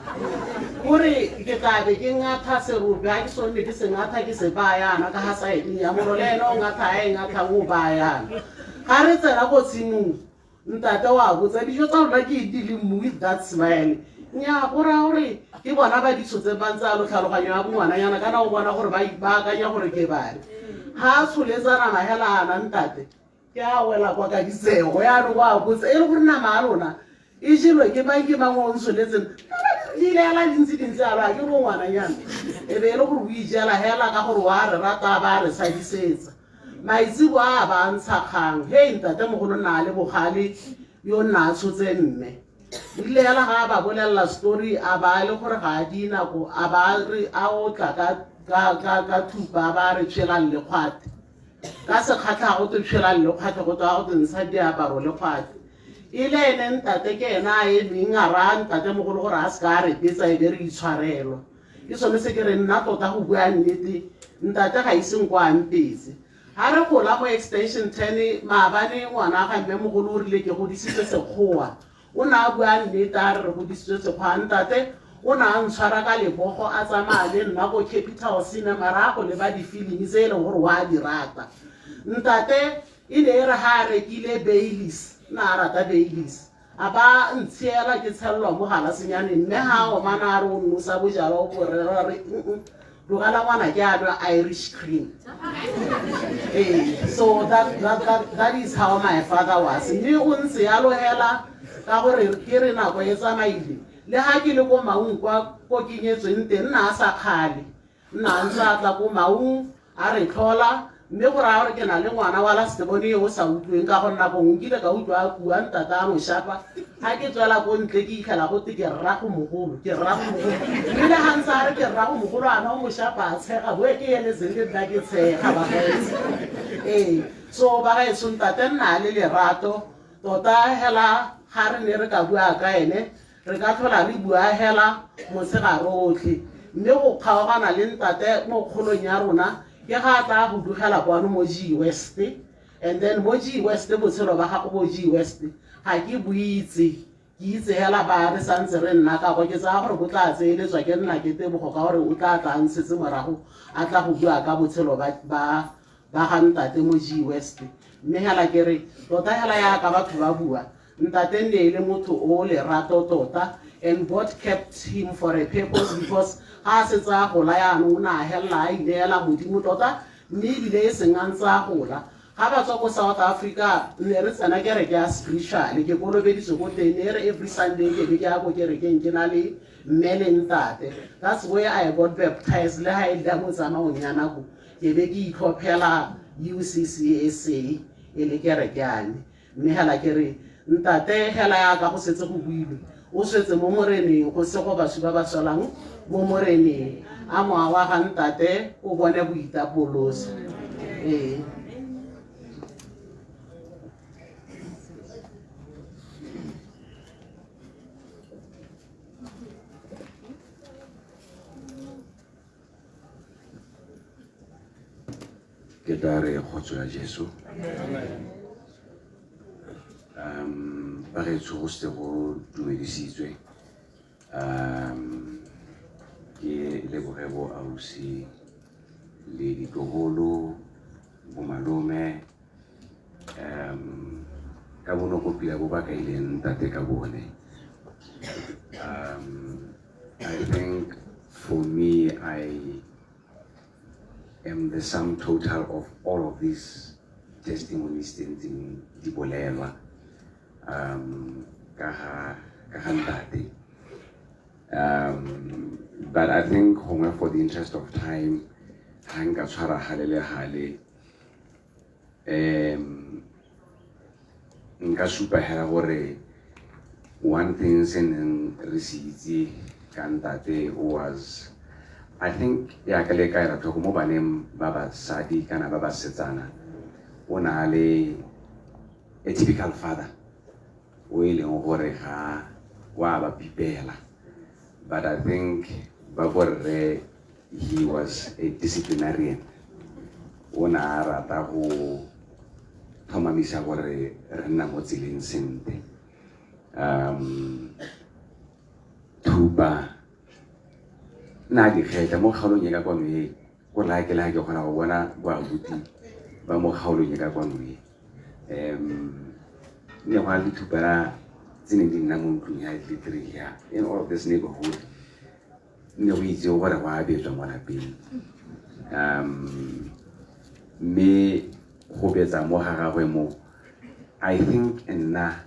Speaker 17: kore ke tla be ke ngatha serope, ga ke sonne ke se ngatha ke se bayana ka ga saeding ya moro, le ene o ngatha a e ngathang o bayana. Ga re tsena ko tshimong, ntate wa botsa dijo tsa rona ke di le mmu with that smile. Nnyaa, go raya gore ke bona ba di tshotseng ba ntse a lo tlhaloganyo ya bongwananyana, kana o bona gore ba ipaakanya gore ke bane. Ga a tsholetsa nama hela ana ntate ke a wela kwa ka ditsego, yaanong wa botsa e le gore nama ya lona e jelwe ke mang, ke mang o ntsholetseng di ile hela dintsi dintsi alo, a ke bo ngwananyana, e be e le gore o ijela hela ka gore wa re rata ba re sadisetsa. Maitsibo a ba ntsha kgang, hei ntate mogolo nna a le bogale yo nna a tshotse mme. Rile hela ga a ba bolelela story, a ba le gore ga a di nako, a ba re a otla ka thupa, a ba re tshwelang lekgwate ka sekgatlha, go te tshwelang lekgwate, go twa go te ntsha diaparo lekgwate. E le ene ntate ke ena a emeng a raya ntate mogolo gore a se ka a re betsa, e be re itshwarelwa. Ke sone se ke re nna tota go bua nnete, ntate ga ise nko a mpetse. Ga re gola mo extension 10, maabane ngwana ga mme mogolo o rile ke godisitswe sekgowa, o ne a bua nnete, a re re godisitswe sekgowa. Ntate o ne a ntshwara ka lebogo a tsamaya le nna ko Capital Cinema, ra go leba difilimi tse e leng gore wa di rata. Ntate e ne e re ga a rekile Baileys, nna a rata Baileys, a ba ntshiela ke tshelelwa mo galasenyaneng, mme ga a omana a re o nnosa bojalwa o bo rera re tlogela ngwana ke a nwa Irish cream. So that is how my father was. Mme o ntse yalo hela ka gore ke re nako e tsamaile, le ga ke le ko Maung kwa ko ke nyetsweng teng, nna a sa kgale, nna a ntse a tla ko Maung a re tlhola. Mme go raya gore ke na le ngwana wa last born yo o sa utlweng ka gore nako nngwe nkile ka utlwa a kua ntata a moshapa ga ke tswela ko ntle ke itlhela go te ke rrago mogolo ke rrago mogolo mme le ga ntse a re ke rrago mogolo ana o moshapa a tshega boe ke eletseng le nna ke tshega bagaetsho ee so bagaetsho ntate nna a le lerato tota hela ga re ne re ka bua ka ene re ka tlhola re bua hela motshegare otlhe mme go kgaogana le ntate mo kgolong ya rona ke ga a tla go dugela kwano mo G West and then mo G West botshelo ba gago bo G West ga ke boitse ke itse hela ba re santse re nna ka go ke tsaya gore bo tla tseeletswa ke nna ke tebogo ka gore o tla tla ntshetse morago a tla go bua ka botshelo ba ba ba ga ntate mo G West mme hela ke re tota hela yaka batho ba bua ntate ne e le motho o lerato tota and God kept him for a purpose because ga a setse a gola yaanong o ne a helela a ineela modimo tota mme ebile e seng a ntse a gola ga ba tswa ko South Africa ne re tsena kereke ya spiritual ke kolobeditswe ko teng ne re every Sunday ke be ke ya ko kerekeng ke na le mme le ntate that's where I got baptized le ga e le mo tsamaong ya nako ke be ke itlhophela UCCSA e le kereke yame mme hela ke re ntate hela yaka go setse go builwe o swetse mo moreneng go se go baswi ba ba swelang mo moreneng a mowa wa ga ntate o bone boitapoloso ee
Speaker 18: Ke tla re kgotso ya Jesu. Bagaetsho go setse go dumedisitswe. Ke leboge bo ausi le ditlogolo, bo malome, ka bonokopila bo ba kaileng ntate ka bone. I think for me, I am the sum total of all of these testimonies tse ntseng di bolelwa ka ga ntate. But I think gongwe for the interest of time, ga nka tshwara gale le gale, nka supa hela gore one thing se neng re se itse ka ntate was, I think yaka le ka ela tlhoko mo baneng ba basadi kana ba basetsana, o na le a typical father o e leng gore ga wa ba pipela. But I think ba borre, he was a disciplinarian. O na a rata go tlhomamisa gore re nna mo tseleng sentle. Thupa nna dikgetla mo kgaolong e ka kwano e, ko la ke la ke kgona go bona boabuti ba mo kgaolong e ka kwano e. Ne go na le dithupa tse neng di nna mo ntlong ya le three ya in all of this neighborhood, ne go itse gore go a betswa mo lapeng. Mme go betsa mo ga gagwe mo, I think nna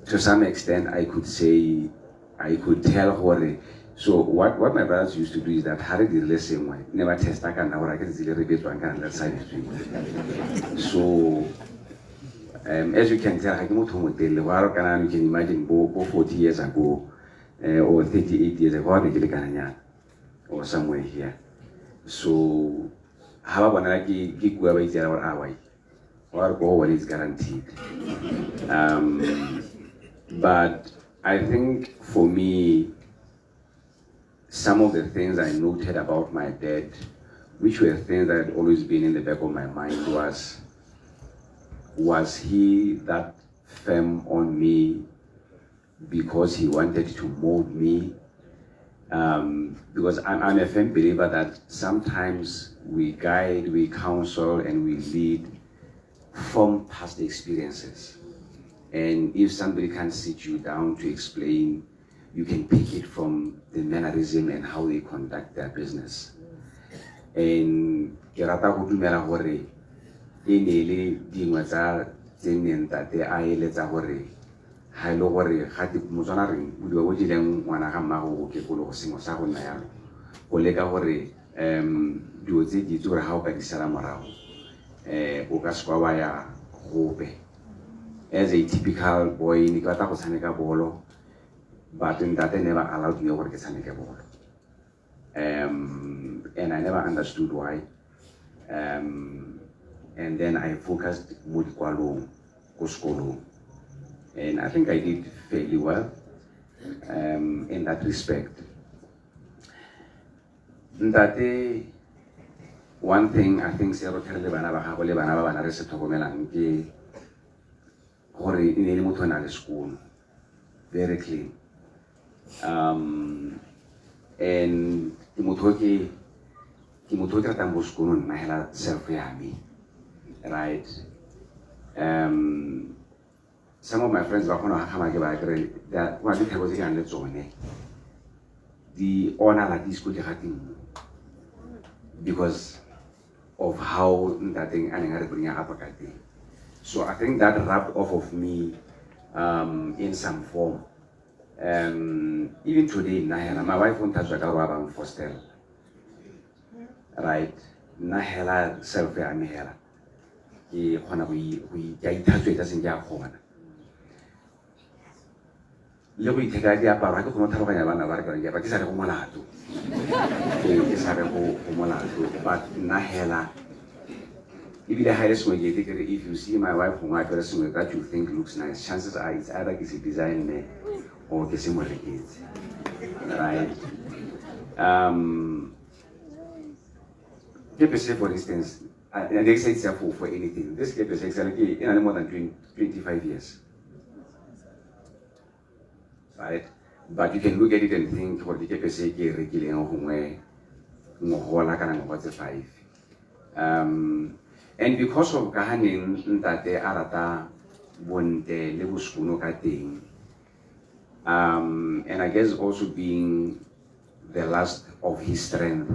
Speaker 18: to some extent I could say, I could tell gore, so what my brothers used to do is that ha re dirile sengwe, ne ba testa ka nna gore a ke tsatsi le re betswang kana le re sa betsweng. So as you can tell, ga ke motho o motelele, go a re kana you can imagine bo 40 years ago, or 38 years ago, ne ke le kananyana or somewhere here. So ha ba bona ke kua ba itse gore a wai, go a re go bone is guaranteed. But I think for me, some of the things I noted about my dad, which were things that had always been in the back of my mind, was he that firm on me because he wanted to mold me? Because I'm a firm believer that sometimes we guide, we counsel, and we lead from past experiences. And if somebody can't sit you down to explain, you can pick it from the mannerism and how they conduct their business. And ke rata go dumela gore e ne le dingwe tsa tse neng ntate a eletsa gore ha e le gore ga te Motswana reng bodiwa bo jeleng ngwana ga mmago go ke kolo go sengwe sa go nna yalo, go leka gore Dilo tse ke itse gore ga o ka di sala morago o ka sekwa wa ya gope. As a typical boy, ne ke batla go tshameka bolo, but ntate never allowed me gore ke tshameke bolo. And I never understood why. And then I focused mo dikwalong ko sekolong. And I think I did fairly well in that respect. Ntate, one thing I think se rotlhe re le bana ba gago le bana ba bana re se tlhokomelang ke gore e ne e le motho o na le sekolo, very clean. And ke motho o ke ratang bo sekolo nna hela self ya me, right? Some of my friends ba kgona go gakgama ke ba kry go na le ditheko tse ke nang le tsone di onala di isko di gate mmu because of how ntateng a neng a re bring up ka teng. So I think that rubbed off of me in some form. Even today, nna hela, my wife o nthatswa ka gore ba bang fostel, right? Nna hela self ya me hela ke kgona go ke a ithatswetsa seng ke a kgona le go ithekela diaparo. Ga ke kgone go tlhaloganya bana ba rekelang diaparo, ke sa re go molato, ke sa re go molato, but nna hela ebile ga e le sengwe ke ete ke re, if you see my wife gongwe apere sengwe that you think looks nice, chances are it's either ke se designe or ke se mo reketse, right? Kepese, for instance, and they say it's for anything. This kepese ke e na le more than 25 years, right? But you can look at it and think gore ke kepese ke e rekileng gongwe ngogola kana ngwaga tse 5. And because of ka ga neng ntate a rata bontle le bosekono ka teng, and I guess also being the last of his strength,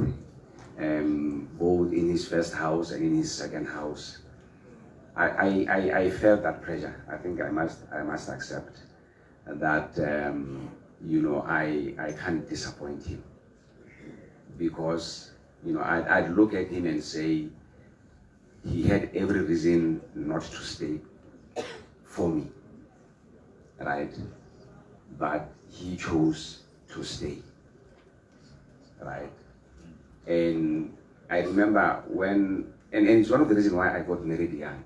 Speaker 18: both in his first house and in his second house, I felt that pressure. I think I must accept that I can't disappoint him, because I'd look at him and say he had every reason not to stay for me, right? But he chose to stay, right? And I remember when, and it's one of the reasons why I got married young.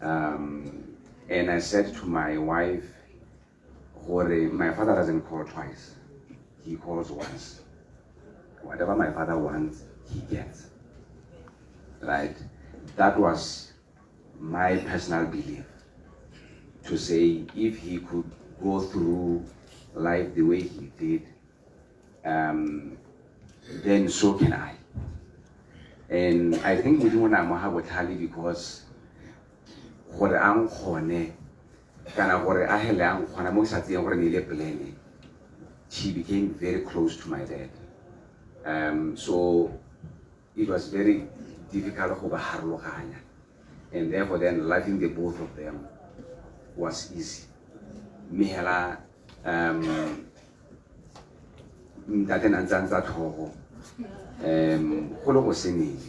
Speaker 18: And I said to my wife, Hore, my father doesn't call twice, he calls once. Whatever my father wants, he gets, right? That was my personal belief, to say if he could go through life the way he did, then so can I. And I think Modimo na amoga botlhale because gore a nkgone kana gore a hele a nkgona mo ke sa tseyeng gore ne ile plan, she became very close to my dad. So it was very difficult go ba harologanya, and therefore then loving the both of them was easy. Mme hela ntate na ntse a ntsa tlhogo go le go se neng,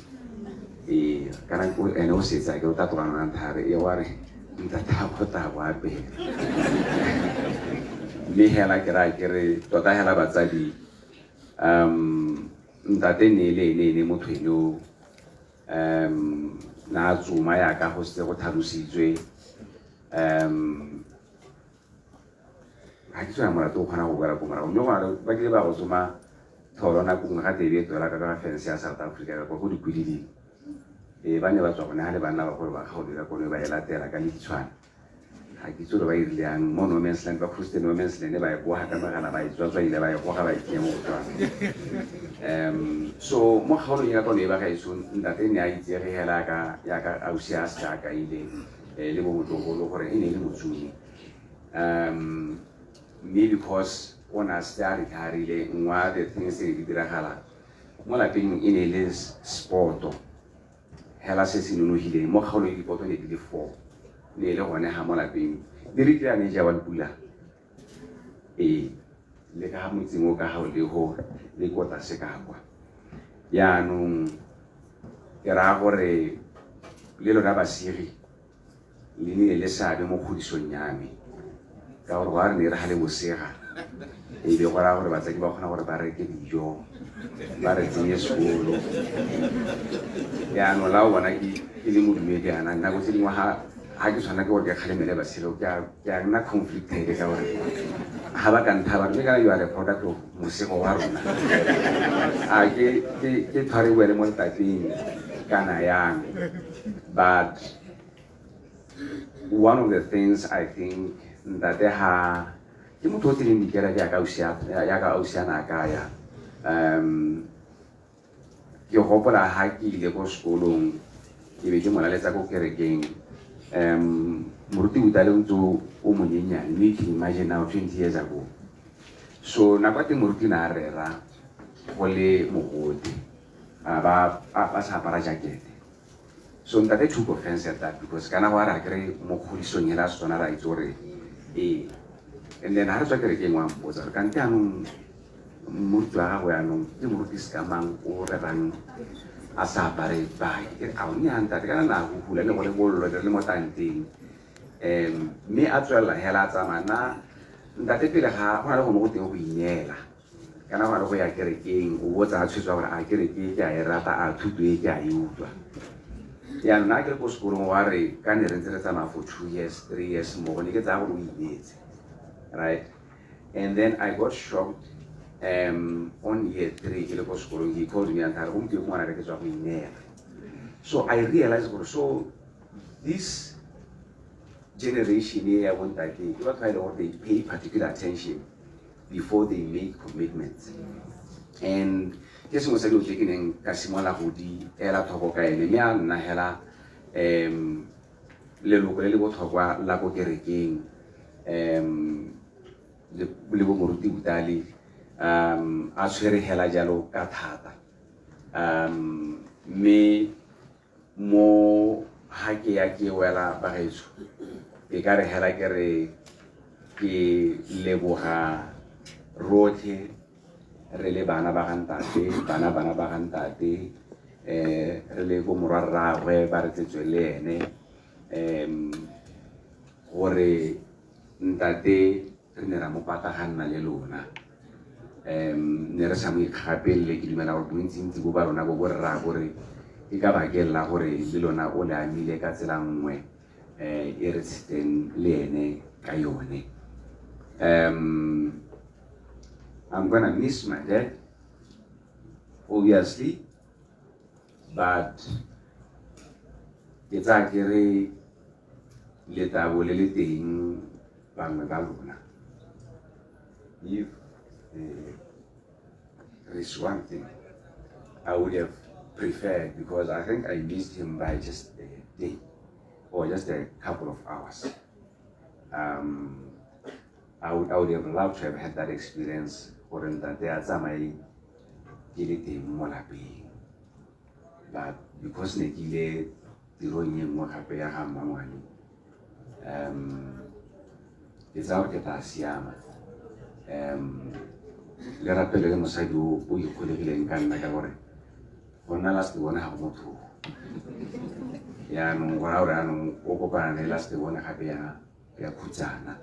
Speaker 18: kana ene o setse ke o tla tloga nang thare e wa re ntate a go tla go apere. Mme hela ke raya ke re tota hela batsadi, ntate ne le ene ene motho ene o na a tsoma yaka go setse go tlhalositswe. Ga ke tsona molato o kgona go boela ko morago, mme go na le ba kile ba go tsoma tholo nako nngwe ga tebe e tswela ka fence ya South Africa ka kwa go dikwididing. Ba ne ba tswa gone ga le banna ba gore ba kgaolo ka kone ba e latela ka lehitshwana. Ga ke itse gore ba e rile yang mo no man's land, ba crossed no man's land, ba e boga ka megala, ba e tswatswaile, ba e goga, ba e tsenya mo Botswana. So mo kgaolong ya kone e ba gaetsho, ntate ne a itsege hela yaka ausi a se a kaile le bo motlogolo gore e ne e le motsomi. Mme because o ne a setse a retire-ile, nngwe ya the things tse di diragala mo lapeng e ne e le sport-o hela se se nonogileng. Mo kgaolong dipoto ne di le 4, ne e le gone ga mo lapeng di re tlile a ne jewa pula le ka ga motseng o ka ga o le go le kota se ka kwa. Jaanong ke raya gore le lona basegi le nnile le seabe mo kgodisong ya me, ka gore go a re ne re ga le bosega e be go raya gore batsadi ba kgona gore ba reke dijo ba re tsenye sekolo. Jaanong la o bona ke le modumedi yana, nako tse dingwe ga ke tshwana ke gore ke kgalemele baselo, ke a nna conflicted ka gore ga ba ka ntha ba re mme kana you are a product of mosego wa rona, a ke tshware boele mo letapeng kana yang. But one of the things I think ntate ha ke motho o tseneng dikereke yaka ausi a na kaya. Ke gopola ha ke ile ko sekolong ke be ke mo laletsa ko kerekeng. Moruti Butale o ntse o monyenyane, mme you can imagine now 20 years ago. So nako ya teng moruti na a rera go le mogote, ba sa apara jacket. So ntate took offense at that, because kana go a re a kere mo kgodisong hela Setswana ra itse gore ee. And then ha re tswa kerekeng wa mpotsa gore kante jaanong moruti wa gago jaanong ke moruti sekamang o rerang a sa apare bai. Ke re, ao nnyaa ntate, kana na huhula le go le bollo re le mo tanteng. Mme a tswelela hela a tsamaya. Nna ntate pele ga go na le gongwe go teng go ineela, kana go na le go ya kerekeng o bo tsaya tshwetso ya gore a kereke ke a e rata, a thuto e ke a e utlwa. Jaanong nna ke le ko sekolong wa re ka ne re ntse re tsamaya for 2 years, 3 years mmogo, ne ke tsaya gore o ineetse, right? And then I got shocked on year 3 ke le ko sekolong, he called me and a re gompieno ngwana ka ke tswa go ineela. So I realized gore so this generation e ya bontate ke batho ba e leng gore they pay particular attention before they make commitments. And ke sengwe sa dilo tse ke neng ka simolola go di ela tlhoko ka ene, mme a nna hela leloko le le botlhokwa la ko kerekeng, le bo moruti Butale, a tshwere hela jalo ka thata. Mme mo ha ke ya ke wela bagaetsho, ke ka re hela ke re ke leboga rotlhe re le bana ba ga ntate, bana ba ga ntate, re le bo morwa rraagwe ba re tsetswe le ene, gore ntate re ne ra mo pataganna le lona. Ne re sa mo ikgapelele, ke dumela gore bontsintsi bo ba rona bo bo rra gore ke ka bakeng la gore le lona o le amile ka tsela nngwe, e re tshetseng le ene ka yone. I'm gonna miss my dad, obviously, but ke tsaya ke re letabo le le teng bangwe ba lona. If there is one thing I would have preferred, because I think I missed him by just a day or just a couple of hours. I would have loved to have had that experience gore ntate a tsamaye ke le teng mo lapeng. But because ne ke ile tirong e nngwe gape ya ga mmangwane, ke tsaya gore ke tla siama. Le rapele le mosadi o ikgolegileng ka nna, ka gore go nna last born ga go motho. Jaanong go raya gore jaanong o kopana le last born gape ya khutsana.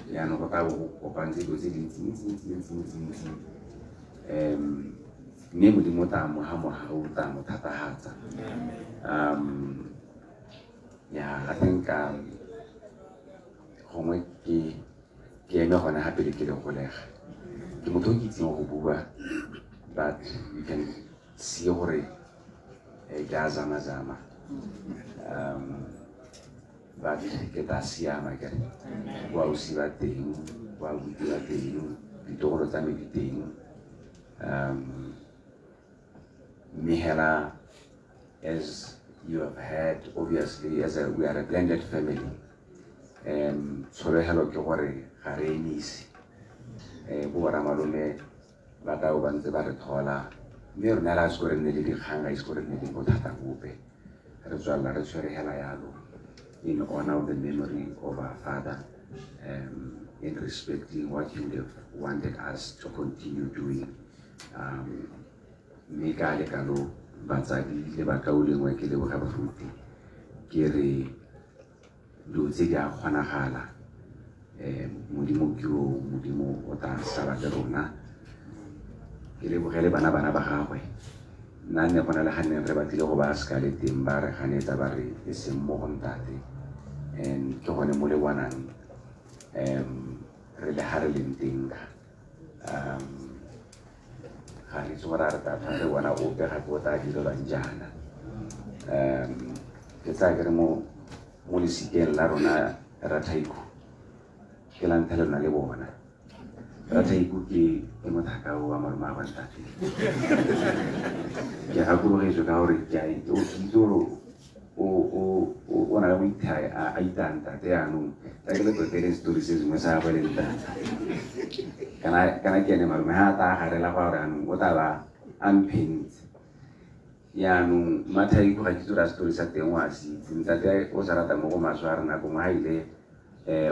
Speaker 18: Jaanong go tla bo go kopantse dilo tse dintsi-ntsi-ntsi-ntsi-ntsi. Mme Modimo o tla mo ha mogau, o tla mo thatahatsa. Yeah, I think gongwe ke eme gone gape le ke le golega. Ke motho o ke itseng go bua, but you can see gore ke a zama-zama. But ke tla siama ke re bo ausi ba teng, bo abuti ba teng, ditogolo tsa me di teng. Mme hela, as you have heard, obviously, as we are a blended family, tshologelo ke gore ga re emise. Bo rramalome ba tla bo ba ntse ba re thola, mme rona le a se ko re nne le dikgang, ga ise ko re nne le bothata bope. Re tswelela re tshwere hela yalo in honor of the memory of our father, in respecting what he would have wanted us to continue doing. Mme ka le kalo batsadi le bakaulengwe ke leboge baruti ke re dilo tse di a kgonagala. Modimo ke o, Modimo o tla sala le rona. Ke lebogele bana ba gagwe. Nna ne go na le ga neng re batlile go ba seka le teng, ba re ganetsa ba re e seng mo go ntate. And ke gone mo le bonang re le ga re leng teng ka. Ga re itse gore a re tla tlhola re bona ope gape o tla direlwang jaana. Ke tsaya ke re mo lesikeng la rona Rathaiko, ke la ntlha le rona le bona. Rathaiko ke mothaka o wa malome a gwa ntate. Ke gakologetswe ka gore ke a itse gore o na le go ithaya a itaya ntate jaanong. Tla ke le tlotlele story se sengwe sa gagwe le ntate. Kana ke ene malome, ha a tla garela gore jaanong o tla ba a mphentse. Jaanong Mathaiko ga ke itse gore a story sa teng o a se itse. Ntate o sa rata mo go maswe a re nako nngwe ha ile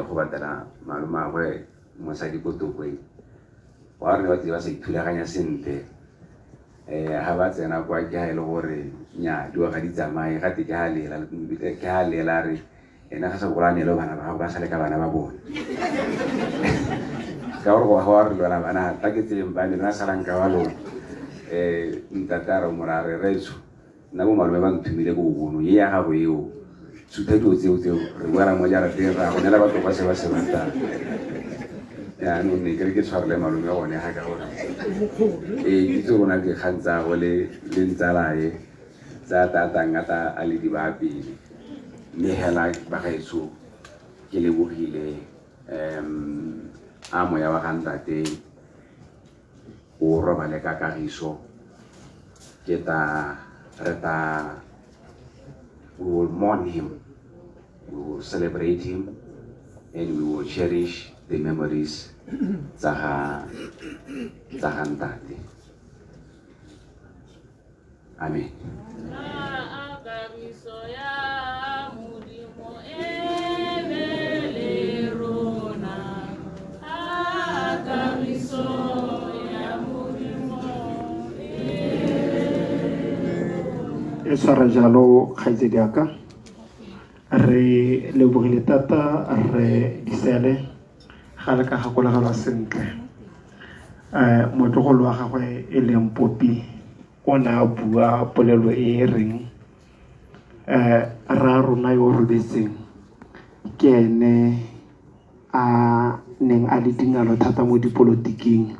Speaker 18: go batela malomagwe mosadi ko Tokweng. Wa re ba tlile ba sa ithulaganya sentle. Ha ba tsena kwa ke ha e le gore nya dilo ga di tsamaye, gate ke ha lela, ke ha lela re ena ga sa bogolo a neele bana ba gago ba sale ka bana ba bone. Ka gore go wa re lwela bana tla ke tseng ba ne lona salang ka wa lona. Ntate a re mora re retsho nna bo malome ba nthumile ko bobono ye ya gago eo sutha dilo tseo tseo re boela mo jarateng ra go neela batho ba se ba se ratang. Jaanong ne ke re ke tshwarele malome gone ga ka gore ke itse rona dikgang tsa go le ntsalae tsa tatang a ta a le di ba pele. Mme hela bagaetsho ke lebogile a moya wa ga ntate o robale ka kagiso. Ke ta re ta we will mourn him, we will celebrate him, and we will cherish the memories tsa ga ntate. Amen.
Speaker 11: E tshwara jalo kgaitsedi ya ka. Re lebogile thata re Disele ga le ka gakologelwa sentle. Motlogolo wa gagwe e leng Popi o ne a bua polelo e e reng rra rona yo o robetseng ke ene a neng a le dingalo thata mo dipolotiking.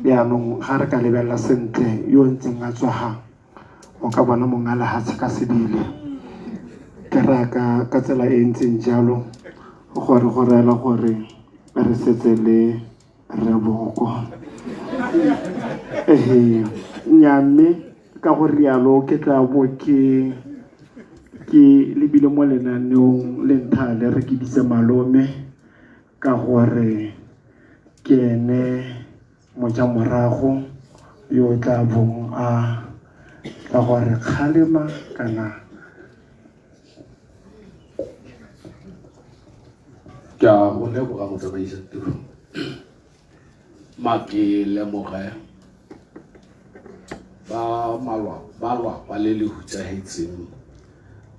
Speaker 11: Jaanong ga re ka lebelela sentle yo ntseng a tswa ga o ka bona mongwe a lehatshe ka sebele. Ke raya ka tsela e ntseng jalo gore go reela gore re setse le Reboko. Nnyaa, mme ka go rialo ke tla bo ke lebile mo lenaneong le nthale re ke bitse malome ka gore ke ene mojamorago yo o tla bong a tla go re kgalema kana.
Speaker 19: Ke a go leboga motsamaisa tiro. Ma ke lemoge ba malwapa le le hutsahetseng,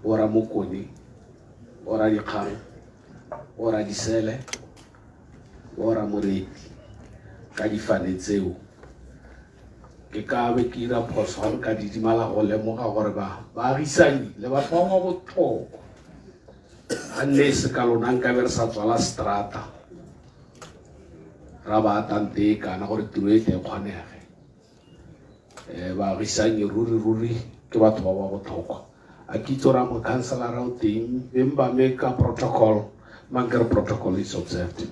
Speaker 19: bo ra Mokone, bo ra Dikgang, bo ra Disele, bo ra Moreti ka difane tseo. Ke ka be ke ira phoso ga nka didimala go lemoga gore ba baagisani le batho ba ba botlhokwa. Ga nne e se ka lona nka be re sa tswala strata ra ba atante e kana gore tiro e tle e kgonege. Baagisani ruri ruri ke batho ba ba botlhokwa. A ke itse gore a mokhanselara o teng, beng ba me ka protocol, mankere protocol is observed.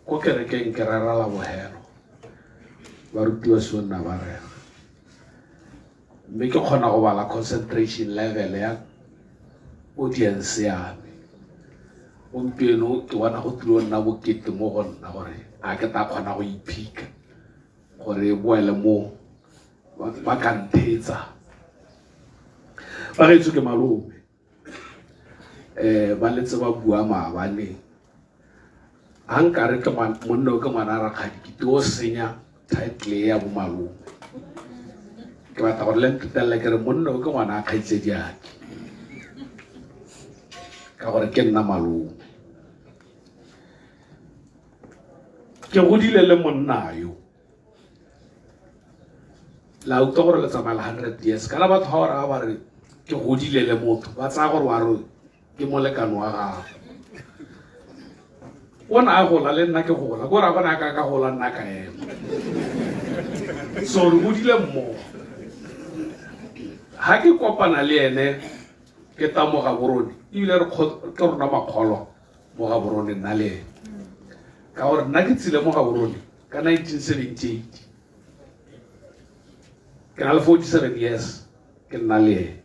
Speaker 19: Ko kerekeng ke rera la bohelo, barutiwa se nna ba rera. Mme ke kgona go bala concentration level ya audience ya me. Gompieno ke bona go tlile go nna bokete mo go nna gore a ke tla kgona go iphika gore e boele mo ba ka ntheetsa. Bagaetsho ke malome. Ba letse ba bua maabane. Ha nkare ke monna o ke ngwana rakgadi, ke tlo senya Title ya bomalome ke batla gore le ntutelele ke re monna o ke ngwana a kgaitsediake ka gore ke nna malome. Ke godile le monna yo, la utlwa gore le tsamaya le 100 years. Kana batho ga o raya ba re ke godile le motho, ba tsaya gore wa re ke molekane wa gago. O ne a gola le nna ke gola, ko raya gone a ka gola nna ka ema, so re godile mmogo. Ga ke kopana le ene ke ta mo Gaborone, ebile re ke rona makgolo mo Gaborone nna le ene, ka gore nna ke tsile mo Gaborone ka 1978, ke na le 47 years ke nna le ene.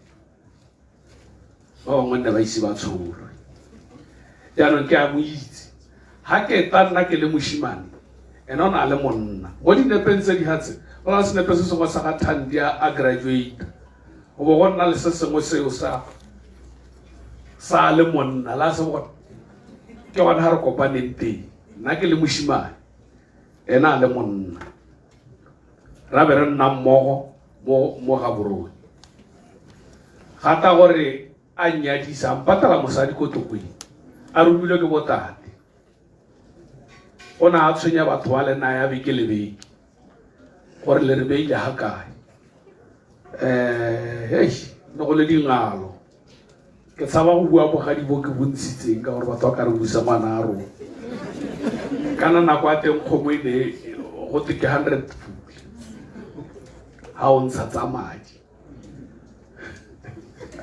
Speaker 19: Ba bangwe nne ba ise ba tsholwe. Jaanong ke a mo itse. Ga ke ta nna ke le moshimane, ene o ne a le monna. Mo dinepeng tse di hatse, go na le senepe se sengwe sa ga Thandi a graduate, go bo go nna le se sengwe seo sa le monna la se bona. Ke gone ga re kopaneng teng, nna ke le moshimane, ene a le monna. Ra be re nna mmogo mo Gaborone. Gata gore a nnyadisa, a mpatela mosadi ko Tlokweng, a romilwe ke botate. O ne a tshwenya batho ba le naya beke le beke gore le re beile ga kae. Hei, ne go le dingalo. Ke tshaba go bua bogadi bo ke bontshitseng ka gore batho ba ka re busa ngwana a rona. Kana nako ya teng kgomo e ne go twe ke 100 pule ha o ntsha tsa madi.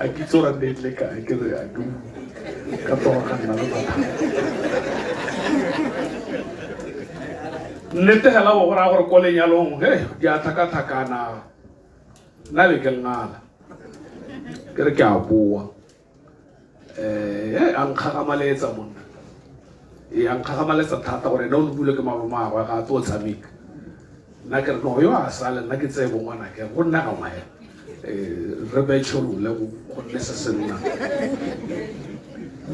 Speaker 19: A ke itse gore ne le kae, ke re a ke ka tloga ga nna le mathata. Nnete hela bo go raya gore ko lenyalong, he, di a tlhakatlhakana. Nna be ke ngala, ke re ke a boa. A nkgagamaletsa monna. A nkgagamaletsa thata gore ene o lobile ke malomagwe, ga a tlo tshameka. Nna ke re no, yo a sale, nna ke tseye bongwana ke go nna gangwe hela. Re betšholole go nne se se nnang.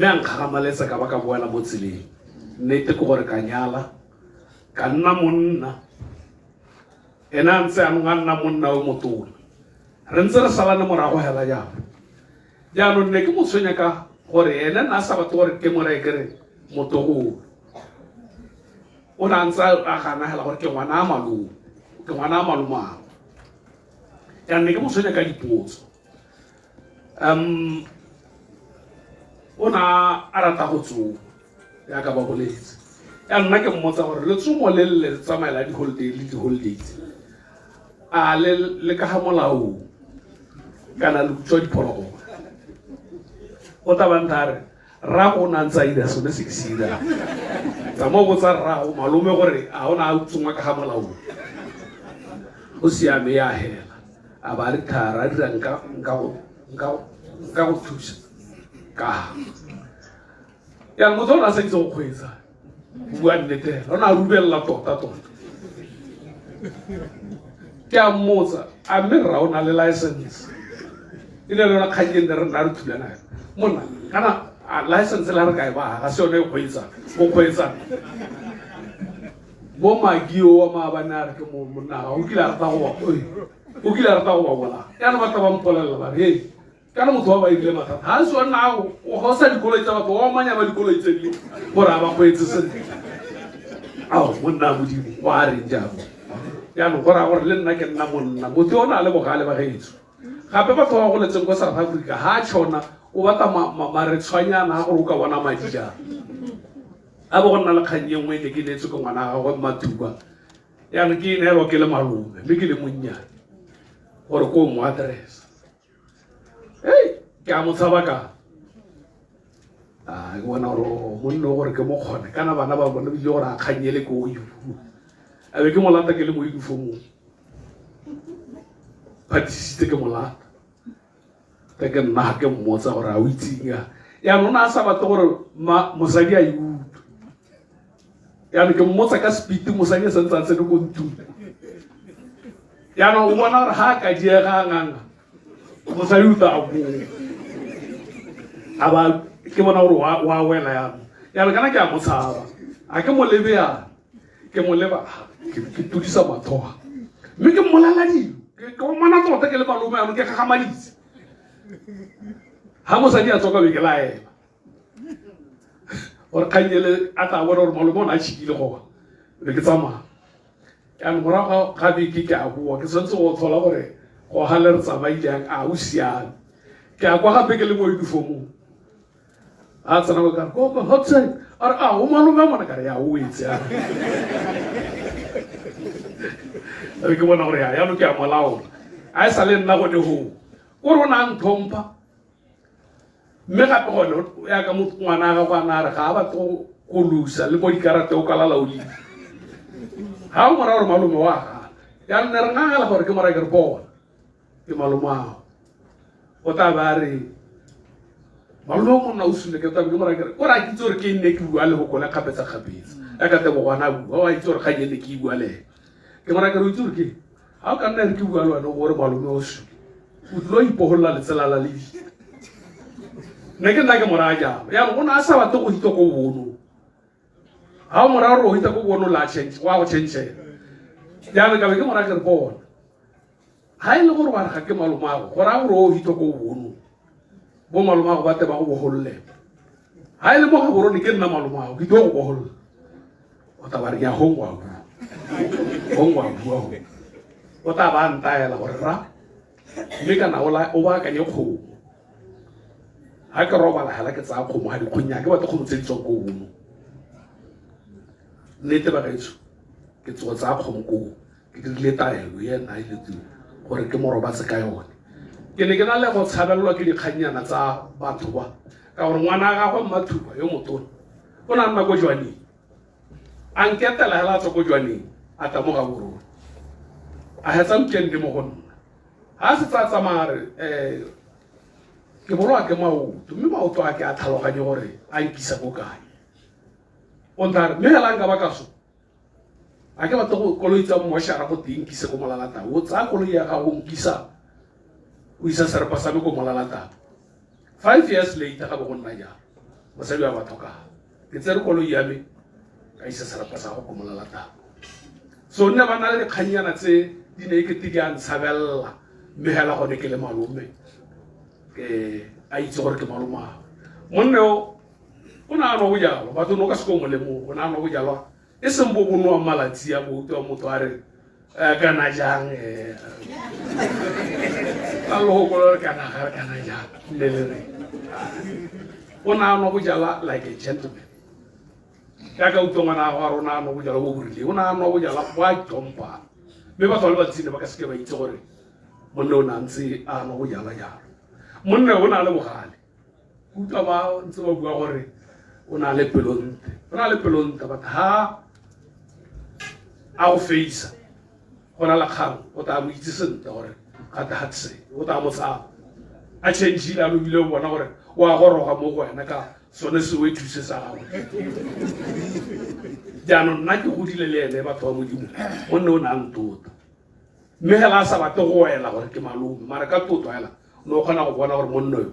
Speaker 19: Mme a nkgagamaletsa ka ba ka boela mo tseleng. Nnete ke gore ka nyala, ka nna monna. Ene a ntse anong a nna monna o motona. Re ntse re salane morago hela jalo. Jaanong ne ke mo tshwenya ka gore ene nna a sa batle gore ke mo reye ke re motogolo. O ne a ntse a gana hela gore ke ngwana a malome, ke ngwana a malomagwe. Jaanong ne ke mo tshwenya ka dipotso. O ne a rata go tsoma jaaka ba boletse. Ya nna ke mmotsa gore letsomo le le tsamaela di-holiday le di-holiday tse, a le ka ga molaong kana le utswa diphologolo. O tla ba ntha a re rrago o ne a ntse a ira sone se ke se irang. Tsamaya o botsa rrago malome gore a o ne a tsongwa ka ga molaong. Go siame ya hela, a ba re thara a dira nka go thusa ka. Ya motho o ne a sa itse go kgweetsa, go bua nnete hela, o ne a rubelela tota tota. Ke a mmotsa, a mme rra o na le license? E ne le yona kgang e nne re nna re thulana yona. Monna, kana a license le ha re ka e baya, ga se yone e kgweetsang, go kgweetsang. Bo Magi o wa maabane a re ke monna ga o kile a rata go ba, oi, o kile a rata go ba bolaya. Jaanong ba tla ba mpolelela ba re, hei, kana motho wa ba irile mathata. Ha se wa nna o ga o sa dikoloi tsa batho, wa omanya ba dikoloi tse dingwe gore a ba kgweetse sentle. Ao, monna a Modimo, wa reng jaanong? Jaanong go raya gore le nna ke nna monna. Motho yo o na le bogale ba gaetsho. Gape batho ba ba goletseng ko South Africa, ha a tšhona, o batla maretshwanyana a gore o ka bona madi jang. A bo go nna le kgang e nngwe e ne ke neetswe ke ngwana gagwe Mmathuba. Jaanong ke e neelwa ke le malome, mme ke le monnyane, gore ko mo address. Hei, ke a mo tshaba ka. A ke bona gore monna o gore ke mo kgone, kana bana ba bone bile gore a kganyele ko o e bua. A be ke mo lata ke le mo uniformong. Phatisitse ke mo lata. Ka ke nna ke mmotsa gore a o itseng ya. Jaanong o ne a sa batle gore mosadi a e utlwe. Jaanong ke mmotsa ka speed, mosadi a santse a tsene ko ntlong. Jaanong o bona gore ga a ka diega a nganga, mosadi o tla boa. A ba ke bona gore wa wela jaanong. Jaanong kana ke a mo tshaba, a ke mo lebe yana. Ke mo leba, ke todisa mathoa mme ke mmolelela dilo, ke omana tota ke le malome ano, ke gagamaditse. Ga mosadi a tswa ka be ke laela gore kganyele a tla bona gore malome o ne a tšhikile goba be ke tsamaya. Jaanong morago ga beke ke a boa, ke tshwanetse go tlhola gore go gale re tsamaile yang, a o siame. Ke a kwa gape ke le mo uniformong, a tsena ko kare koko hotse, a re a o malome a mona, kare ya o etse a re ke bona gore ya yaanong ke a molaola a e sa le nna gone goo kore o ne a ntlhompha. Mme gape gone yaka ngwana a gagwe a ne a re ga a batle go losa le mo dikarate o kwala laolile ga o mora gore malome wa gana. Jaanong ne re ngangela gore ke mora ke re bona ke malome ao, o tla ba re malome o monna o sule, ke tla ke mora ke re o re a kitse gore ke nne ke bua lehoko le kgapetsa-kgapetsa yaka Tebogwana a bua, o a itse gore kgang e ne ke e bua le ene. Ke mora ke re o itse gore ke ga o ka nna re ke bua le wena gore malome o sule, o tlilo ipogolola letsela la lebitla. Ne ke nna ke moraya jalo. Jaanong o ne a sa batle go hita ko bono, ga o moraya gore o hita ko bono la change wa go changela. Jaanong ka be ke moraya ke re bona ga e le gore wa re ga ke malomago, go raya gore o hita ko bono, bo malomago ba te ba go bogolole. Ga e le mo Gaborone ke nna malomago, ke tlo go bogolola. O tla ba re ya gong wa bua, gong wa bua go o tla ba ntaela gore ra mme kana o baakanye kgomo. Ga ke robala hela ke tsaya kgomo ga dikgonya ke batle kgomo tse di tswang ko bono. Nnete bagaetsho, ke tsogo tsaya kgomo koo, ke dirile taelo e nna e le teng gore ke mo robatse ka yone. Ke ne ke na le go tshabelelwa ke dikgannyana tsa batho ba, ka gore ngwana wa gagwe Mmathuba yo motona o ne a nna ko Jwaneng, a nketela hela a tswa ko Jwaneng a tla mo Gaborone, a hetsa weekend mo go nna. Ga a setse a tsamaya re ke bolowa ke maoto, mme maoto a ke a tlhaloganye gore a nkisa ko kae. O ntha re mme hela nka ba ka so a ke batle go koloi tsa mmošara go teng nkise ko Molalatau, o tsaya koloi ya gago nkisa o isa serepa sa me ko Molalatau. 5 years later ga bo go nna jalo, mosadi wa batho ka ke tsere koloi ya me ka isa serepa sa go ko Molalatau. So nne ba na le dikgannyana tse di ne ekete di a ntshabelela, mme hela gone ke le malome ke a itse gore ke malomao. Monne o o ne a nwa bojalwa, batho ne o ka se ko molemo, o ne a nwa bojalwa e seng bo bo nwang malatsi a bo utlwa motho a re kana jang ka lehoko le re kana ga re kana jang nne le re o ne a nwa bojalwa like a gentleman. Jaaka utlwa ngwana wa rona a nwa bojalwa bo bo rileng, o ne a nwa bojalwa bo a itlhompha, mme batho ba le bantsi ne ba ka seke ba itse gore monne o ne a ntse a nwa bojalwa jalo. Monne o ne a le bogale, utlwa ba ntse ba bua gore o na le pelontle, o na le pelontle, but ha a go feisa go na le kgang o tla mo itse sentle gore gate ga tse o tla mo tshaba a changile a lobile o bona gore o a goroga mo go wena ka sone se o e thuse sa gagwe. Jaanong nna ke godile le ene batho ba Modimo, gonne o ne a ntota, mme hela a sa batle go wela gore ke malome, mara ka toto hela o ne o kgona go bona gore monno yo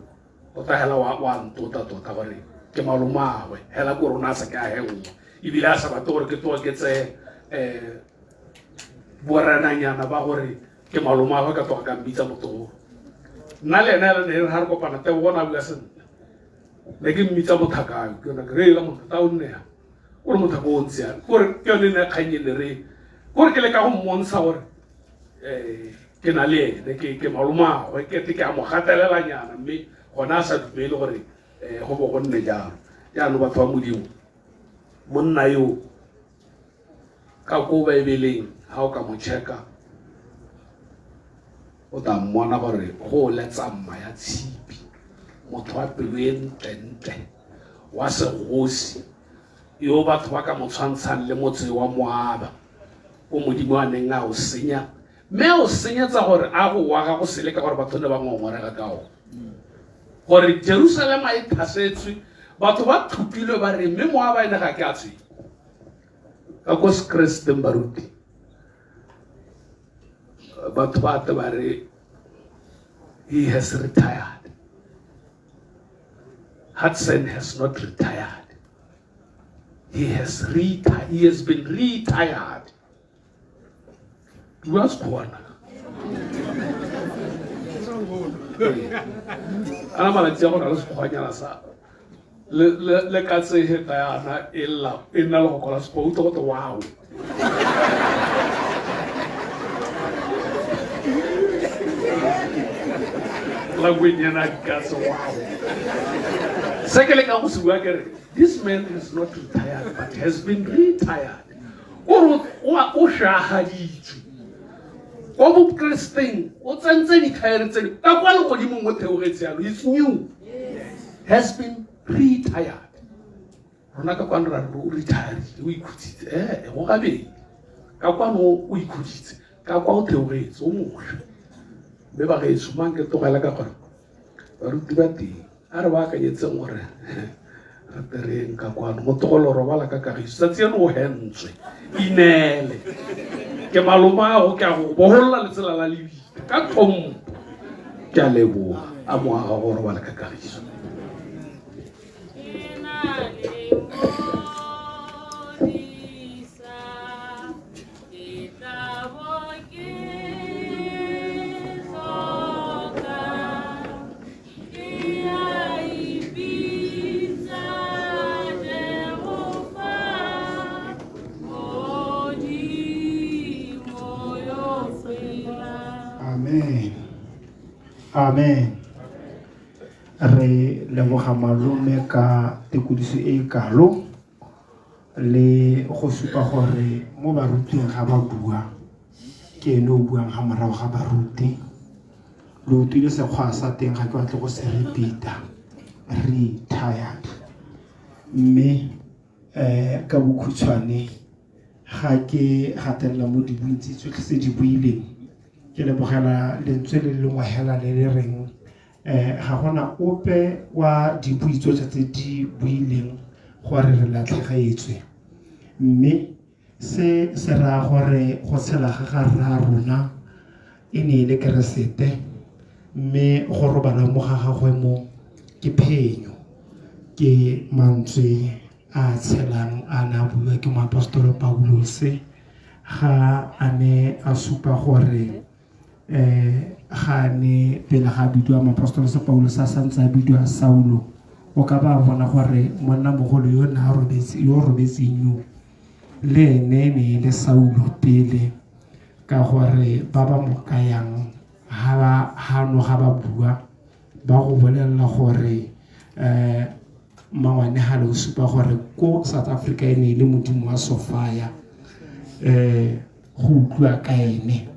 Speaker 19: o tla hela wa ntota tota gore ke malomagwe hela, ko rona a sa ke a henngwa, ebile a sa batle gore ke tloge ke tseye borenanyana ba gore ke malomagwe ka tloga ka mbitsa motogolo. Nna le ene hela ne re ga re kopana Tebogo o ne a bua sentle, ne ke mmitsa mothakayo, ke yona ke re ela mothata o nne ya kore mothako o ntse yang kore ke yone ne kgang e ne re kore ke leka go mmontsha gore ke na le ene ke malomagwe, ke te ke a mo gatelelanyana, mme gona a sa dumele gore go bo go nne jalo. Jaanong batho ba Modimo, monna yo ka ko Baebeleng ga o ka mo checka o tla mmona gore go le tsamma ya tshipi, motho wa pelo e ntlentle wa segosi yo batho ba ka mo tshwantshang le motse wa Moaba o Modimo a neng a o senya, mme a o senyetsa gore a go wa ga go sele ka gore batho ne ba ngongorega ka one gore Jerusalema e tlhasetswe, batho ba thupilwe ba re mme Moaba ene ga ke a tswe. Ka ko Sekereseteng baruti batho ba tle ba re he has retired. Hudson has not retired. He has retired, he has been retired. Bua Sekgowa. Ana malatsi a go na le sekgwanyana sa le ka tseheta yana e lla e nna le go kola sekgwa utlwa gote wow. Language yana ka se wow. Se ke lekang go se bua ke re this man has not retired but has been retired. O o shagaditswe ko bokresteng, o tsentse dithaere tse ka kwa legodimong, o theogetse yalo. It's new, has been retired. Rona ka kwano ra re o retired, o ikhutsitse. Ee, go gabedi, ka kwano o ikhuditse, ka kwa o theogetse, o mošwa. Mme bagaetsho, mang ke tlogela ka gore baruti ba teng a re ba akanyetseng gore re tereng ka kwano. Motlogolo, robala ka kagiso, tsatsi eno o hentswe, ineele ke malomago, ke a go bogolola letsela la lebita ka tlhompo. Ke a leboga, a moaga go robala ka kagiso.
Speaker 11: Amen, amen. Re leboga malome ka tekodiso e e kalo le go supa gore mo barutweng ga ba bua ke ene o buang ga morago ga baruti. Lo utlwile sekgwa sa teng, ga ke batle go se repeat-a, retired. Mme ka bokhutshwane ga ke gatelela mo dibuing tse tsotlhe tse di buileng, ke lebogela lentswe le lengwe hela le le reng ga gona ope wa dibui tsotlhe tse di buileng gore re latlhegetswe, mme se se raya gore go tshela ga ga rra rona e ne e le Keresete, mme go robala mo ga gagwe mo ke phenyo. Ke mantswe a tshelang a ne a buiwa ke moapostolo Paulose ga a ne a supa gore ga ne pele ga bidiwa moapostolo se Paulose a santse a bidiwa Saulo, o ka ba bona gore monna mogolo yo ne a robetse, yo robetseng yo le ene ne e le Saulo pele, ka gore ba ba mo kayang ha ba hano ga ba bua ba go bolelela gore mangwane ha le o supa gore ko South Africa e ne e le modimo wa Sofia. Go utlwa ka ene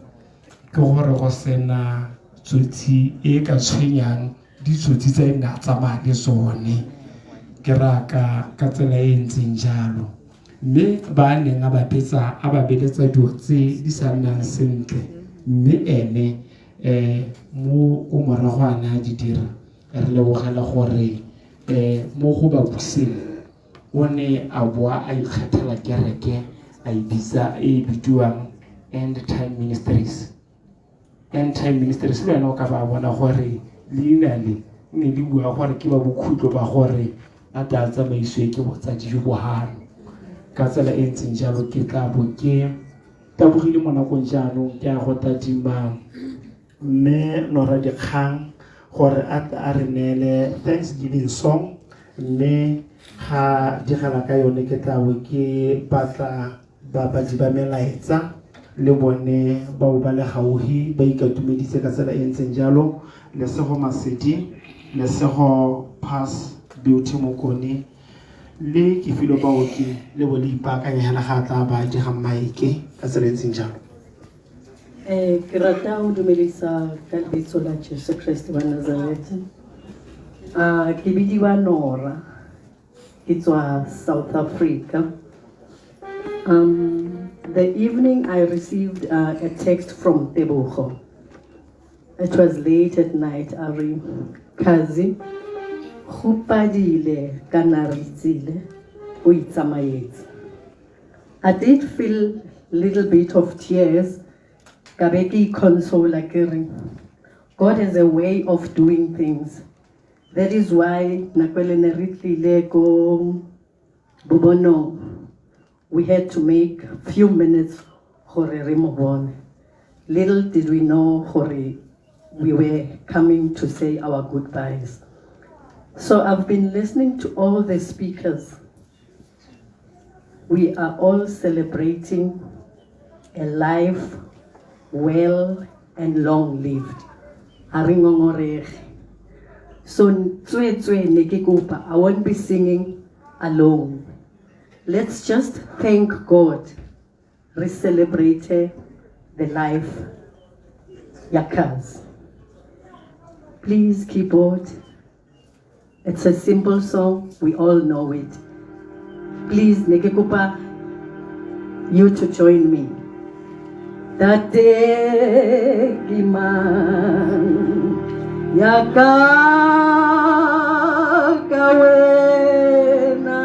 Speaker 11: ke gore go sena tsotsi e ka tshwenyang ditsotsi tse nna tsamaya le tsone, ke raya ka tsela e ntseng jalo. Mme ba neng a ba betsa, a ba beletsa dilo tse di sa nnang sentle, mme ene mo ko morago a ne a di dira. Re lebogela gore mo go ba buseng o ne a boa a ikgethela kereke a e bitsa e bidiwang End Time Ministries. End Time Ministries, le wena o ka ba bona gore leina le ne le bua gore ke ba bokhutlo ba gore a tla tsamaisiwe ke botsadi jo bohano ka tsela e ntseng jalo. Ke tla bo ke tabogile mo nakong jaanong, ke a go tadima mme Nora Dikgang gore a re neele Thanksgiving song, mme ga digela ka yone ke tla bo ke batla babadi ba melaetsa le bone bao ba le gaufi ba ikatumeditse ka tsela e ntseng jalo. Lesego Masedi, Lesego Pass Beauty Mokone le Kefilo Baoki le bo le ipaakanya hela ga tla ba diga maeke ka tsela e ntseng jalo.
Speaker 20: Ke rata ho dumedisa ka lebitso la Jesu Kriste wa Nazareth. Ke bidiwa Nora, ke tswa South Africa. The evening I received a text from Tebogo. It was late at night. A re, "Kazi, go padile kana re itsile, o itsamaetse." I did feel little bit of tears. Ka be ke iconsola ke re, God has a way of doing things. That is why nako e le ne re tlile ko Bobonong. We had to make few minutes gore re mo bone. Little did we know gore we were coming to say our goodbyes. So I've been listening to all the speakers. We are all celebrating a life well and long lived. Ha re ngongorege. So tswetswe ne ke kopa, I won't be singing alone. Let's just thank God. Re celebrate the life ya Kaz. Please, keyboard. It's a simple song. We all know it. Please, ne ke kopa you to join me. Tate ke mang ya ka ka wena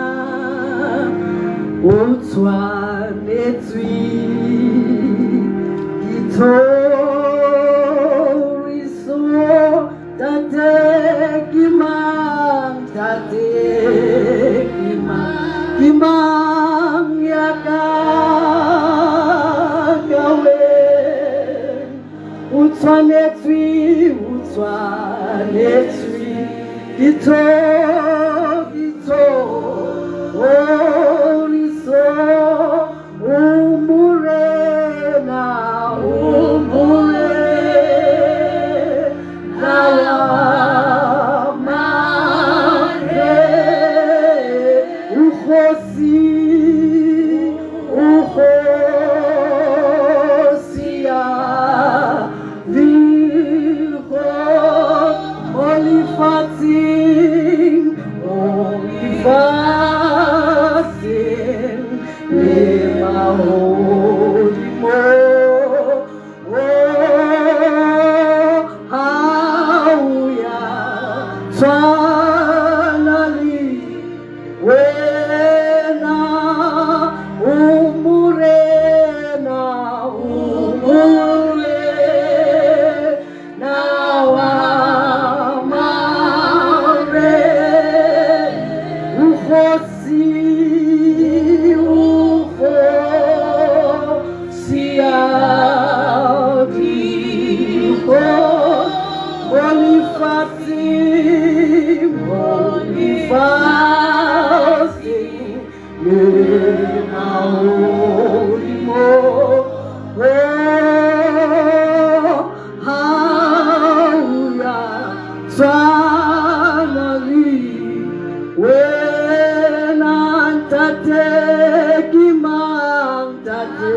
Speaker 20: o tshwanetswe ke thoriso. Tate ke mang, tate ke mang, ke mang ya ka ka wena o tshwanetswe, o tshwanetswe ke thoriso. O Morena, o Morena wa mare, o kgosi, o kgosi ya dikgo mo lefatsheng, mo lefatsheng le mahodimo. Oh, ha o ya tshwana le wena, o Morena, o Morena wa mare, o kgosi, o kgosi ya dikgo mo lefatsheng, mo lefatsheng le mahodimo. Oh, ha o ya tshwana le wena, ntate ke mang, ntate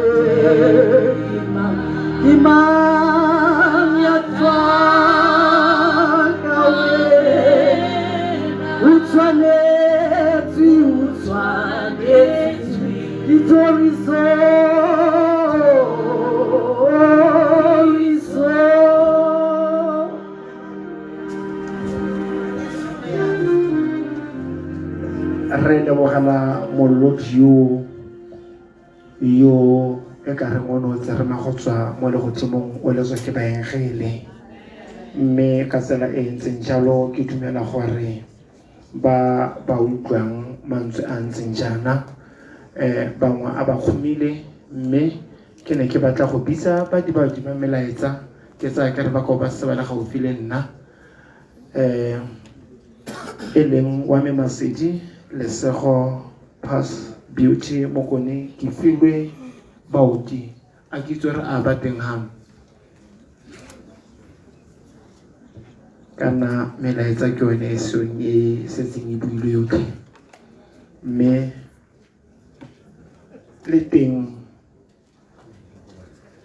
Speaker 20: ke mang, ke mang ya tswang ka wena? O tshwanetswe, o tshwanetswe ke thoriso.
Speaker 11: Re lebogela molodi yo yo e ka reng o ne o tserema go tswa mo legodimong o letswa ke baengele, mme ka tsela e e ntseng jalo ke dumela gore ba ba utlwang mantswe a ntseng jaana bangwe a ba kgomile. Mme ke ne ke batla go bitsa ba di ba melaetsa, ke tsaya ke re ba ko ba se ba le gaufi le nna, e leng wa me Masedi Lesego Pass Beauty Mokone ke filwe baoki a ke itse re a ba teng hang kana melaetsa ke yone e seng e setseng e builwe yotlhe, mme le teng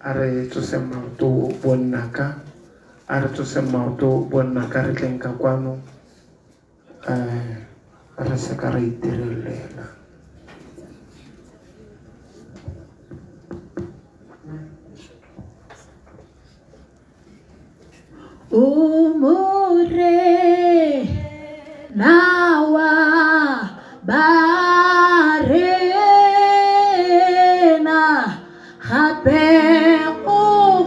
Speaker 11: a re tsoseng maoto bonnaka, a re tsoseng maoto bonnaka, re tleng ka kwano, re se ka ra itirelela.
Speaker 12: O Morena wa barena, gape o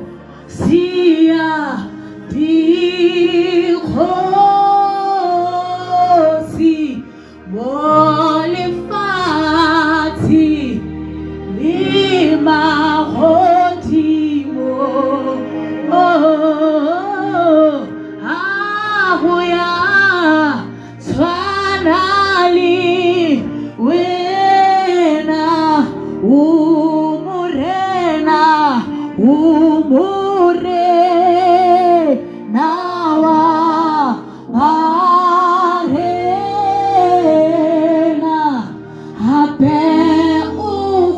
Speaker 12: kgosi ya dikgosi mo lefatsheng. tshwana le wena o morena o morena wa barena hape o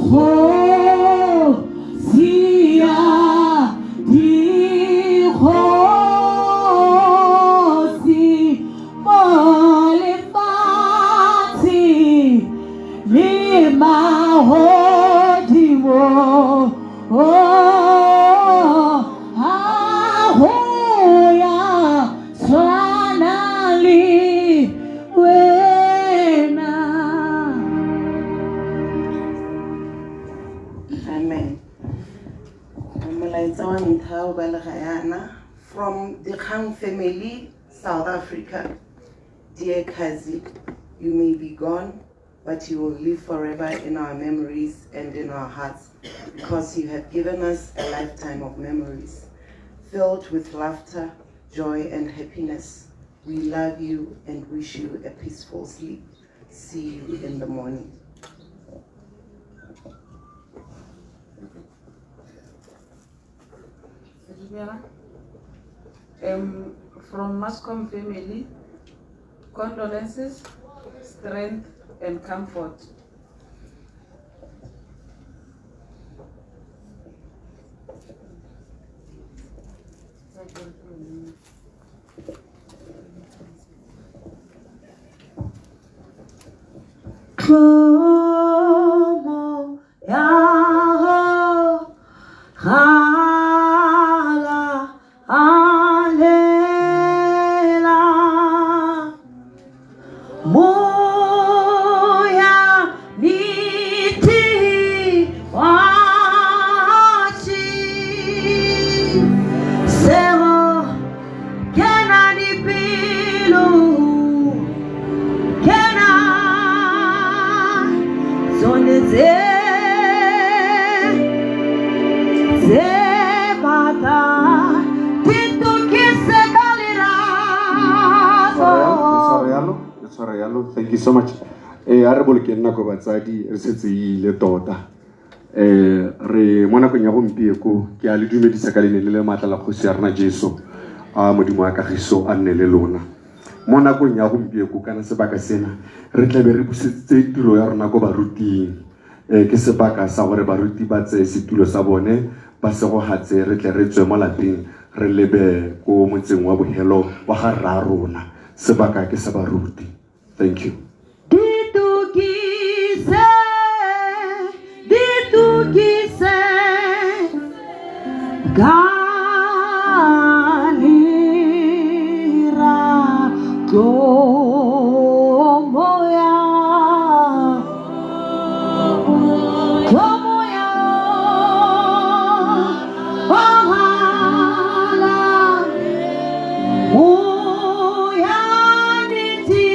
Speaker 12: kgosi ya dikgosi mo lefatsheng le mahodimo. Oh, ha ho ya tshwana le wena.
Speaker 17: Amen. Molaetsa wa ntlha o balega yana from Dikgang family, South Africa. Dear Kazi, you may be gone, but you will live forever in our memories and in our hearts, because you have given us a lifetime of memories filled with laughter, joy, and happiness. We love you and wish you a peaceful sleep. See you in the morning.
Speaker 6: Dumela. From Mascom family, condolences, strength, and comfort.
Speaker 12: Tlomo ya ho gala alela moya niti wachi seo kena dipelo kena tsone tse tse batla di tukise ka lerato.
Speaker 3: Le tshwara yalo, thank you so much. A re bolokeng nako batsadi, re setse e ile tota. Re mo nakong ya gompieko ke a le dumedisa ka leina le le maatla la kgosi ya rona Jesu, a Modimo wa kagiso a nne le lona. Mo nakong ya gompieko kana sebaka sena re tlabe re busetse tiro ya rona ko baruting. Ke sebaka sa gore baruti ba tseye setulo sa bone ba segogatse, re tle re tswe mo lapeng re lebe ko motseng wa bohelo wa ga rra rona. Sebaka ke sa baruti. Thank you.
Speaker 12: Ditukise, ditukise ka lerato moya, moya o hala, moya niti,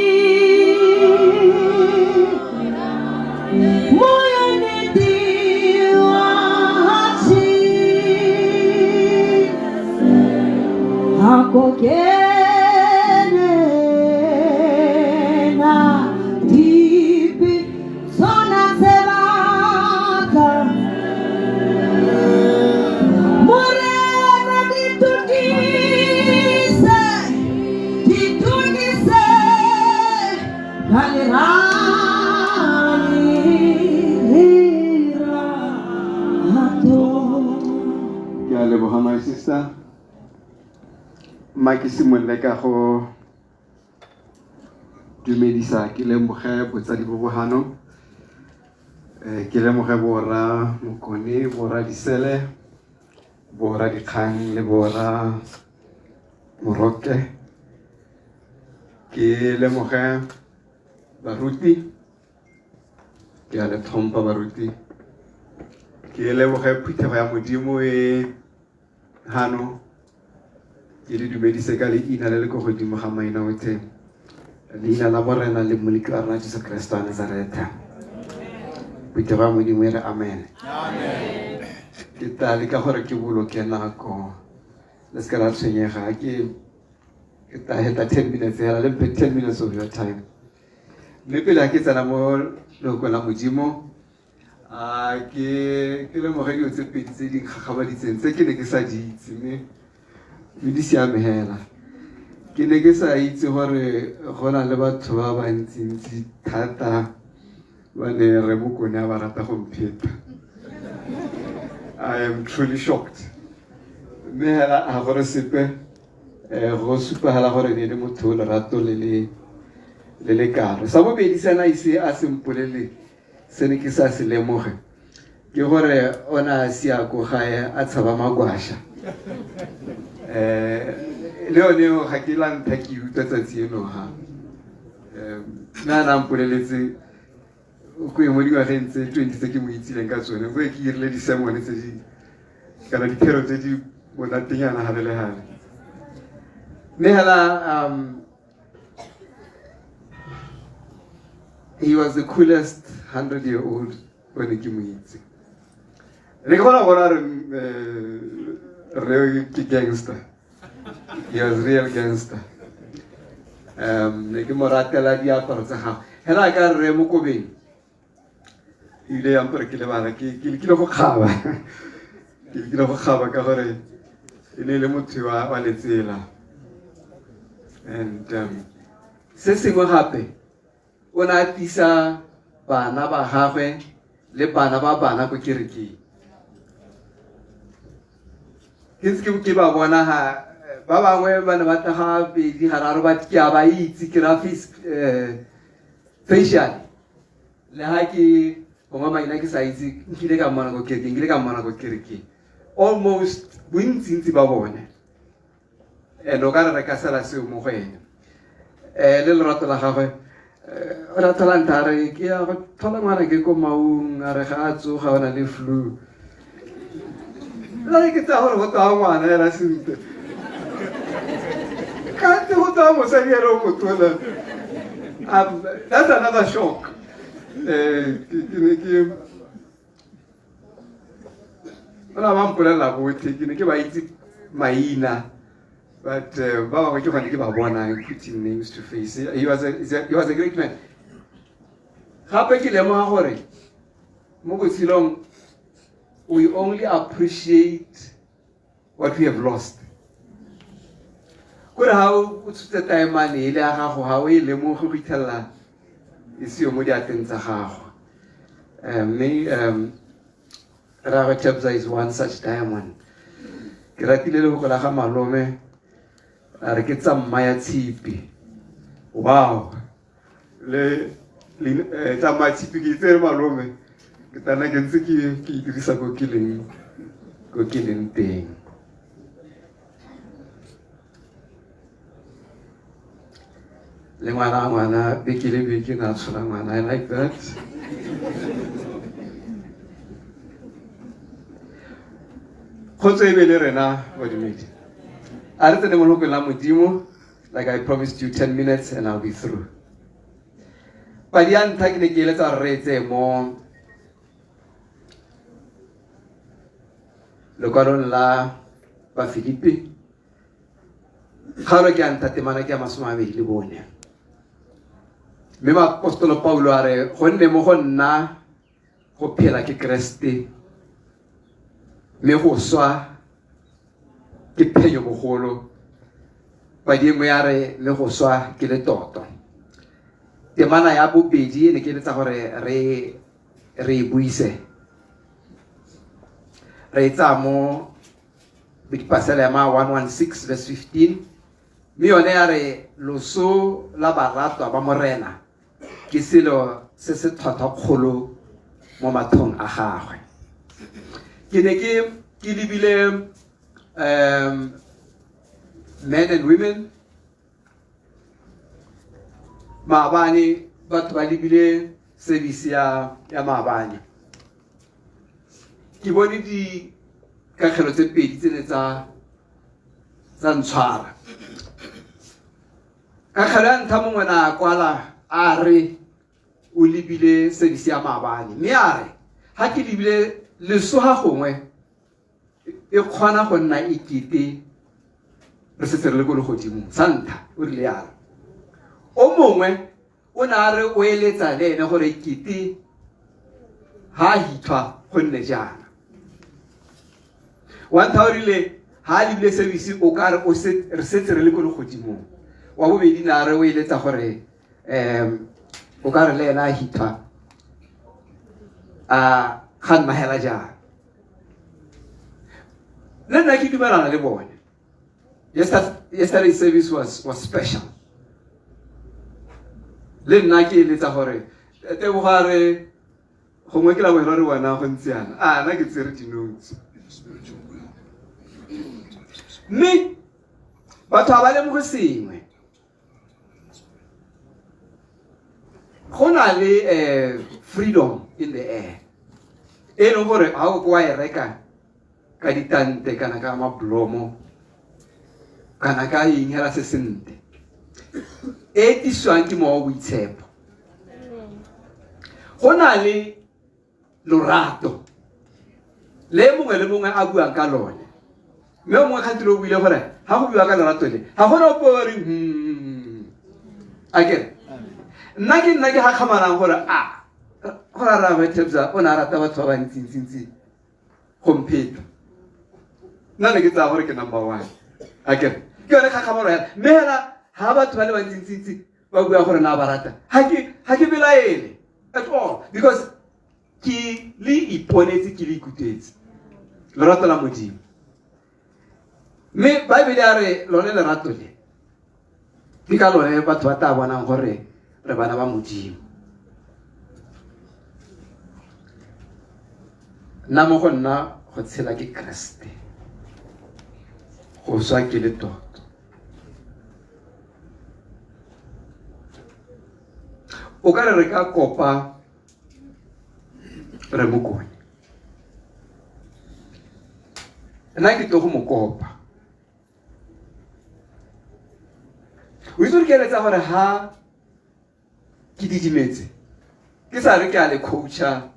Speaker 12: moya niti wachi, akokene na dipi tsona tse batla. Morena ditukise, ditukise ka lerato.
Speaker 3: Ke a leboga my sister. Mma ke simolole ka go dumedisa, ke lemoge botsadi bo bohano, ke lemoge borra Mokone, borra Disele, borra Dikgang le borra Moroke. Ke lemoge baruti, ke a le tlhompha baruti. Ke leboge phuthego ya Modimo e hano, ke le dumedise ka leina le le ko godimo ga maina otlhe, leina la Morena le Mmoloki wa rona Jesu Kriste wa Nazaretha. Phuthego ya Modimo e re amen. Ke tla leka gore ke boloke nako, le seka la tshwenyega, ke tla heta 10 minutes hela, le mphe 10 minutes of your time.
Speaker 11: Mme pele ga ke tsena mo lehokong la Modimo, a ke ke lemoge dilo tse pedi tse di nkgakgamaditseng tse ke ne ke sa di itse mme mme di siame hela. Ke ne ke sa itse gore go na le batho ba bantsintsi thata ba ne Rre Mokone a ba rata go mpheta. I am truly shocked. Mme hela ga gore sepe go supagala gore ne e le motho o lerato le le le le kalo. Sa bobedi sena ise a se mpolele se ne ke sa se lemoge ke gore o ne a sia ko gae a tshaba magwasha. Le yone eo ga ke la ntlha ke utlwa tsatsi eno ha. Mme a na mpoleletse ko mo dingwageng tse 20 tse ke mo itsileng ka tsone, ko ke irile disemone tse di kana dithero tse di monatenyana gale le gale. Mme hela he was the coolest 100-year-old o ne ke mo itse. Ne ke kgona go bona gore re ke gangster. He was real gangster. Ne ke mo ratela diaparo tsa gagwe. Hela ka Rre Mokobeng ebile yang gore ke lebala ke lekile go kgaba. Ke lekile go kgaba ka gore e ne e le motho wa letsela. And se sengwe gape o ne a tisa bana ba gagwe le bana ba bana ko kerekeng. Ke ntse ke ba bona ga ba bangwe ba ne ba tla ga bedi gararo ba ke a ba itse ke ra face facial le ha ke gongwe maina ke sa itse nkile ka mmona ko kerekeng, nkile ka mmona ko kerekeng almost bontsintsi ba bone. And o ka re re ka sala seo mo go ene. Le lerato la gagwe o ne a thola ntha a re ke ya go thola ngwana ke ko Maung, a re ga a tsoga o na le flu. La ke tsaya gore go tsaya ngwana hela sentle, kante go tsaya mosadi ene o motona. That's another shock. Ke ne ke o ne ba mpolelela botlhe, ke ne ke ba itse maina, but ba bangwe ke gone ke ba bonang, putting names to face. He was a great man. Gape ke lemoga gore mo botshelong we only appreciate what we have lost. Kore ha o tshotse taemane e le ya gago, ha o e lemoge go ithelela e seyo mo diatleng tsa gago. Mme Rragwe Tebza is one such diamond. Ke ratile lefoko la ga malome a re ke tsa mma ya tshipi. Wow, le tsa mma ya tshipi ke itse re malome ke tla nna ke ntse ke e dirisa ko ke leng teng. Le ngwana ngwana beke le beke na tshola ngwana, I like that. Kgotso e be le rena badumedi. A re tsene mo lehokong la Modimo, like I promised you 10 minutes and I'll be through. Padi ya ntlha ke ne ke eletsa gore re e tseye mo lekwalong la Bafilipi, kgaolo ke ya ntlha, temana ke ya 24. Mme moapostolo Paulo a re, gonne mo go nna go phela ke Kreste, mme go swa ke phenyo bogolo. Padi e nngwe ya re, mme go swa ke letoto. Temana ya bobedi e ne ke eletsa gore re e buise, re e tsaya mo Dipasalema 116 verse 15, mme yone ya re loso la baratwa ba Morena ke selo se se tlhwatlhwakgolo mo mathong a gagwe. Ke ne ke lebile men and women maabane, batho ba lebile service ya maabane. Ke bone dikakgelo tse pedi tse ne tsa ntshwara. Kakgelo ya ntlha, mongwe na a kwala a re o lebile service ya maabane, mme a re ha ke lebile leso ga gongwe e kgona go nna e kete re setse re le ko legodimong. Sa ntlha o rile yalo. O mongwe o ne a re o eletsa le ene gore kete ha a hithwa go nne jaana. Wa ntlha o rile ha a lebile service o ka re re setse re le ko legodimong. Wa bobedi ne a re o eletsa gore o ka re le ena a hithwa a ga nna hela jaana. Le nna ke dumelana le bone. Yesterday's service was special. Le nna ke eletsa gore Tebogo a re gongwe ke la bohelo re bona go ntse yana. A nna ke tsere di-notes. Mme batho ga ba lemoge sengwe. Go na le freedom in the air. E leng gore ga o wa e reka ka ditante kana ka mablomo kana ka eng hela se sentle. E tisiwang ke mowa o boitshepo. Go na le lorato le mongwe le mongwe a buang ka lone. Mme o mongwe kgantele o buile gore ga go buiwa ka lorato le ga gona ope o reng akere nna ke nna ke gakgamalang gore a go ra rraagwe Tebza o ne a rata batho ba bantsintsi go mpheta. Nna ne ke tsaya gore ke number one. Akere ke yone kgakgamalo ya mme hela ha batho ba le bantsintsi ba bua gore na ba rata ha ke belaele at all, because ke le iponetse ke le ikutlwetse lerato la Modimo. Mme Bible ya re lone lerato le ke ka lone batho ba tla bonang gore re bana ba Modimo. Nna mo go nna go tshela ke Kreste, go swa ke le toto. O ka re re ka kopa re Mokone. Nna ke tlo go mo kopa. O itse gore ke eletsa gore ha ke didimetse ke sa re ke a le coacha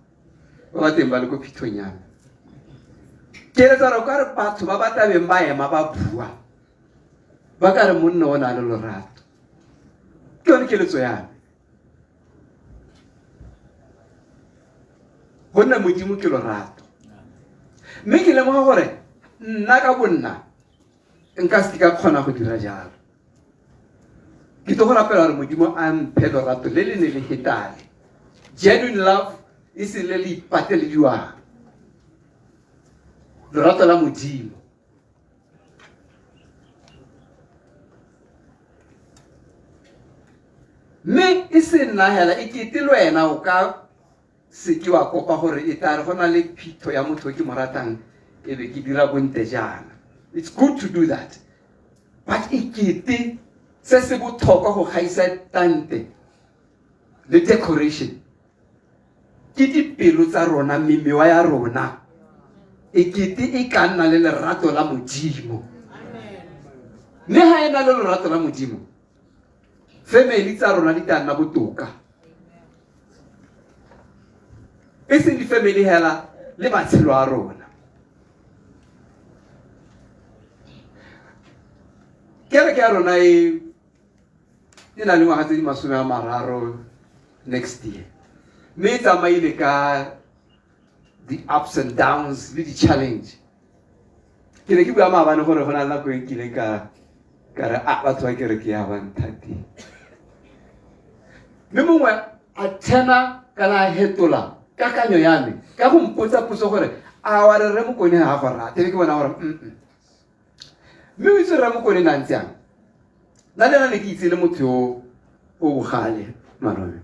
Speaker 11: ba ba teng ba le ko phithong ya me. Ke eletsa gore o ka re batho ba ba tlabeng ba ema ba bua ba ka re monna o na le lorato. Ke yone keletso ya me. Gonne Modimo ke lorato. Mme ke lemoga gore nna ka bonna nka se ka kgona go dira jalo. Ke tlo go rapela gore Modimo a mphe lorato le le ne le hetale. Genuine love e se le le ipatelediwang. Lorato la Modimo. Mme e se nna hela e kete le wena o ka se ke wa kopa gore e tla re go na le phitho ya motho o ke mo ratang e be ke dira bonte jaana. It's good to do that. But e kete se se botlhokwa go gaisa tante le decoration ke dipelo tsa rona, memewa ya rona. E kete e ka nna le lerato la Modimo. Mme ha e na le lerato la Modimo, family tsa rona di tla nna botoka. E seng di-family hela le matshelo a rona. Kereke ya rona e na le ngwaga tse di 30 next year. Mme e tsamaile ka the ups and downs le di-challenge. Ke ne ke bua maabane gore go na le nako e nkileng ka re a batho ba kereke ya ba nthate. Mme mongwe a tsena kana a hetola kakanyo ya me ka go mpotsa potso gore a wa re Rre Mokone ga go rate. Ke bona gore Mme o itse Rre Mokone na ntse yang? Nna le nna ne ke itse le motho yo o bogale malome.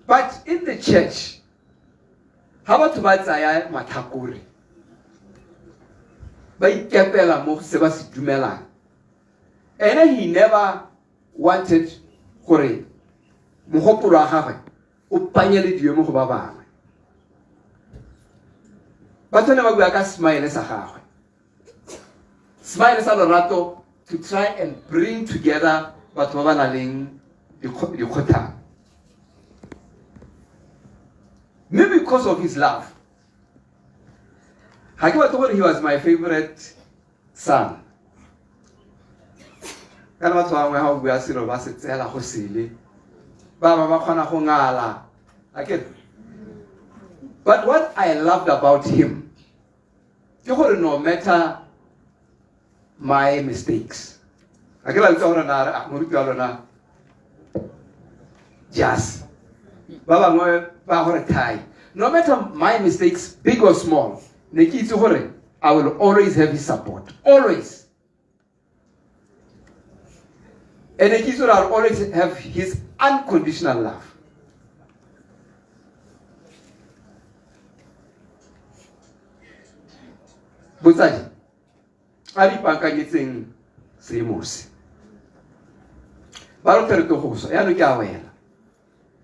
Speaker 11: But in the church, ha batho ba tsaya matlhakore ba ikepela mo se ba se dumelang. Ene he never wanted gore mogopolo wa gagwe o panyelediwe mo go ba bangwe. Batho ne ba bua ka smile sa gagwe. Smile sa lorato to try and bring together batho ba ba nang le dikgotlhang. Maybe because of his love. Ga ke batle gore he was my favorite son.
Speaker 3: Kana batho ba bangwe ga o bua selo ba se tseela go sele, ba ba ba kgona go ngala. Akere? But what I loved about him, ke gore no matter my mistakes, a ke la utlwa gore na re, ah, moruti wa lona, just ba bangwe ba gore thai. No matter my mistakes, big or small, ne ke itse gore I will always have his support. Always. And ne ke itse gore I will always have his unconditional love. Botsadi, a re ipaakanyetseng seemo se. Ba rotlhe re tlo go swa, yaanong ke a wela.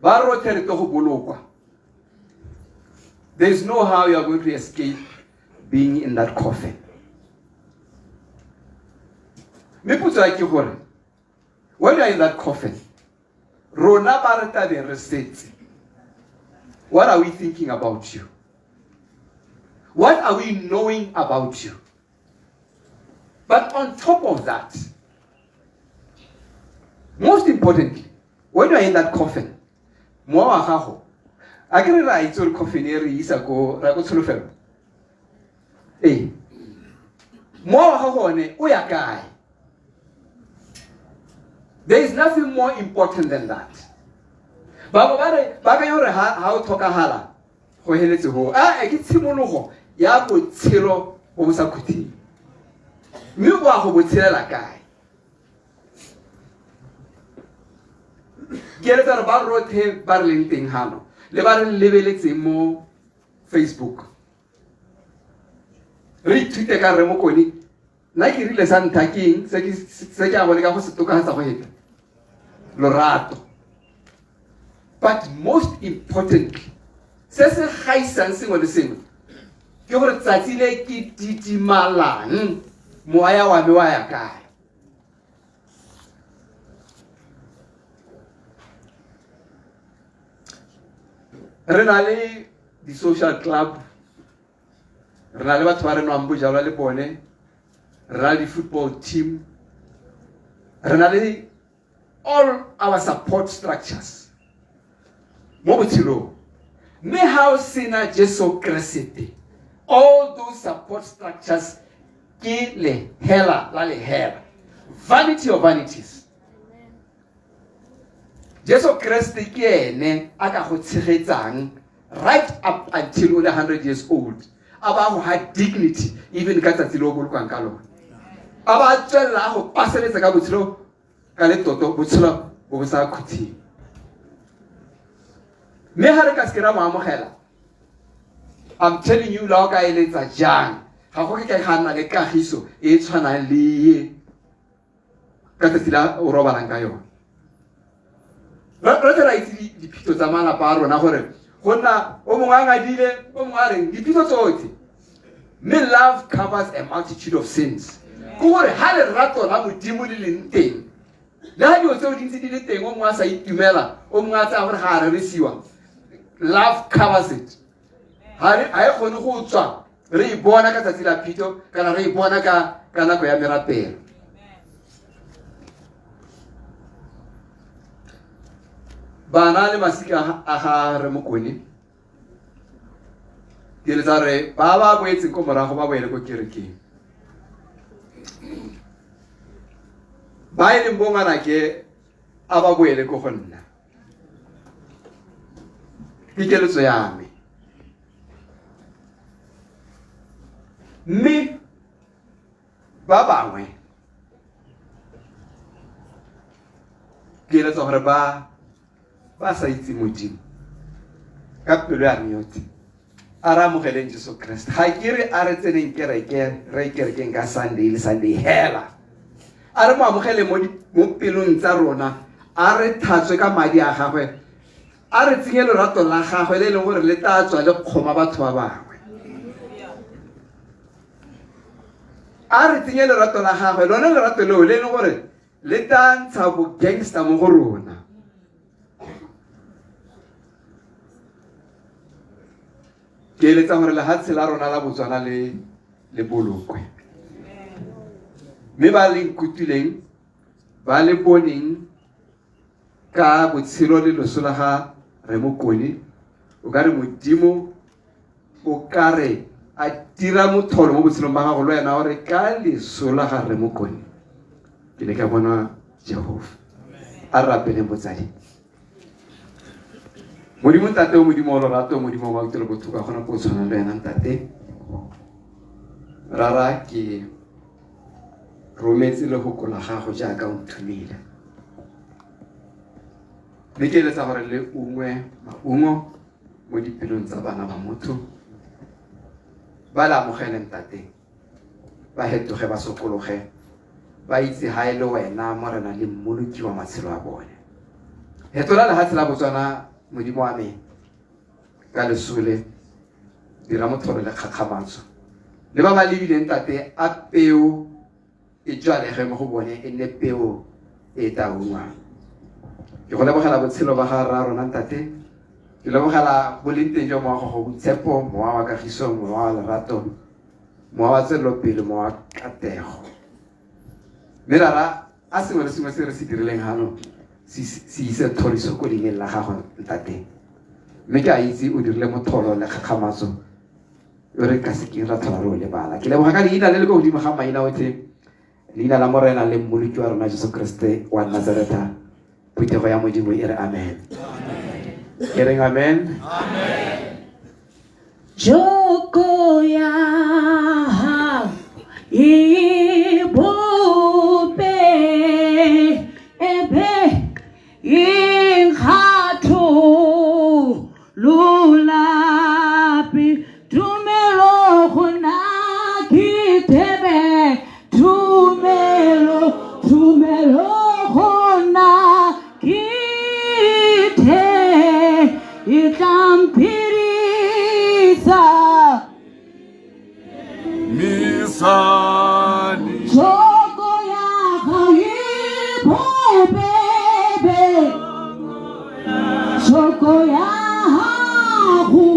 Speaker 3: Ba rotlhe re tlo go bolokwa. There is no how you are going to escape being in that coffin. Mme potso ya ke gore, when you are in that coffin, rona ba re tlabeng re setse, what are we thinking about you? What are we knowing about you? But on top of that, most importantly, when you are in that coffin, mowa wa gago, a ke re re a itse gore coffin e re isa ko, ra ko tsholofelo? Ee. Mowa wa gago one o ya kae? There is nothing more important than that. Bangwe ba re, ba akanya gore ha o tlhokagala, go heletse ho. A, e ke tshimologo ya botshelo bo bo sa khutleng. Mme o a go bo tshelela kae? Ke eletsa gore ba rotlhe ba re leng teng hano, le ba re lebeletseng mo Facebook, re ithute ka Rre Mokone. Nna ke rile sa ntlha ke eng se ke a go leka go se tokafatsa go heta? Lorato. But most importantly, se se gaisang sengwe le sengwe ke gore tsatsi le ke didimalang, moya wa me wa ya kae? Re na le di-social club, re na le batho ba re nwang bojalwa le bone, re na le di-football team, re na le all our support structures mo botshelong. Mme ha o sena Jesu Keresete, all those support structures ke lehela la lehela, vanity of vanities. Jesu Keresete ke ene a ka go tshegetsang right up until o le 100 years old, a ba go ha dignity even ka tsatsi le o bolokwang ka lone, a ba tswelela a go paseletsa ka botshelo ka letoto, botshelo bo bo sa khutleng. Mme ha re ka seke ra mo amogela, I'm telling you, la o ka eletsa jang, ga go ke ka ga nna le kagiso e e tshwanang le e ka tsatsi la o robalang ka yone. Re tle ra itse diphito tsa malapa a rona gore go nna o mongwe a ngadile, o mongwe a reng, diphito tsotlhe. Mme love covers a multitude of sins. Ke gore ha lerato la Modimo le leng teng, le ha dilo tseo di ntse di le teng, o mongwe a sa itumela, o mongwe a tsaya gore ga a rerisiwa, love covers it. Ha e kgone go tswa, re e bona ka tsatsi la phito, kana re e bona ka nako ya merapelo. Bana le masika a ga Rre Mokone, ke eletsa gore ba ba boetseng ko morago ba boele ko kerekeng. Ba e leng bo ngwanake a ba boele ko go nna. Ke keletso ya me. Mme ba bangwe ke eletsa gore ba sa itse Modimo ka pelo ya me yotlhe, a re amogeleng Jesu Kriste. Ga ke re a re tseneng kereke, re kerekeng ka Sunday le Sunday hela. A re mo amogele mo pelong tsa rona, a re thatswe ka madi a gagwe, a re tsenye lorato la gagwe le e leng gore le tla tswa le kgoma batho ba bangwe. A re tsenye lorato la gagwe, lone lorato leo le e leng gore le tla ntsha bo-gangster mo go rona. Ke eletsa gore lehatshe la rona la Botswana le bolokwe. Mme ba le nkutlwileng ba le boneng ka botshelo le loso la ga Rre Mokone, o ka re Modimo o ka re a dira motholo mo botshelong ba gago le wena o re ka leso la ga Rre Mokone ke ne ka bona Jehova. A re rapeleng botsadi. Modimo Ntate o Modimo wa lorato, Modimo wa mautelo botlhoko, ga gona po o tshwanang le wena Ntate. Rara ke rometse lehoko la gago jaaka o nthomile. Mme ke eletsa gore le ungwe maungo mo dipelong tsa bana ba motho. Ba le amogele Ntate, ba hetoge ba sokologe, ba itse ha e le wena Morena le mmoloki wa matshelo a bone. Hetola lehatshe la Botswana Modimo wa me ka lesole, dira motlholo le kgakgamatso. Le ba ba lebileng Ntate, a peo e jwalege mo go bone, e nne peo e tla ungwang. Ke go lebogela botshelo ba ga rra rona Ntate, ke lebogela boleng teng jwa mowa wa gago boitshepo, mowa wa kagiso, mowa wa lerato, mowa wa tswelelopele, mowa wa katego. Mme Rara, a sengwe le sengwe se re se dirileng hano se ise thoriso ko leineng la gago Ntate. Mme ke a itse o dirile motholo le kgakgamatso yo re ka se keng ra tlhola re o lebala. Ke leboga ka leina le le ko godimo ga maina otlhe, leina la Morena le Mmoloki wa rona Jesu Kriste wa Nazaretha. Phuthego ya Modimo e re amen. E reng amen.
Speaker 12: Joko ya hao e bope ebe inkgatho lolapi tumelo go na ke thebe tumelo tumelo go na ke the e tla mphedisa
Speaker 7: Misani.
Speaker 12: Joko ya gago e bobebe Joko ya gago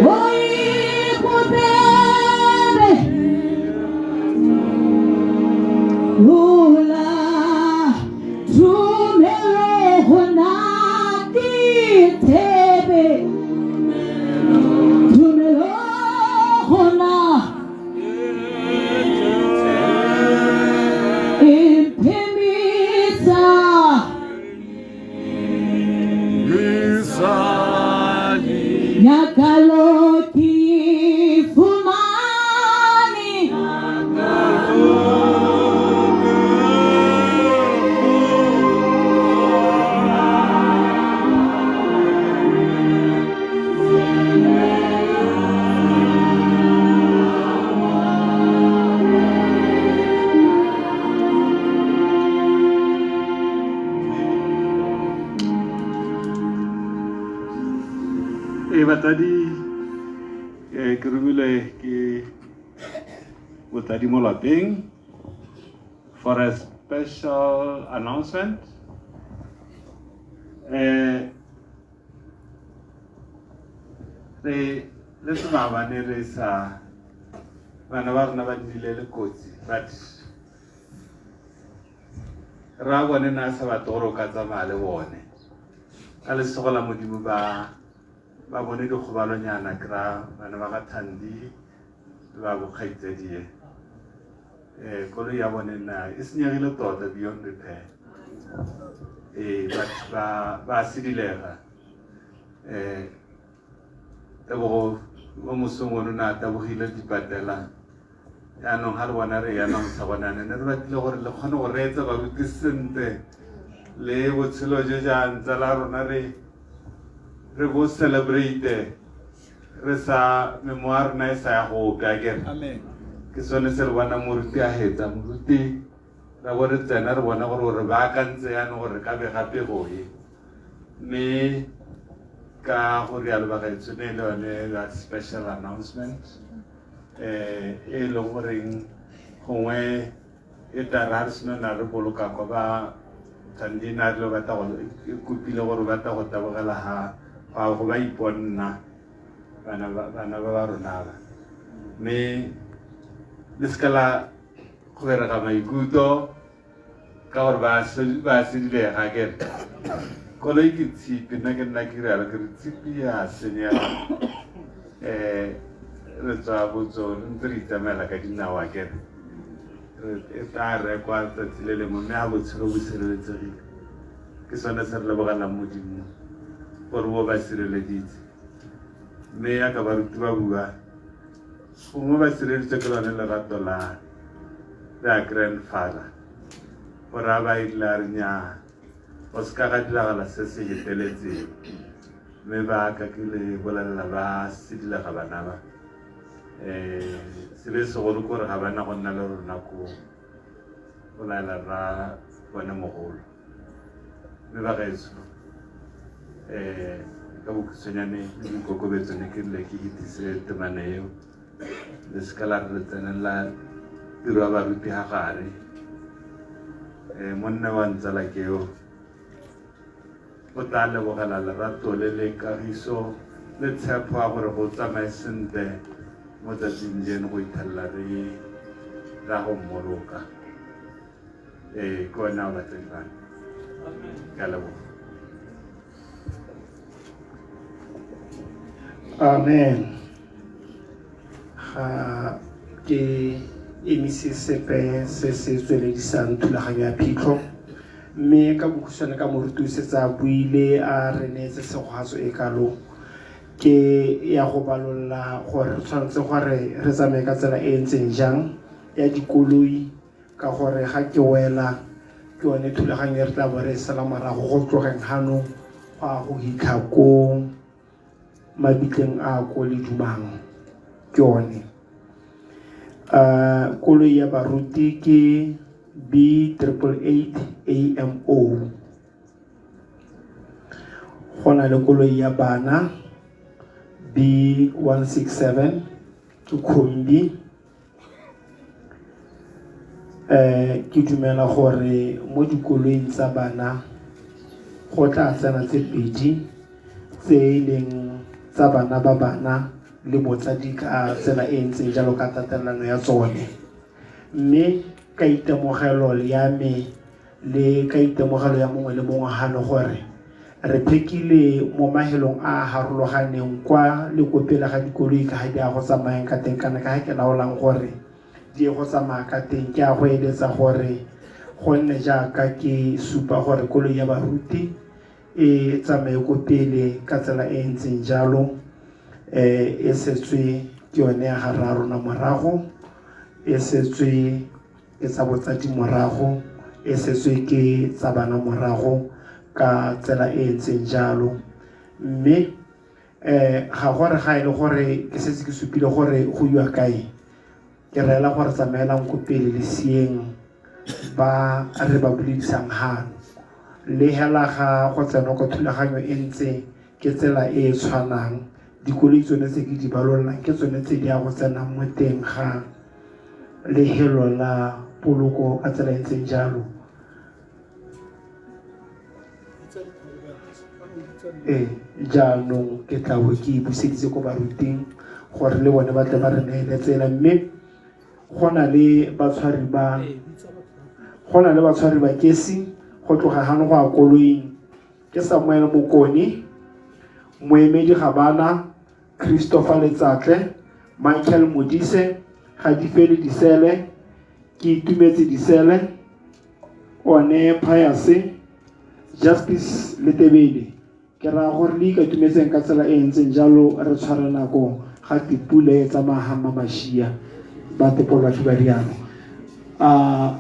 Speaker 12: o e bobebe Lola tumelo go na ke thebe tumelo go na e mphemisa
Speaker 7: Misani.
Speaker 12: Nyakalo ke fumane
Speaker 9: Ee batsadi, ke romilwe ke botsadi mo lapeng for a special announcement. Re le se maabane re sa bana ba rona ba nnile le kotsi, but ra bone na sa batle gore o ka tsamaya le bone. Ka lesego la Modimo ba ba bone dikgobalonyana, ke ra bana ba ga Thandi le ba bokgaitsadie. Koloi ya bone na e senyegile tota beyond repair. But ba sedilega. Tebogo mo mosong ono na tabogile dipatela. Jaanong ga le bona re ya nontsha gone ane, ne re batlile gore le kgone go reetsa baruti sentle le botshelo jo jang tsala rona re re bo celebrate re sa memoa rona e sa ya go ope, akere?
Speaker 2: Amen.
Speaker 9: Ke sone se re bona moruti a hetsa, moruti ra bo re tsena re bona gore o re baakantse jaanong gore re ka bega pego e. Mme ka go rialo bagaetsho, ne e le yone that special announcement e leng goreng gongwe e tla re ha re sena na re boloka kwa ba Thandi na re batla go e kopile gore o batla go tabogela ha go go ba iponna bana ba rona ba. Mme le seka la Kgoberega maikutlo ka gore ba ba sedilega kere koloi ke tshipi nna ke nna ke rialo ke re tshipi ya senyega re tswa botso re ntse re itsamaela ka dinao a kere e tla rekwa tsatsi le lengwe mme ga botshelo bo sireletsegile ke sone se re lebogelang modimo gore bo ba sireleditse mme yaka baruti ba bua gongwe ba sireleditswe ke lone lerato la their grandfather gore a ba ile a re nyaa go se ka ga diragala se se feteletseng mme ba ka ke le bolelela ba sedilega bana ba sebe segolo ke gore ga bana go nna le rona ko go laela rra bone mogolo mme ba gaetsho ka bokhutshwanyane le boikokobetso ne ke rile ke hitise temana eo le seka la re le tseneng la tiro ya baruti ga gare monna wa ntsala ke yo o tla lebogela lerato le le kagiso le tshepo ya gore go tsamaye sentle mo tsatsing jeno go ithelela re ra go mmoloka ee ke one ao batsadi ba me ke a leboga.
Speaker 11: Amen. Ga ke emise sepe se se tsweledisang thulaganyo ya phitlho mme ka bokhutshwane ka moruti o setse a buile a re neetse segogatso e kalo ke ya go balolla gore re tshwanetse gore re tsamaye ka tsela e e ntseng jang ya dikoloi ka gore ga ke wela ke yone thulaganyo e re tla bo re e sala morago go tlogeng gano go ya go hitlha ko mabitleng a ko le dumang ke one. Koloi ya baruti ke B triple eight AMO. Go na le koloi ya bana B 167 ke khombi. Ke dumela gore mo dikoloing tsa bana go tla tsena tse pedi tse e leng tsa bana ba bana le botsadi ka tsela e ntseng jalo ka tatelano ya tsone. Mme ka itemogelo ya me le ka itemogelo ya mongwe le mongwe gano gore re phekile mo mahelong a a harologaneng kwa le ko pele ga dikoloi ka ga di a go tsamayang ka teng kana ka ga ke laolang gore di ye go tsamaya ka teng ke a go eletsa gore go nne jaaka ke supa gore koloi ya baruti e tsamaye ko pele ka tsela e e ntseng jalo e setswe ke yone ya ga rra rona morago e setswe ke tsa botsadi morago e setswe ke tsa bana morago ka tsela e e ntseng jalo mme ga gore ga e le gore ke setse ke supile gore go iwa kae ke reela gore tsamaelang ko pele le sieng ba re ba boledisang gano le hela ga go tsenwa ko thulaganyo e ntse ke tsela e e tshwanang dikoloi tsone tse ke di balololang ke tsone tse di ya go tsenang mo teng ga lehelo la poloko ka tsela e ntseng jalo. Ee, jaanong ke tla bo ke e buseditse ko baruting gore le bone ba tle ba re neele tsela mme go na le batshwari ba go na le batshwari ba kesi go tloga gano go ya koloing ke Samuel Mokone, Moemedi Gabana, Christopher Letsatle, Michael Modise, Gadifele Disele, ke Itumetse Disele, one Pius, Justice Letebele. Ke raya gore le ikatumetseng ka tsela e e ntseng jalo re tshware nako ga pula e tsamaya ga mmamashia ba tepolwaki ba rialo. A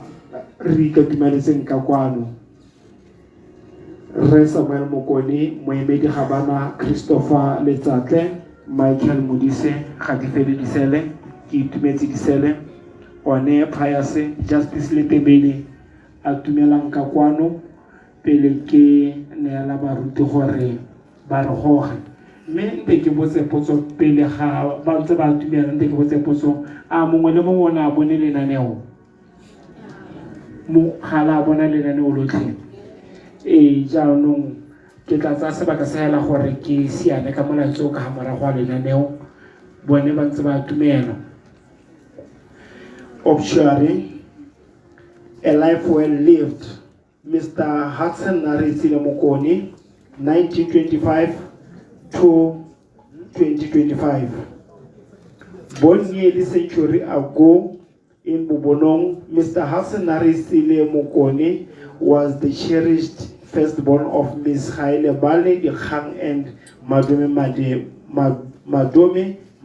Speaker 11: re ikatumeletseng ka kwano. Rre Samuel Mokone, Moemedi Gabana, Christopher Letsatle, Michael Modise, Gadifele Disele, ke Itumetse Disele, one Pius, Justice Letebele, a tumelang ka kwano pele ke neela baruti gore ba re goge. Mme nte ke botse potso pele ga ba ntse ba atumela, nte ke botse potso, a mongwe le mongwe o ne a bone lenaneo? Mo ga la bona lenaneo lotlhe? Ee, jaanong ke tla tsaya sebaka se hela gore ke siane ka molaetso o ka ga morago wa lenaneo, bone ba ntse ba atumela. Obituary. A life well lived. Mr. Hudson Naritsile Mokone, 1925 to 2025. Born nearly a century ago in Bobonong, Mr. Hudson Naritsile Mokone was the cherished firstborn of Ms. Haile Bale Dikgang and Madome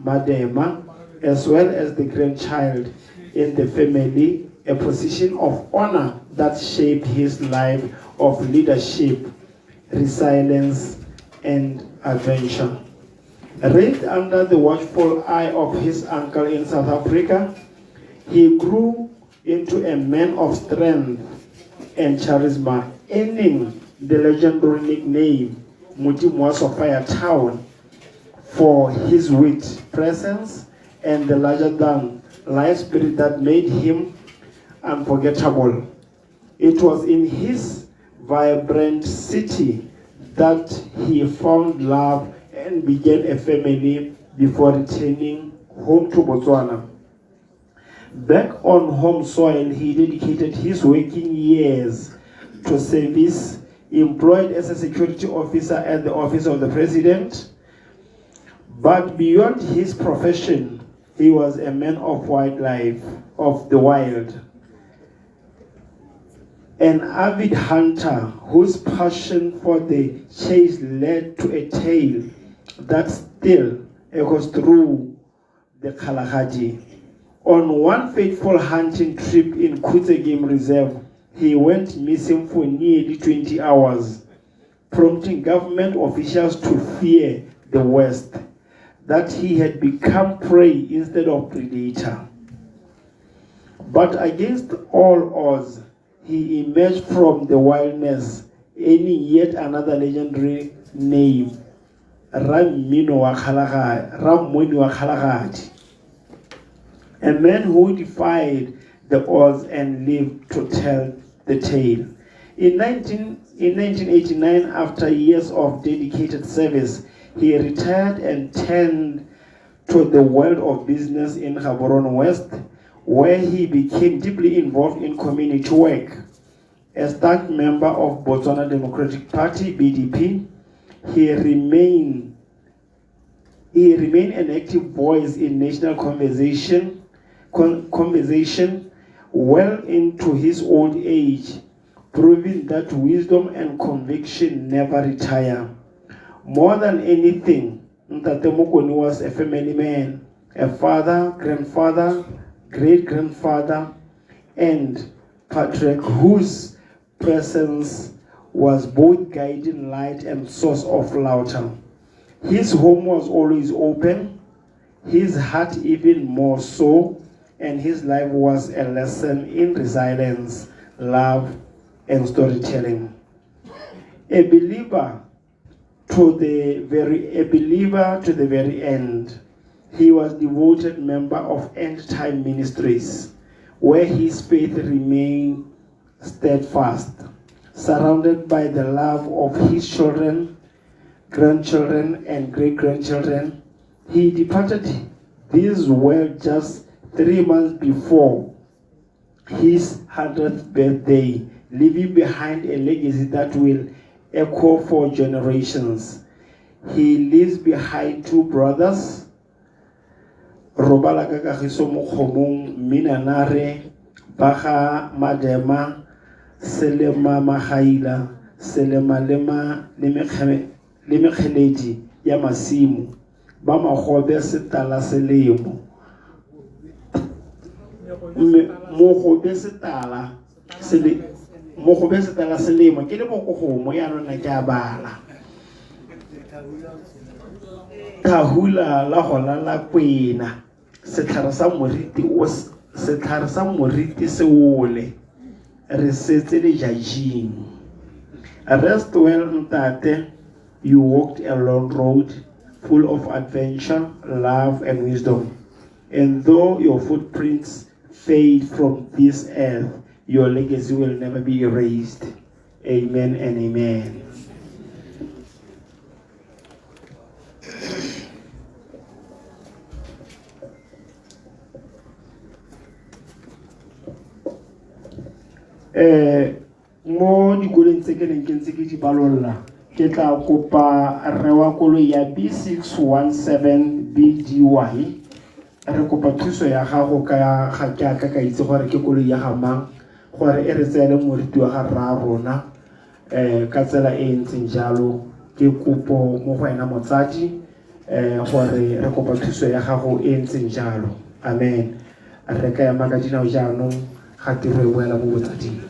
Speaker 11: Madema, as well as the grandchild in the family, a position of honor that shaped his life of leadership, resilience, and adventure. Raised under the watchful eye of his uncle in South Africa, he grew into a man of strength and charisma, earning the legendary nickname Modimo wa Sophiatown for his wit, presence, and the larger-than-life spirit that made him unforgettable. It was in his vibrant city that he found love and began a family before returning home to Botswana. Back on home soil, he dedicated his working years to service, employed as a security officer at the office of the president. But beyond his profession, he was a man of wildlife, of the wild. An avid hunter whose passion for the chase led to a tale that still echoes through the Kgalagadi. On one fateful hunting trip in Khutse Game Reserve, he went missing for nearly 20 hours, prompting government officials to fear the worst, that he had become prey instead of predator. But against all odds, he emerged from the wilderness, earning yet another legendary name, Rammino wa Kgalagadi, a man who defied the odds and lived to tell the tale. In 1989, after years of dedicated service, he retired and turned to the world of business in Gaborone West, where he became deeply involved in community work. A staunch member of Botswana Democratic Party, BDP, he remained an active voice in national conversation well into his old age, proving that wisdom and conviction never retire. More than anything, Ntate Mokone was a family man, a father, grandfather, great-grandfather, and patriarch whose presence was both guiding light and source of laughter. His home was always open, his heart even more so, and his life was a lesson in resilience, love, and storytelling. A believer to the very end. He was devoted member of End Time Ministries, where his faith remained steadfast, surrounded by the love of his children, grandchildren, and great-grandchildren. He departed this world just 3 months before his 100th birthday, leaving behind a legacy that will echo for generations. He leaves behind 2 brothers, Robala ka kagiso mo kgomong, Mmina Nare, Baga Madema, Selema Magaila, Selema le mekgeledi ya masimo, ba magobe setala selemo. Mogobe setala selemo ke le bokogomo ya nona ke a bala. Tahula la gola la kwena, setlhare sa moriti seole, re setse lejajing. Rest well, Ntate, you walked a long road full of adventure, love, and wisdom. And though your footprints fade from this earth, your legacy will never be erased. Amen and amen. ke neng ke ntse ke di balolla ke tla kopa rre wa koloi ya B617 BDY re kopa thuso ya gago ka ga ke aka ka itse gore ke koloi ya ga mang gore e re tseele moriti wa ga rra rona ka tsela e e ntseng jalo ke kopo mo go wena motsadi gore re kopa thuso ya gago e ntseng jalo. Amen. Re ka ema ka dinao jaanong ga tiro e boela mo botsading.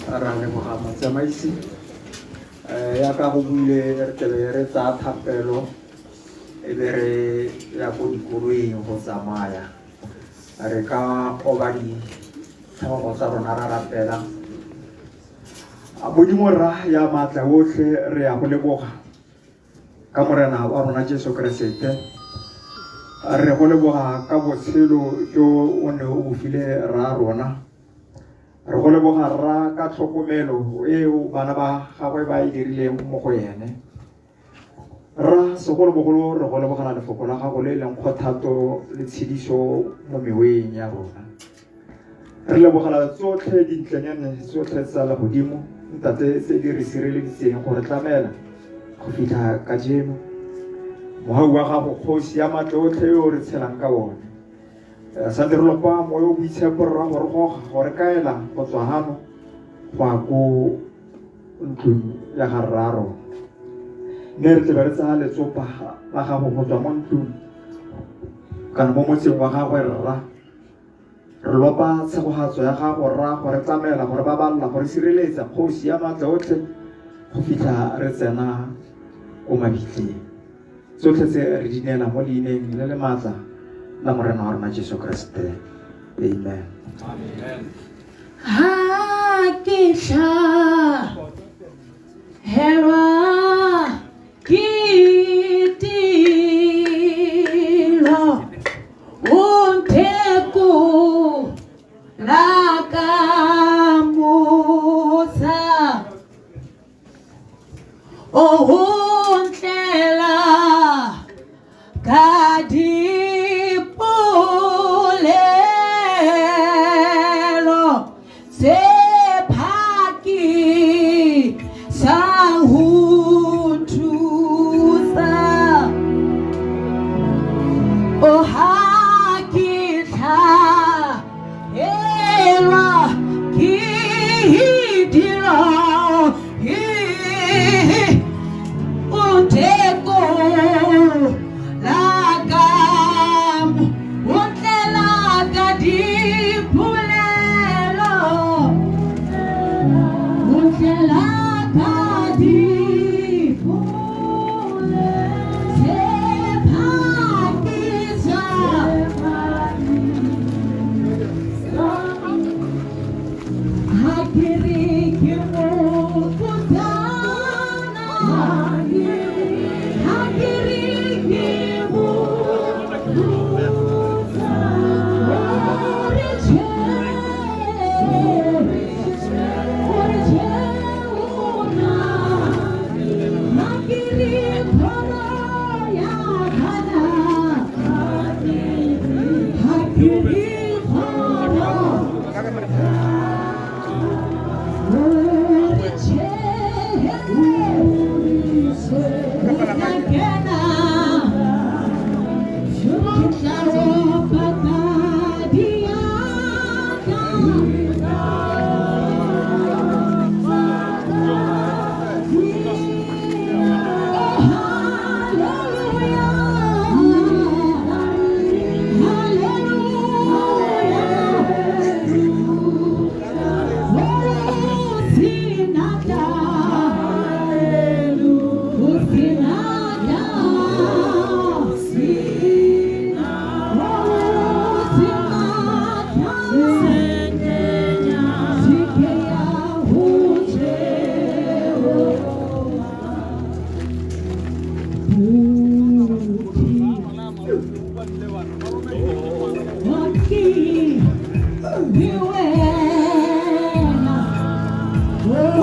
Speaker 2: Ra leboga motsamaisi. Ya ka go buile re tlebe re tsaya thapelo e be re ya ko dikoloing go tsamaya. Re ka oba ditlhogo tsa rona ra rapela. Modimo rra ya maatla otlhe re ya go leboga ka morena wa rona Jesu Keresete. Re go leboga ka botshelo jo o ne o bo file rra rona. Re go leboga rra ka tlhokomelo eo bana ba gagwe ba e dirileng mo go ene. Rra segolobogolo re go lebogela lefoko la gago le e leng kgothatso le tshediso mo meweng ya rona. Re lebogela tsotlhe dintlenyane tsotlhe tsa legodimo ntate tse di re sireleditseng go re tlamela go fitlha kajeno. Mohau wa gago kgosi ya matlo otlhe yo re tshelang ka one. Sa re lopa moya o boitshepo rra go re goga go re kaela go tswa hano go ya ko ntlong ya ga rra rona. Mme re tlebe re tsaya letsopa la gago go tswa mo ntlong kana mo motseng wa gagwe rra. Re lopa tshegogatso ya gago rra go re tlamela go re baballa go re sireletsa kgosi ya maatla otlhe go fitlha re tsena ko mabitleng. Tsotlhe tse re di neela mo leineng le le maatla la Morena wa rona Jesu Keresete. Amen.
Speaker 14: Amen.
Speaker 12: Ha ke hlahelwa ke dilo, o nthekola ka mosa. O ntlela ka dipolelo tse phakisang ho nthusa. O ha ke hlahelwa ke dilo, o nthekola ka o ntlela ka dipolelo, o ntlela ka dipolelo tse phakisang. Ha ke re ke mofutsana, ha ke re ke mofutsana, o re tjhe, o re tjhe ona. Ha ke re kgoro ya khana, ha ke re kgoro.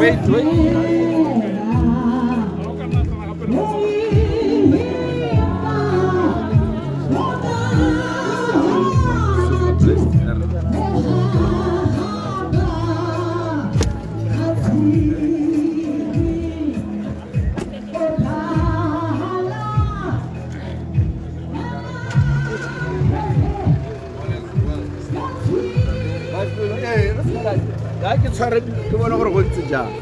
Speaker 14: Wait, wait.
Speaker 3: tshware ke bone gore go ntse jang.